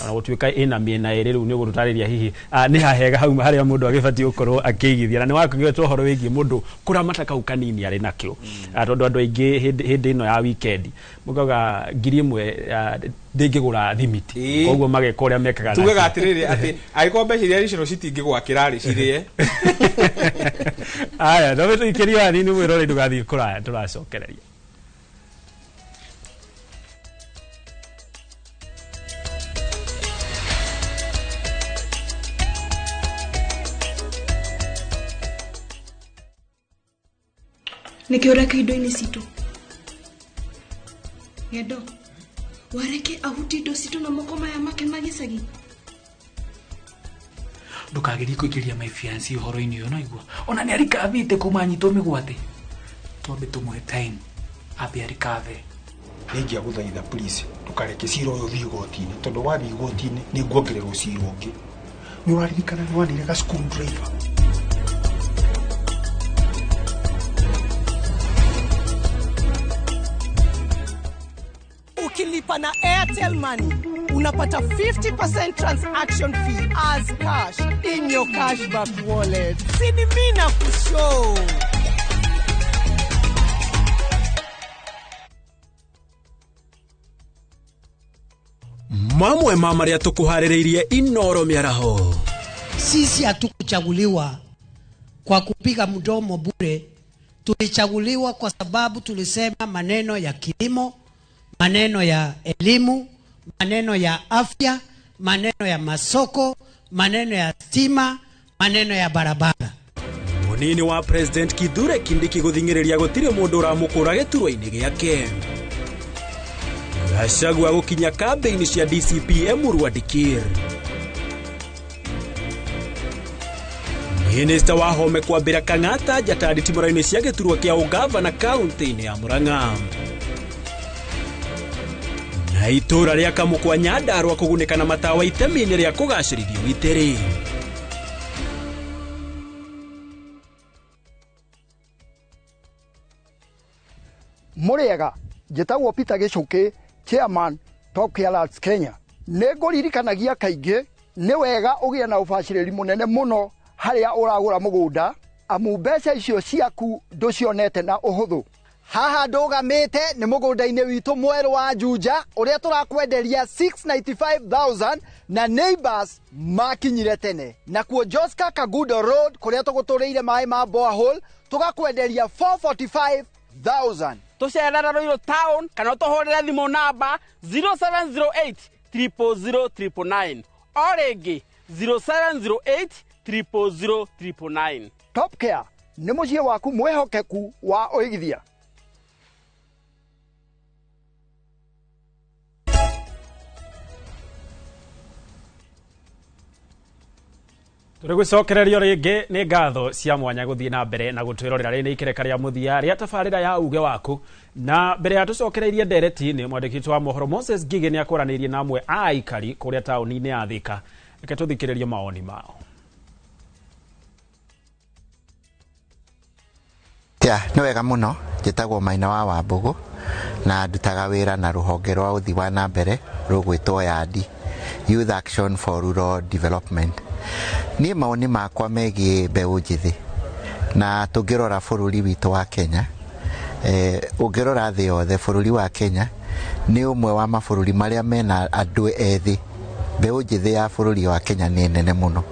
Ona gũtuĩka ĩna mĩena ĩrĩ, rĩu nĩ ũgũtũtarĩria hihi nĩ hahega hau harĩa mũndũ agĩbatiĩ gũkorwo akĩigithia. Na nĩ wakũgweta ũhoro wĩgiĩ mũndũ kũramata kau kanini arĩ nakĩo. Tondũ andũ aingĩ hĩndĩ ĩno ya weekend mũkauga 1000 ndĩngĩgũra thimiti. Koguo mageka ũrĩa mekaga Tugaga nacio. atĩrĩrĩ, atĩ angĩkorwo mbeca iria icio citingĩgwakĩra rĩ, cirĩe. Aya, no tũikĩrio hanini, mwĩrore, ndũgathiĩ kũraya, tũracokereria. Nĩkĩ ũreka indo-inĩ citũ? Ng'endo wareke ahuti indo citũ na moko maya make ma gĩcagi. Ndũkagerie kũingĩria my fiancé ũhoro-inĩ ũyũ, naigua ona nĩ arikavĩte kuma anyitwo mĩgwate. Twambe tũmũhe time ambe arikave. Nĩingĩagũthaitha, please, ndũkareke cira ũyũ ũthiĩ igoti-inĩ, tondũ wathiĩ igoti-inĩ nĩ nguongererwo cira ũngĩ. Nĩ ũraririkana nĩ wanire ga screwdriver? Ukilipa na Airtel Money unapata 50% transaction fee as cash in your cashback wallet. Sini mimi na kushow. Mamwe ma marĩa tũkũharĩrĩirie Inoro mĩaraho. Sisi hatukuchaguliwa kwa kupiga mdomo bure, tulichaguliwa kwa sababu tulisema maneno ya kilimo, maneno ya elimu, maneno ya afya, maneno ya masoko, maneno ya stima, maneno ya barabara. Mũnini wa President Kithure Kindiki gũthing'ĩrĩria gũtirĩ mũndũ ũramũkũra gĩturwa-inĩ gĩake. Gachagua gũkinya kambĩini cia DCP Emurua Dikirr. Minista wa Home kwambĩra Kang'ata njata nditimũra-inĩ cia gĩturwa kĩa ũgavana kaunti-inĩ ya Murang'a. Na itũra rĩa Kamũkwa Nyandarua kũgunĩka na matawa itemi-inĩ rĩa kũgacĩrithia ũgitĩri. Mũrĩega, njĩtagwo Peter Gĩcũkĩ, chairman Top Care Kenya. Nĩ ngũririkanagia kaingĩ nĩ wega ũgĩe na ũbacĩrĩri mũnene mũno harĩa ũragũra mũgũnda, amu mbeca icio ciaku ndũcionete na ũhũthũ. Haha ndũgamĩte nĩ mũgũnda-inĩ witũ mwerũ wa Juja ũrĩa tũrakwenderia 695,000 na neighbors makinyire tene. Nakuo Joska Kagudo Road kũrĩa tũgũtũrĩire maĩ ma borehole tũgakwenderia 445,000. Tũcerere Ruiru town kana ũtũhũrĩre thimũ namba 0708 000 999, o rĩngĩ 0708 000 999. Top Care nĩ mũciĩ waku mwĩhokeku wa ũigithia. Tũrĩ gũcokererio rĩngĩ nĩ ngatho cia mwanya gũthiĩ na mbere na gũtwĩrorera. Rĩ nĩ ikereka rĩa mũthia rĩa tabarĩra ya Uge Waku, na mbere ya tũcokereirie ndereti-inĩ, mwandĩki witũ wa mohoro Moses Ngigĩ nĩ akwaranĩirie na amwe a aikari kũrĩa taũni-inĩ ya Thika. Reke tũthikĩrĩrie mawoni mao. Ya, nĩ wega mũno. Njĩtagwo Maina wa Wambũgũ na ndutaga wĩra na rũhonge rwa ũthii wa na mbere rũgwĩtwo YADI, Youth Action for Rural Development. Niĩ mawoni makwa megiĩ mbeũ njĩthĩ, na tũngĩrora bũrũri witũ wa Kenya, ũngĩrora thĩ yothe, bũrũri wa Kenya nĩ ũmwe wa mabũrũri marĩa mena andũ ethĩ. Mbeũ njĩthĩ ya bũrũri wa Kenya nĩ nene mũno,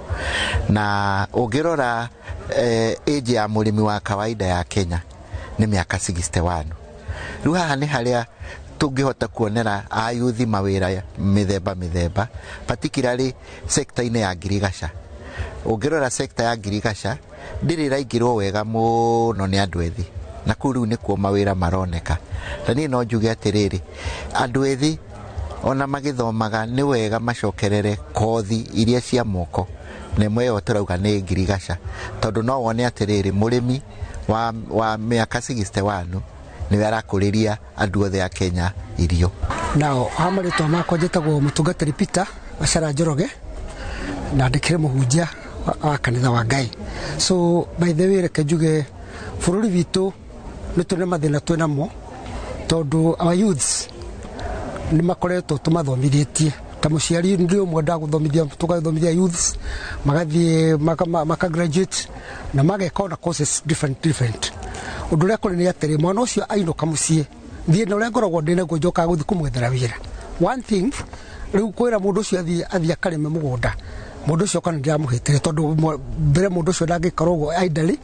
na ũngĩrora age ya mũrĩmi wa kawaida ya Kenya nĩ mĩaka 61. Rĩu haha nĩ harĩa tũngĩhota kuonera ayuthi mawĩra mĩthemba mĩthemba, particularly sector-inĩ ya ngirigaca. Ũngĩrora sector ya ngirigaca ndĩrĩ ĩraingĩrwo wega mũno nĩ andũ ethĩ, na kũu rĩu nĩkuo mawĩra maroneka. Na niĩ no njuge atĩrĩrĩ, andũ ethĩ ona magĩthomaga nĩ wega macokerere kothi iria cia moko, na ĩmwe ĩyo tũrauga nĩ ngirigaca, tondũ no wone atĩrĩrĩ, mũrĩmi wa mĩaka 61 nĩwe arakũrĩria andũ othe a Kenya irio. Nao ha marĩtwa makwa njĩtagwo mũtungatĩri Peter Wacara Njoroge, na ndĩkĩrĩ mũhunjia wa kanitha wa Ngai. So by the way, reke njuge bũrũri witũ nĩ tũrĩ na mathĩna twĩ namo, tondũ our youths nĩ makoretwo tũmathomithĩtie. Ta mũciari ndĩ ũmwe ndagũthomithia, tũgathomithia youths magathiĩ maka graduate na mageka ona courses different different. Ũndũ ũrĩa kũrĩ nĩ atĩrĩ, mwana ũcio ainũka mũciĩ, thĩna ũrĩa ngoragwo ndĩ naguo, njokaga gũthiĩ kũmwethera wĩra. One thing, rĩu kwĩra mũndũ ũcio athiĩ akarĩme mũgũnda, mũndũ ũcio kana ndĩramũhĩtĩre, tondũ mbere mũndũ ũcio ndangĩkorwo ũguo idly,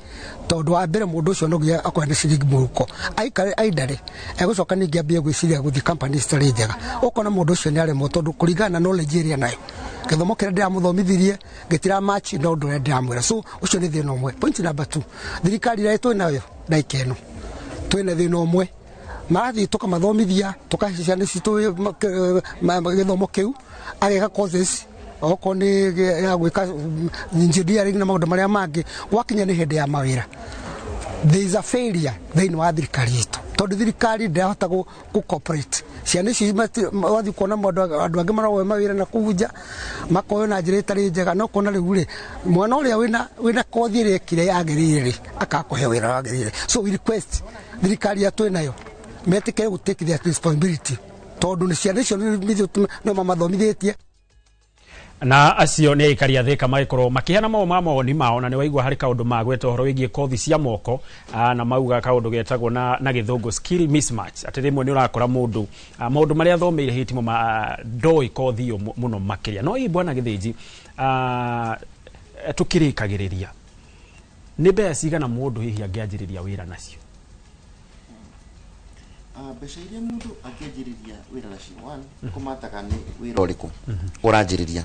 tondũ wa mbere mũndũ ũcio no nginya akorwo na ciringi mũhuko. Aikare idly, egũcoka ningĩ ambie gwĩciria gũthiĩ company citarĩ njega. Ũkona mũndũ ũcio nĩ aremwo, tondũ kũringana na knowledge ĩrĩa nayo, gĩthomo kĩrĩa ndĩramũthomithirie gĩtira match na ũndũ ũrĩa ndĩramwĩra. So ũcio nĩ thĩna ũmwe. Point number two, thirikari ĩrĩa twĩ nayo ndagĩka ĩno, twĩna thĩna ũmwe. Marathiĩ tũkamathomithia, tũkahe ciana citũ gĩthomo kĩu, ageka courses okorwo nĩ ya gwĩka engineering na maũndũ marĩa mangĩ. Gwakinya nĩ hĩndĩ ya mawĩra, there is a failure thĩinĩ wa thirikari itũ, tondũ thirikari ndĩrahota gũ cooperate. Ciana ici wathiĩ kuona andũ angĩ maroe mawĩra na kũu nja, makoywo na njĩra ĩtarĩ njega. No kuona rĩu rĩ, mwana ũrĩa wĩna kothi ĩrĩa ekire yagĩrĩire rĩ, akakũhe wĩra wagĩrĩire. So we request thirikari ya twĩ nayo metĩkĩre gũ take their responsibility, tondũ nĩ ciana icio no mamathomithĩtie. Na acio nĩ aikari a Thika magĩkorwo makĩheana mao ma mawoni mao, na nĩ waigua harĩ kaũndũ magweta ũhoro wĩgiĩ kothi cia moko, na mauga kaũndũ getagwo na gĩthũngũ skill mismatch, atĩ rĩmwe nĩ ũrakora mũndũ maũndũ marĩa athomeire hitimo ma ndoĩ kothi ĩyo mũno makĩria. No ii bwana Gĩthĩnji, tũkĩrĩkagĩrĩria, nĩ mbeca cigana mũndũ hihi angĩanjĩrĩria wĩra nacio? Mbeca iria mũndũ angĩanjĩrĩria wĩra nacio, one, kũmataga nĩ wĩra ũrĩkũ ũranjĩrĩria,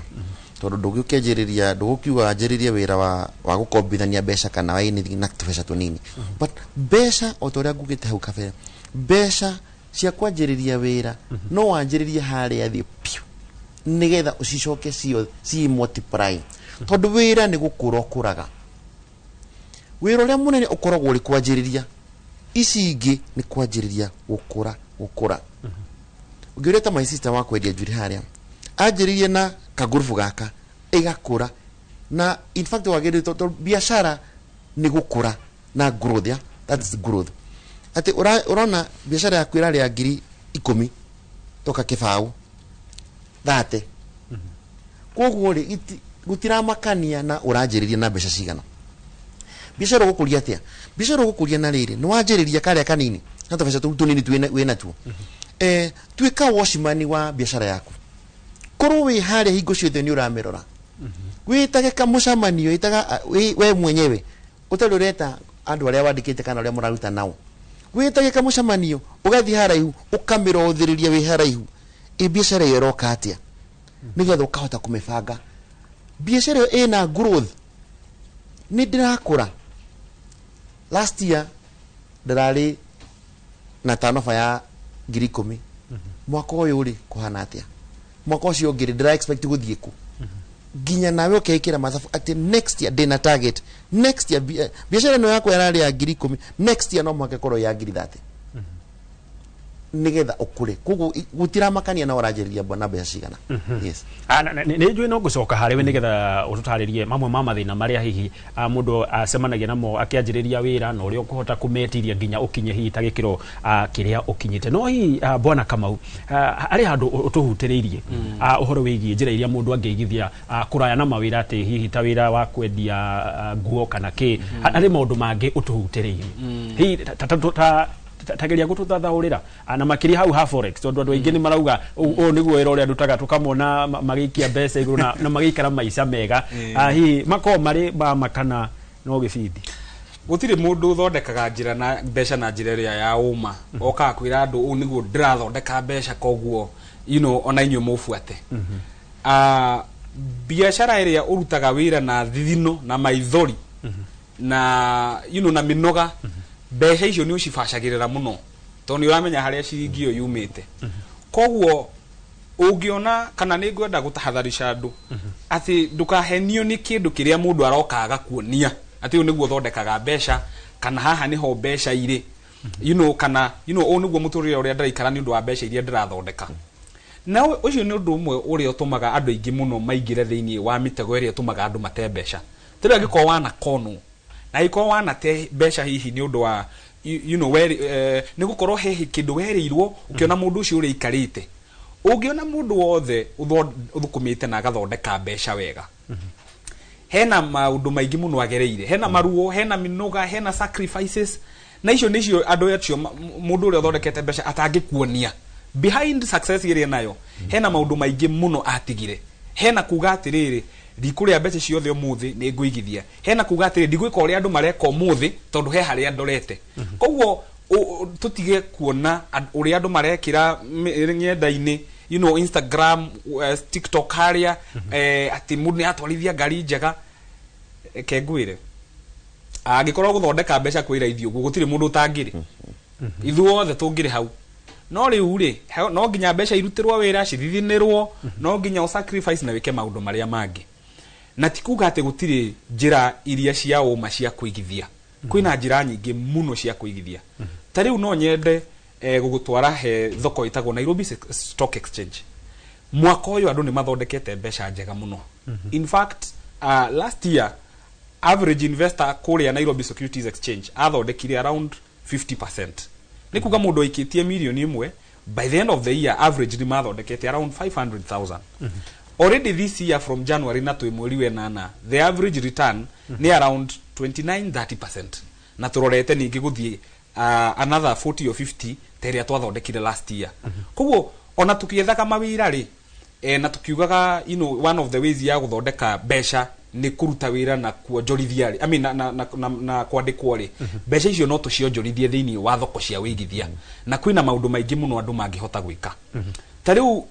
tondũ ndũgĩũkĩanjĩrĩria, ndũgũkiuga wanjĩrĩrie wĩra wa gũkombithania mbeca kana wa anything na tũbeca tũnini. But mbeca, o ta ũrĩa ngugĩte hau kabere, mbeca cia kwanjĩrĩria wĩra no wanjĩrĩrie harĩa thĩ piũ, nĩgetha ũcicoke cio ci multiply, tondũ wĩra nĩ gũkũra ũkũraga. Wĩra ũrĩa mũnene ũkoragwo ũrĩ kwanjĩrĩria, ici ingĩ nĩ kwanjĩrĩria gũkũra gũkũra. Ũngĩũria ta my sister wa kwendia njuĩrĩ harĩa, anjĩrĩirie na kangurubu gaka ĩgakũra, na in fact wagĩrĩire, tondũ biacara nĩ gũkũra na growth, yeah? That's growth, atĩ ũrona biacara yaku ĩrarĩa 10,000 toka kĩbaũ 30. Koguo rĩ, gũtiramakania na ũranjĩrĩria na mbeca cigana. Biacara ũgũkũria atĩa? Biacara ũgũkũria na rĩrĩ, nĩ wanjĩrĩria karĩa kanini na tũbeca tũu tũnini wĩna tuo, tuĩka watchman wa biacara yaku, korwo wĩ harĩa hingo ciothe nĩ ũramĩrora. Wĩtage kamũcemanio, ĩtaga we mwenyewe, ũtarĩ ũreta andũ arĩa wandĩkĩte kana arĩa mũraruta nao. Wĩtage kamũcemanio, ũgathiĩ haraihu, ũkamĩrothĩrĩria wĩ haraihu, ĩ biacara ĩyo ĩroka atĩa, nĩgetha ũkahota kũmĩbanga. Biacara ĩyo ĩna growth, nĩ ndĩrakũra. Last year ndĩrarĩ na turnover ya 10,000. Mwaka ũyũ rĩ, kũhana atĩa? Mwaka ũcio ũngĩ rĩ, ndĩra expect gũthiĩ kũ? Nginya nawe ũkeĩkĩra mathabu atĩ next year ndĩna target, next year biacara ĩno yakwa ĩrarĩ ya 10,000, next year no mũhaka ĩkorwo ya 30,000, nĩgetha ũkũre. Koguo gũtiramakania na ũranjĩrĩria na mbeca cigana. Yes. Nĩ njũĩ no ngũcoka harĩ we nĩgetha ũtũtarĩrie mamwe ma mathĩna marĩa hihi mũndũ acemanagia namo akĩanjĩrĩria wĩra, na ũrĩa ũkũhota kũmetiria nginya ũkinye hihi ta gĩkĩro kĩrĩa ũkinyĩte. No hihi, bwana Kamau, harĩ handũ ũtũhutĩrĩirie ũhoro wĩgiĩ njĩra iria mũndũ angĩigithia kũraya na mawĩra, atĩ hihi ta wĩra wa kwendia nguo kana kĩ. Harĩ maũndũ mangĩ ũtũhutĩrĩirie, hihi tageria gũtũthathaũrĩra, na makĩria hau ha forex, tondũ andũ aingĩ nĩ marauga ũũ nĩguo wĩra ũrĩa ndutaga, tũkamona magĩikia mbeca igũrũ na magĩikara maica mega. Hihi makoragwo marĩ mama kana no gĩbindi? Gũtirĩ mũndũ ũthondekaga njĩra na mbeca na njĩra ĩrĩa ya ũma okaga kwĩra andũ, "Ũũ nĩguo ndĩrathondeka mbeca, koguo ona inyuĩ mũbuate." Biacara ĩrĩa ũrutaga wĩra na thithino na maithori na na mĩnoga, mbeca icio nĩ ũcibacagĩrĩra mũno, tondũ nĩ ũramenya harĩa ciringi ĩyo yumĩte. Koguo ũngĩona kana nĩ ngwenda gũtahadharisha andũ atĩ ndũkahenio nĩ kĩndũ kĩrĩa mũndũ aroka agakuonia atĩ ũyũ nĩguo ũthondekaga mbeca, kana haha nĩho mbeca irĩ, kana ũyũ nĩguo mũtũrĩre ũrĩa ndĩraikara nĩ ũndũ wa mbeca iria ndĩrathondeka. Na ũcio nĩ ũndũ ũmwe ũrĩa ũtũmaga andũ aingĩ mũno maingĩre thĩinĩ wa mĩtego ĩrĩa ĩtũmaga andũ mate mbeca. Tondũ angĩkorwo wanakonwo na angĩkorwo wanate mbeca hihi nĩ ũndũ wa nĩ gũkorwo he kĩndũ werĩirwo, ũkĩona mũndũ ũcio ũrĩa aikarĩte, ũngĩona mũndũ wothe ũthũkũmĩte na agathondeka mbeca wega, hena maũndũ maingĩ mũno agereire, hena maruo, hena mĩnoga, hena sacrifices, na icio nĩcio andũ acio mũndũ ũrĩa ũthondekete mbeca atangĩkuonia. Behind success ĩrĩa nayo hena maũndũ maingĩ mũno atigire. Hena kuga atĩrĩrĩ, "Ndikũrĩa mbeca ciothe ũmũthĩ, nĩ ngũigithia." Hena kuga atĩrĩrĩ, "Ndigwĩka ũrĩa andũ mareka ũmũthĩ, tondũ he harĩa ndorete." Koguo tũtige kuona ũrĩa andũ marekĩra ng'enda-inĩ, Instagram, TikTok harĩa, atĩ mũndũ nĩ atwarithia ngari njega. Ke ngwĩre, angĩkorwo gũthondeka mbeca kwĩ raithi ũguo, gũtirĩ mũndũ ũtangĩrĩ, ithuothe tũngĩrĩ hau. No rĩu rĩ, no nginya mbeca irutĩrwo wĩra, cithithinĩrwo, no nginya ũ sacrifice na wĩke maũndũ marĩa mangĩ. Na ti kuga atĩ gũtirĩ njĩra iria cia ũma cia kũigithia. Kwĩna njĩra nyingĩ mũno cia kũigithia. Ta rĩu no nyende gũgũtwara he thoko ĩtagwo Nairobi Stock Exchange. Mwaka ũyũ andũ nĩ mathondekete mbeca njega mũno. In fact, last year average investor kũrĩa Nairobi Securities Exchange athondekire around 50%. Nĩ kuga mũndũ aikĩtie 1 million, by the end of the year average nĩ mathondekete around 500,000. Already this year from January, na twĩ mweri wenana, the average return nĩ around 29 30%, na tũrorete ningĩ gũthiĩ another 40 or 50 ta ĩrĩa twathondekire last year. Koguo ona tũkĩethaga mawĩra rĩ, na tukiugaga one of the ways ya gũthondeka mbeca nĩ kũruta wĩra na kuonjorithia rĩ, I mean, na kwandĩkwo rĩ, mbeca icio no tũcionjorithie thĩinĩ wa thoko cia wĩigithia, na kwĩna maũndũ maingĩ mũno andũ mangĩhota gwĩka. Ta rĩu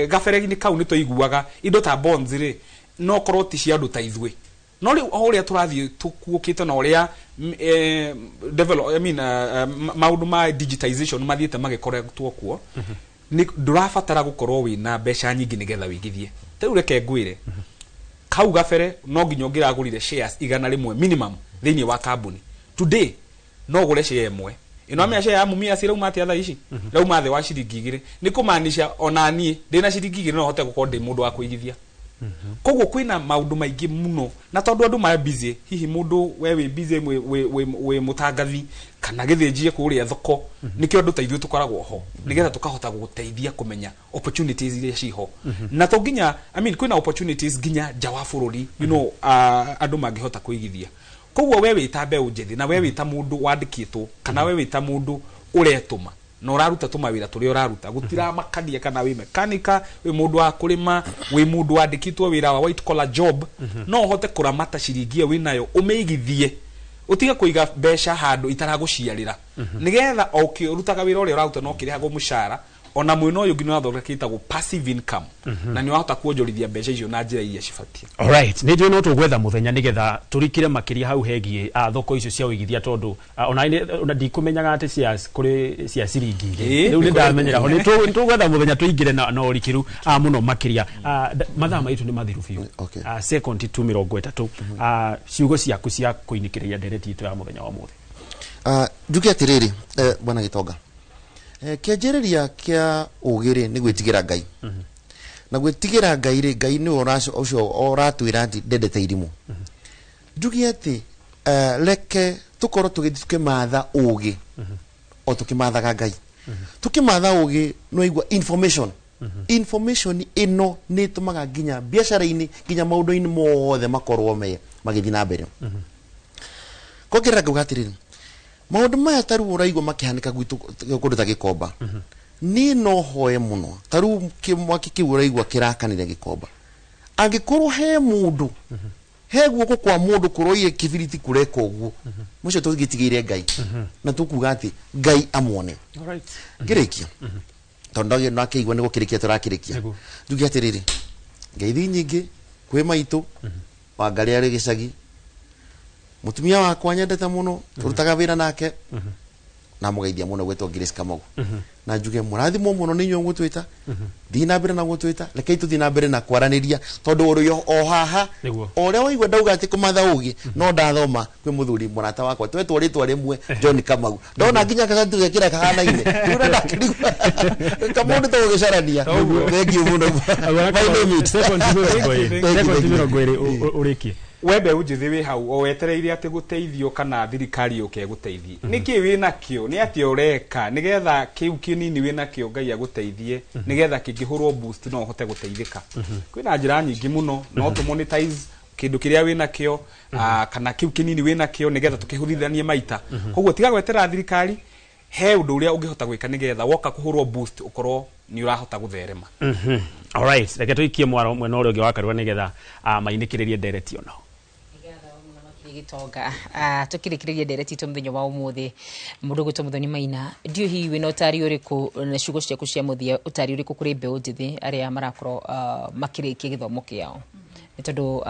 gabere-inĩ kau nĩ twaiguaga indo ta bonds rĩ, no korwo ti cia andũ ta ithuĩ. No rĩu o ũrĩa tũrathiĩ tũkuũkĩte na ũrĩa develop, I mean, maũndũ ma digitization mathiĩte magĩkoretwo kuo, nĩ ndũrabatara gũkorwo wĩna mbeca nyingĩ nĩgetha wĩigithie. Ta rĩu reke ngwĩre, kau gabere no nginya ũngĩragũrire shares 100 minimum thĩinĩ wa kambuni. Today no ũgũre share ĩmwe ĩno. Amenya share ya Mumias ĩrauma atĩa thaa ici? Rauma thĩ wa ciringi 2. Nĩ kũmaanisha ona niĩ ndĩna ciringi 2 no hote gũkorwo ndĩ mũndũ wa kũigithia. Koguo kwĩna maũndũ maingĩ mũno, na tondũ andũ maya busy, hihi mũndũ we wĩ busy, wĩ mũtangathi kana gĩthĩnjie kũrĩa thoko, nĩkĩo andũ ta ithuĩ tũkoragwo ho nĩgetha tũkahota gũgũteithia kũmenya opportunities iria ciho. Na to nginya, I mean, kwĩna opportunities nginya nja wa bũrũri, andũ mangĩhota kũigithia. Koguo we wĩ ta mbeũ njĩthĩ, na we wĩ ta mũndũ wandĩkĩtwo, kana we wĩ ta mũndũ ũretũma na ũraruta tũmawĩra tũrĩa ũraruta, gũtiramakania kana wĩ mekanika, wĩ mũndũ wa kũrĩma, wĩ mũndũ wandĩkĩtwo wĩra wa white collar job, no ũhote kũramata ciringi ĩyo wĩnayo, ũmĩigithie, ũtige kũiga mbeca handũ itaragũciarĩra, nĩgetha o ũkĩrutaga wĩra ũrĩa ũraruta no ũkĩrĩhagwo mũcara. Ona mwena ũyũ ũngĩ nĩ ũrathondeka kĩtagwo passive income, na nĩ wahota kuonjorithia mbeca icio na njĩra iria cibatiĩ. Alright, nĩ njũĩ no tũgwetha mũthenya nĩgetha tũrikĩre makĩria hau hegiĩ thoko icio cia ũigithia, tondũ ona ndikũmenyaga atĩ shares kũrĩ cia ciringi igĩrĩ. Rĩu nĩ ndamenyera ho. Nĩ tũgwetha mũthenya tũingĩre na ũrikĩru mũno makĩria. Mathaa maitũ nĩ mathiru biũ. Sekondi tu 30, ciugo ciaku cia kũinĩkĩrĩria ndereti itũ ya mũthenya wa ũmũthĩ. Njuge atĩrĩrĩ, bwana Gĩtonga, kĩanjĩrĩria kĩa ũgĩ rĩ nĩ gwĩtigĩra Ngai, na gwĩtigĩra Ngai rĩ, Ngai nĩwe ũcio ũratwĩra atĩ ndendete irimũ. Njuge atĩ reke tũkorwo tũgĩthiĩ tũkĩmatha ũgĩ o tũkĩmathaga Ngai, tũkĩmatha ũgĩ nĩwaigua information. Information ĩno nĩ ĩtũmaga nginya biacara-inĩ, nginya maũndũ-inĩ mothe makorwo me magĩthiĩ na mbere. Kongerera ngauga atĩrĩrĩ, maũndũ maya ta rĩu ũraigua makĩhanĩka gwitũ kũndũ ta Gĩkomba, niĩ no hoe mũno. Ta rĩu mwaki kĩu ũraigua kĩrakanire Gĩkomba, angĩkorwo he mũndũ he guoko kwa mũndũ kũroire kĩbiriti kũreka ũguo, mũcio tũgĩtigĩire Ngai na tũkuga atĩ Ngai amuone. Ngĩrĩkia, tondũ ndakĩigua nĩ gũkĩrĩkia tũrakĩrĩkia, njuge atĩrĩrĩ, ngeithi nyingĩ kwĩ maitũ Wangarĩ arĩ gĩcagi, mũtumia wakwa nyendete mũno, tũrutaga wĩra nake na mũgeithia mũno, gwĩtwo Grace Kamau, na njuge mũrathimwo mũno nĩ inyuĩ gũtwĩta. Thiĩ na mbere na gũtwĩta, rekei tũthiĩ na mbere na kwaranĩria, tondũ ũrĩ o haha. O ũrĩa waigua ndauga atĩ kũmatha ũgĩ, no ndathoma kwĩ mũthuri mũrata wakwa twetwo rĩtwa rĩmwe, John Kamau, ndona nginya gacati gekĩra kahanaine rĩu na ndakĩrigwo kamũndũ tũgũgĩcarania. Thank you mũno. My name is Sekondi 20, sekondi 20 ũrĩkie. We mbeũ njĩthĩ wĩ hau o wetereire atĩ gũteithio kana thirikari yũke ĩgũteithie, nĩkĩ wĩ nakĩo? Nĩ atĩa ũreka nĩgetha kĩu kĩnini wĩ nakĩo Ngai agũteithie, nĩgetha kĩngĩhũrwo boost no ũhote gũteithĩka? Kwĩna njĩra nyingĩ mũno no tũ monetize kĩndũ kĩrĩa wĩ nakĩo, kana kĩu kĩnini wĩ nakĩo, nĩgetha tũkĩhũthithanie maita. Koguo tiga gweterera thirikari, he ũndũ ũrĩa ũngĩhota gwĩka nĩgetha woka kũhũrwo boost ũkorwo nĩ ũrahota gũtherema. Alright, reke tũikie mwaro mwena ũrĩa ũngĩ wa Karua nĩgetha mainĩkĩrĩrie ndereti ono. Gĩtonga, tũkĩrĩkĩrĩria ndereti itũ mũthenya wa ũmũthĩ, mũndũ gwĩtwo Mũthoni Maina, ndiũ hihi wĩna ũtari ũrĩkũ na ciugo ciaku cia mũthia, ũtari ũrĩkũ kũrĩ mbeũ njĩthĩ arĩa marakorwo makĩrĩkia gĩthomo kĩao? Nĩ tondũ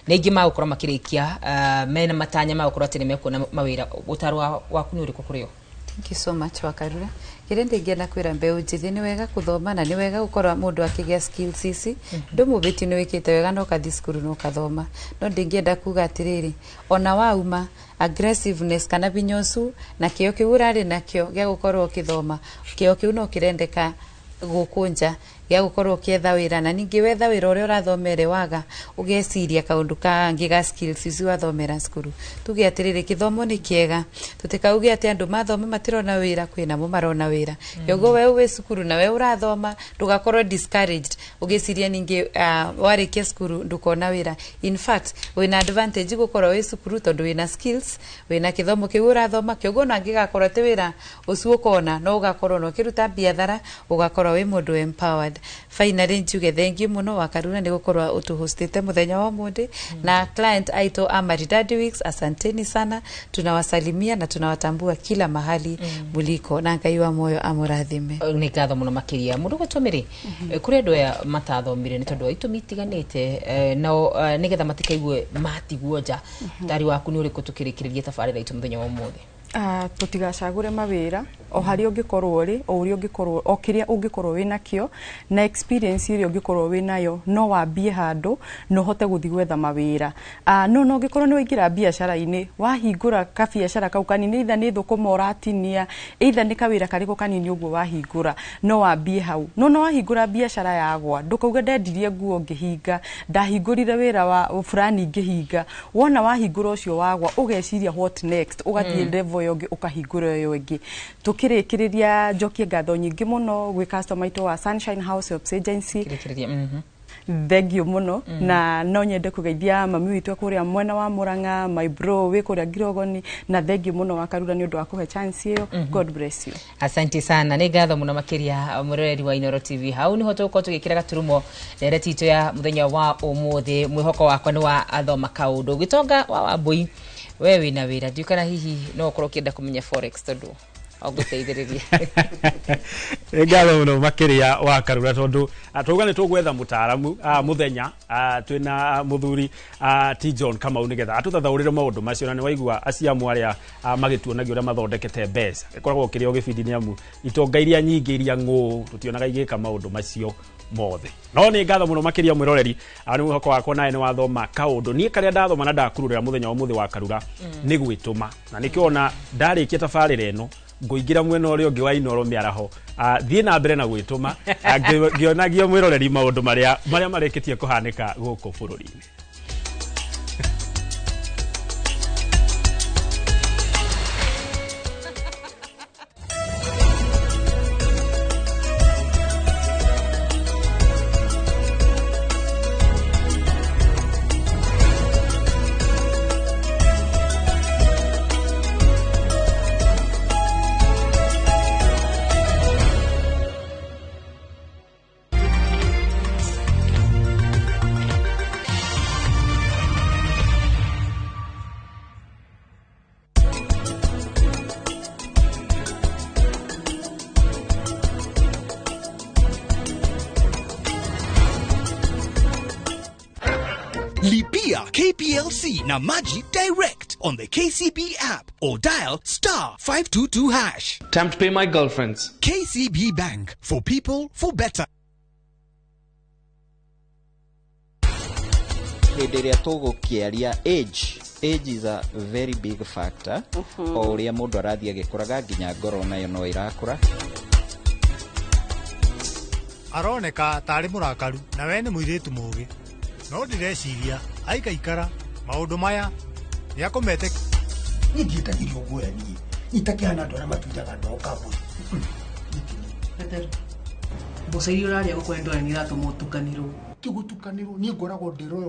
nĩ aingĩ magũkorwo makĩrĩkia mena matanya magũkorwo atĩ nĩ mekuona mawĩra. Ũtaro waku nĩ ũrĩkũ kũrĩ o? Thank you so much, Wakarura. Kĩrĩa ndĩngĩenda kwĩra mbeũ njĩthĩ, nĩ wega gũthoma na nĩ wega gũkorwo mũndũ akĩgĩa skills ici. Ndũmũbĩti nĩ wĩkĩte wega na ũkathiĩ cukuru na ũkathoma, no ndĩngĩenda kuga atĩrĩrĩ, ona wauma, aggressiveness kana binya ũcu na kĩo kĩu ũrarĩ nakĩo gĩa gũkorwo ũkĩthoma, kĩo kĩu no kĩrendeka gũkũ nja gĩa gũkorwo ũkĩetha wĩra. Na ningĩ wetha wĩra ũrĩa ũrathomere, waga ũgeciria kaũndũ kangĩ ga skills ici wathomera cukuru. Tuge atĩrĩrĩ, gĩthomo nĩ kĩega, tũtikauge atĩ andũ mathoma matirona wĩra, kwĩnamo marona wĩra. Kĩoguo we wĩ cukuru na we ũrathoma, ndũgakorwo discouraged ũgĩciria ningĩ warĩkia cukuru ndũkona wĩra. In fact, wĩna advantage gũkorwo wĩ cukuru tondũ wĩna skills, wĩna gĩthomo kĩu ũrathoma. Kĩoguo ona angĩgakorwo atĩ wĩra ũcio ũkona no ũgakorwo na ũkĩruta biathara, ũgakorwo wĩ mũndũ empowered. Finally, njuge thank you mũno, Wakarura, nĩ gũkorwo ũtũhostĩte mũthenya wa ũmũthĩ, na client aitũ a Maridadi Weeks, asanteni sana, tunawasalimia na tunawatambua kila mahali muliko, na Ngai wa moyo amũrathime. Nĩ ngatho mũno makĩria. Mũndũ gwĩtwo Mĩrĩ, kũrĩ andũ aya matathomire nĩ tondũ wa itũmi itiganĩte, nao nĩgetha matikaigue matigwo nja, tari waku nĩ ũrĩkũ tũkĩrĩkĩrĩria tabarĩra itũ mũthenya wa ũmũthĩ? Tũtigacagũre mawĩra. O harĩa ũngĩkorwo ũrĩ, o ũrĩa ũngĩkorwo, o kĩrĩa ũngĩkorwo wĩ nakĩo na experience ĩrĩa ũngĩkorwo wĩ nayo, no wambie handũ na ũhote gũthiĩ gwetha mawĩra. No ũngĩkorwo nĩ waingĩra biacara-inĩ, wahingũra kabiacara kau kanini, either nĩ thũkũma ũratinia, either nĩ kawĩra karĩkũ kanini ũguo wahingũra, no wambie hau. No wahingũra biacara yagwa, ndũkauge ndendirie nguo ngĩhinga, ndahingũrire wĩra wa fulani ngĩhinga. Wona wahingũra ũcio wagwa, ũgeciria what next, ũgathiĩ level ĩyo ĩngĩ, ũkahingũra ĩyo ĩngĩ. Tũkĩrĩkĩrĩria, njokie ngatho nyingĩ mũno gwĩ customer aitũ wa Sunshine House Helps Agency. Kĩrĩkĩrĩria. Thank you mũno. Na no nyende kũgeithia mami witũ kũrĩa mwena wa Murang'a, my bro wĩ kũrĩa Ngirogoni, na thank you mũno, Wakarura, nĩ ũndũ wa kũhe chance ĩyo. God bless you. Asante sana, nĩ ngatho mũno makĩria. Mũroreri wa Inoro TV, hau nĩho tũgũkorwo tũgĩkĩra gaturumo ndereti itũ ya mũthenya wa ũmũthĩ. Mwĩhoko wakwa nĩ wa athoma kaũndũ. Gĩtonga wa Wambui, we wĩna wĩra, ndiũ kana hihi no ũkorwo ũkĩenda kũmenya forex tondũ Ngũteithĩrĩrie. Nĩ ngatho mũno makĩria wa Karura, tondũ twauga nĩ tũgwetha mũtaaramu mũthenya twĩna mũthuri T John Kamau nĩgetha atũthathaũrĩre maũndũ macio, na nĩ waigua aciamu arĩa magĩtuonagia ũrĩa mathondekete mbeca. Ĩkoragwo kĩrĩ o gĩbindi, nĩ amu itonga iria nyingĩ iria ng'ũũ tũtionaga igĩka maũndũ macio mothe. No nĩ ngatho mũno makĩria mwĩroreri, nĩ mwĩhoko wakwa nawe nĩ wathoma kaũndũ. Niĩ karĩa ndathoma na ndakururĩra mũthenya wa ũmũthĩ wa Karura nĩ gwĩtũma, na nĩkĩo ona ndarĩkia tabarĩra ĩno ngũingĩra mwena ũrĩa ũngĩ wa Inoro mĩaraho, thiĩ na mbere na gwĩtũma, ngĩonagia mwĩroreri maũndũ marĩa marĩkĩtie kũhanĩka gũkũ bũrũri-inĩ. Lipia KPLC na Maji direct on the KCB app or dial star 522 hash. Time to pay my girlfriends. KCB Bank, for people, for better. Hĩndĩ ĩrĩa tũgũkĩaria age is a very big factor. O ũrĩa mũndũ arathiĩ agĩkũraga, nginya ngoro nayo no ĩrakũra. Aroneka tarĩ mũrakaru na we nĩ mũirĩtu mũũgĩ, no ndĩreciria aikaikara maũndũ maya nĩakũmete. Niĩ ndiĩtagĩrio nguoya, niĩ itakĩhana andũ arĩa matunjaga ndoka mbũri. Mboco iria ũrarĩa gũkũ ndwara nĩ iratũma ũtukanĩrwo. Ti gũtukanĩrwo, niĩ ngoragwo ndĩroyo.